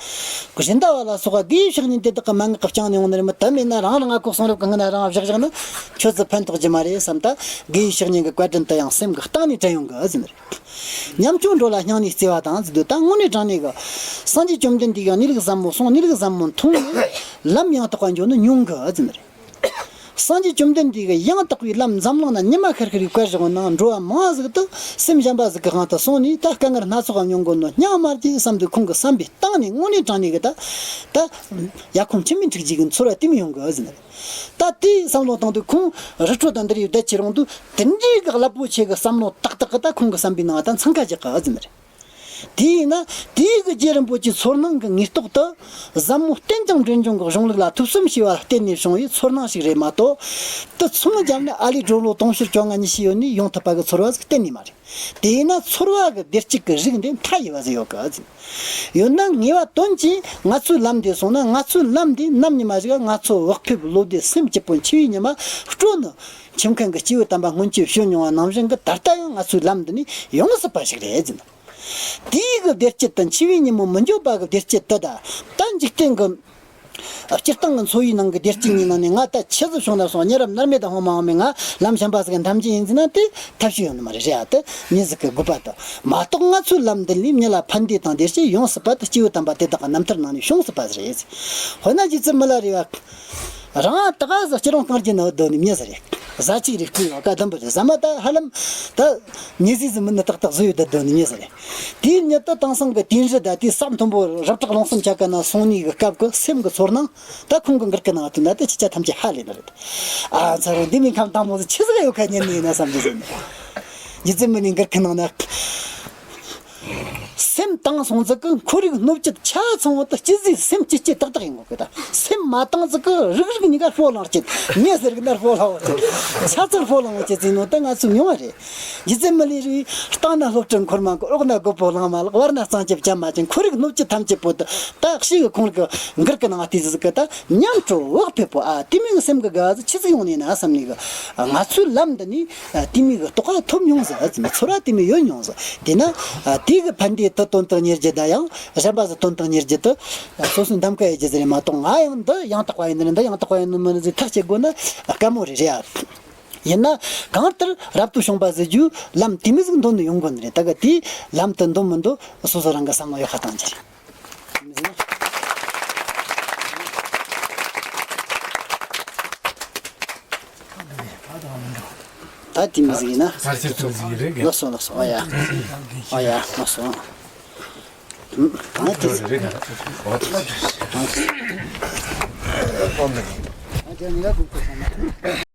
གཞན་ཟླ་བ་ལ་སོགས་པ་དགེ་བའི་བཤེས་གཉེན་དེ་དག་གི་མན་ངག་གི་བསྐྱངས་ནས་ཡོང་ནི་རེད་མི་དེ་མེད་ན་རང་རང་ང་ཁོག་གསུང་རབ་ཀྱི་སྔུན་ན་རང་བཞག་བཞག་ན་ཁྱོད་ཚོ་ཕན་ཐོགས་ཀྱི་མ་རེད་བསམ། ད་དགེ་བའི་བཤེས་གཉེན་གྱི་བཀའ་དྲིན་དེ་ཡང་སེམས་ཀྱི་གཏིང་ནས་དྲན་ཡོང་གི་ཟེར་ནི་རེད། ཉམ་ཆུང་འགྲོ་ལ་སྙིང་ནས་བརྩེ་བ་དང་ཟེར་དུས་ད་དངོས་གནས་དྲང་གནས་ཀྱི་སངས་རྒྱས་བཅོམ་ལྡན་འདས་ཀྱི་གནས་ལུགས་ཟབ་མོ་གསུངས། གནས་ལུགས་ཟབ་མོ་མཐོང་ནས་ལམ་ཡང་དག་པ་འགྱོ་ནི་ཉུང་གི་ཟེར་ནི་རེད། སངས་རྒྱས་བཅོམ་ལྡན་འདས་ཀྱིས་ཡང་དག་པའི་ལམ་འཛམ་གླིང་ན་ཉི་མ་ཤར་ཤར་བའི་བཀའ་བཞག་ནང་འགྲོ་བ་མང་ཟིག་ཏུ་སེམས་གཞན་པ་ཟིག་གི་དབང་དུ་སོང་ནས། ད་དཀའ་ངལ་སྣ་ཚོགས་མྱོང་གོ་ནོ་སྙིང་མ་རྗེ་བསམ་དུས། ཁོང་གི་བསམ་པའི་གཏིང་ནས་དངོས་གནས་དྲང་གནས་ཀྱི་ད་ད་ཡ་ཁོང་འཆི་མེད་འཁྲུག་རྒྱུ་གི་ཚོར་བ་དེ་མོ་ཡོང་གི་ཟེར་ནི་རེད། ད་དེའི་བསམ་བློ་བཏང་དུས་ཁོང་རི་ཁྲོད་དུ་འདིར་ཡོད་བསྡད་ཀྱི་རུང་དུས། དེ་འདྲའི་གི་རླབས་པོ་ཆེ་གི་བསམ་བློ་ཏག་ཏག་གི་ད་ཁོང་གི་བསམ་པའི་ནང་ད་འཚང་ཁ་རྒྱག་གི་ཟེར་ནི་རེད། དེས་ན་དེའི་གི་རྗེ་རིན་པོ་ཆེའི་ཚོར་སྣང་གི་ངེས་རྟོགས་དེ་ཟབ་མོ་རྟེན་ཅིང་འབྲེལ་འབྱུང་གི་གཞུང་ལུགས་ལ་ཐོས་བསམ་བྱས་པ་ལ་བརྟེན་ནས་བྱུང་བའི་ཚོར་སྣང་ཞིག་རེད་མ་གཏོགས། དེ་མཚུངས་བརྒྱབ་ནས་ཨ་ལུའི་སྒྲོ་ལོ་དུང་ཕྱུར་བཅོ་ལྔ་ཉི་ཤུ་ཡོད་ནས་ཡོང་ཐུབ་པ་གི་ཚོར་བ་ཟིག་གཏན་ནས་མ་རེད། དེས་ན་ཚོར་བ་གི་བདེ་སྐྱིད་ཀྱི་རིགས་འདི་མཐའ་ཡས་པ་ཟིག་ཡོད་གི་ཟེར། ཡོད་ན་ངེས་པ་དོན་གྱིས་ང་ཚོའི་ལམ་འདི་སོང་ན། ང་ཚོའི་ལམ་འདི་ནམ་ཉི་མ་ཞིག་ང་ཚོ་བག་ཕེབས་བློ་བདེ་སེམས་སྐྱིད་པོ་འཆི་བའི་ཉི་མ་སྤྲོ་ནི་འཆི་མཁན་གྱི་སྐྱེས་བུ་དམ་པ་སྔོན་ཆད་བྱོན་མྱོང་བ་ནང་བཞིན་གྱི་ད་ལྟ་ཡང་ང་ཚོའི་ལམ་འདི་ནས་ཡོང་སྲིད་པ་ཞིག་རེད་ཟེར། དེའི་གི་བདེ་སྐྱིད་དང་འཆི་བའི་ཉིན་མོ་མི་འགྱོད་པ་གི་བདེ་སྐྱིད་དེ་དང་། ད་འཇིག་རྟེན་གྱི་སྤྱིར་བཏང་གི་འཚོ་བའི་ནང་གི་བདེ་སྐྱིད་གཉིས་ནང་ནས་ང་ད་ཆི་ཟིག་བྱུང་ན་སོང་། མྱི་རབས་ནར་མེད་དུ་ལྷུང་མ་འོང་མེད། ང་ལམ་གཞན་པ་ཟིག་གི་འཐམ་གྱི་ཡིན་ཟེར་ན་དེ་ཐབས་ཤེས་ཡོད་ནི་མ་རེད། རེད་ཨ། དེ་མྱི་ཟིག་གི་དགོས་པ་དང་མ་གཏོགས། ང་ཚོའི་ལམ་འདི་ལས་མྱི་ལ་ཕན་བདེ་དང་བདེ་སྐྱིད་ཡོང་སྲིད་པ་དེ་སྐྱེས་བུ་དམ་པ་དེ་དག་གི་རྣམ་ཐར་ནང་ནས་བྱུང་སྲིད་པ་ཟིག་རེད། དཔེར་ན་རྗེ་བཙུན་མི་ལ་རས་པ། རང་ད་ག་ཟིག་སྤྱིར་བཏང་སྟོང་རྒྱུ་ནི་འུ་དོ་ནི་མྱི་ཟིག་རེད། བཟའ་ཆས་རིགས་ཀྱི་ཡོད་ག་དམ་པ་རེད། ཟ་མ་ད་ཧ་ལམ་ད་མྱི་ཟས་ཟིག་མིན་ནི་ཏག་ཏག་བཟོས་ཡོད་ད་དོ་ནི་མྱི་ཟིག་རེད། དེའི་མྱི་དེ་དེང་སང་གི་དུས་རབས་ད་དེའི་ཟམ་མཐོན་པོ་རབ་གྲགས་ལུང་གསུམ་ཆ་ག་ན་སོང་ནི་གི་སྐབས་ཀྱི་སེམས་ཀྱི་ཚོར་སྣང་ད་ཁོང་གི་མགུར་གྱི་ནང་དུ་ན་དེ་ཅི་ཆ་ཐམས་ཅད་ཧ་ལས་ནི་རེད། ཨ་ཚ་རོ་འདི་མིན་ཁམས་དང་པོ་ཟིག་ཆི་ཟིག་ཡོད་ཁ་ཉན་ནི་ཡིན་ན་བསམ་གྱི་ཟེར་ནས། རྗེ་བཙུན་མི་ལའི་མགུར་གྱི་ནང་ན། སེམས་དྭངས་སོང་ཙི་གི་ཁོར་ཡུག་སྣོད་བཅུད་ཆ་ཚང་བོ་དེ་སྐྱིད་ཟིག་སེམས་སྐྱིད་སྐྱིད་ཏག་ཏག་ཡིན་དགོས་གི། ད་སེམས་མ་དྭངས་ཙི་གི་རིག་རིག་གཉིས་ཀ་སྤོ་ལངས་སྐྱིད། མྱི་ཟེར་གི་ན་སྤོ་ལངས་བོ་སྐྱིད། ཆ་ཚང་སྤོ་ལངས་བོ་སྐྱིད་ཟིག་ནོ་ད་ང་ཚོ་མྱོང་བ་རེད། རྗེ་བཙུན་མི་ལའི་རིགས་སྟེང་ན་སློབ་གྲྭ་འཁོར་མ་གི། འོག་ན་རྒོད་པོ་ལངས་མ་ལགས། བར་ན་གཙང་ཆབ་བྱ་མ་ཅན། ཁོར་ཡུག་སྣོད་བཅུད་ཐམས་ཅད་པོ་དེ་ད་ཤི་གི་ཁོང་གི་མགུར་གི་ནང་དེ་ཟིག་གི་ད་ཉམས་དྲོ་བག་ཕེབས་པོ། ཨ་དེ་མིན་གི་སེམས་གི་དགའ་བ་ཟིག་ཆི་ཟིག་ཡོང་ནི་ན་བསམ་ནི་གི། ང་ཚོའི་ལམ་འདི་ནི། ཨ། དེ་མོ་གི་རྟོགས་པ་ཐོབ་མྱོང་ཟིག་ཨ་ཙི་མོ་ཚོར་བ་དེ་མོ་ཡོད་མྱོང་ཟིག་དེས་ན། ཨ། དེ་གི་ཕན་བདེ་དེ་དོན་དུ་གཉེར་རྒྱུ་དང་ཡང་གཞན་པ་ཟིག་དོན་དུ་གཉེར་རྒྱུ་དེ། ཨ། སོ་སོའི་འདམ་ཀ་ཡེ་རྒྱུ་ཟིག་རེད་མ་གཏོགས། ང་ཡང་འདི་ཡང་དག་པ་ཡིན་ནི་རེད། འདི་ཡང་དག་པ་ཡིན་ནི་མིན་ནི་ཟིག་ཐག་བཅད་དགོས་ན་དཀའ་མོ་རེད། རེད་ཨ། ཡིན་ན་གང་ལྟར་རབ་ཏུ་བྱུང་བ་ཟེར་རྒྱུ་ལམ་དེ་མོ་ཟིག་འདོན་ནི་ཡོང་དགོས་ནི་རེད། ད་ག་དེའི་ལམ་དུ་འདོན་མི་འདོན་སོ་སོ་རང་གི་བསམ་བློ་ཡག་པ་གཏོང་རྒྱུ་རེད། ད་དེ་མོ་ཟིག་ཡིན་ན། ཕལ་ཆེར་ཚོད་ཟིག་རེད། ལགས་སོ་ལགས་སོ། ཨོ་ཡ། ཨོ་ཡ་ལགས་སོ། ཨ་དེ་ཟིག་རེད། ཨ་དེ་ནི་ལ་གུག་གུག་སོང་ན།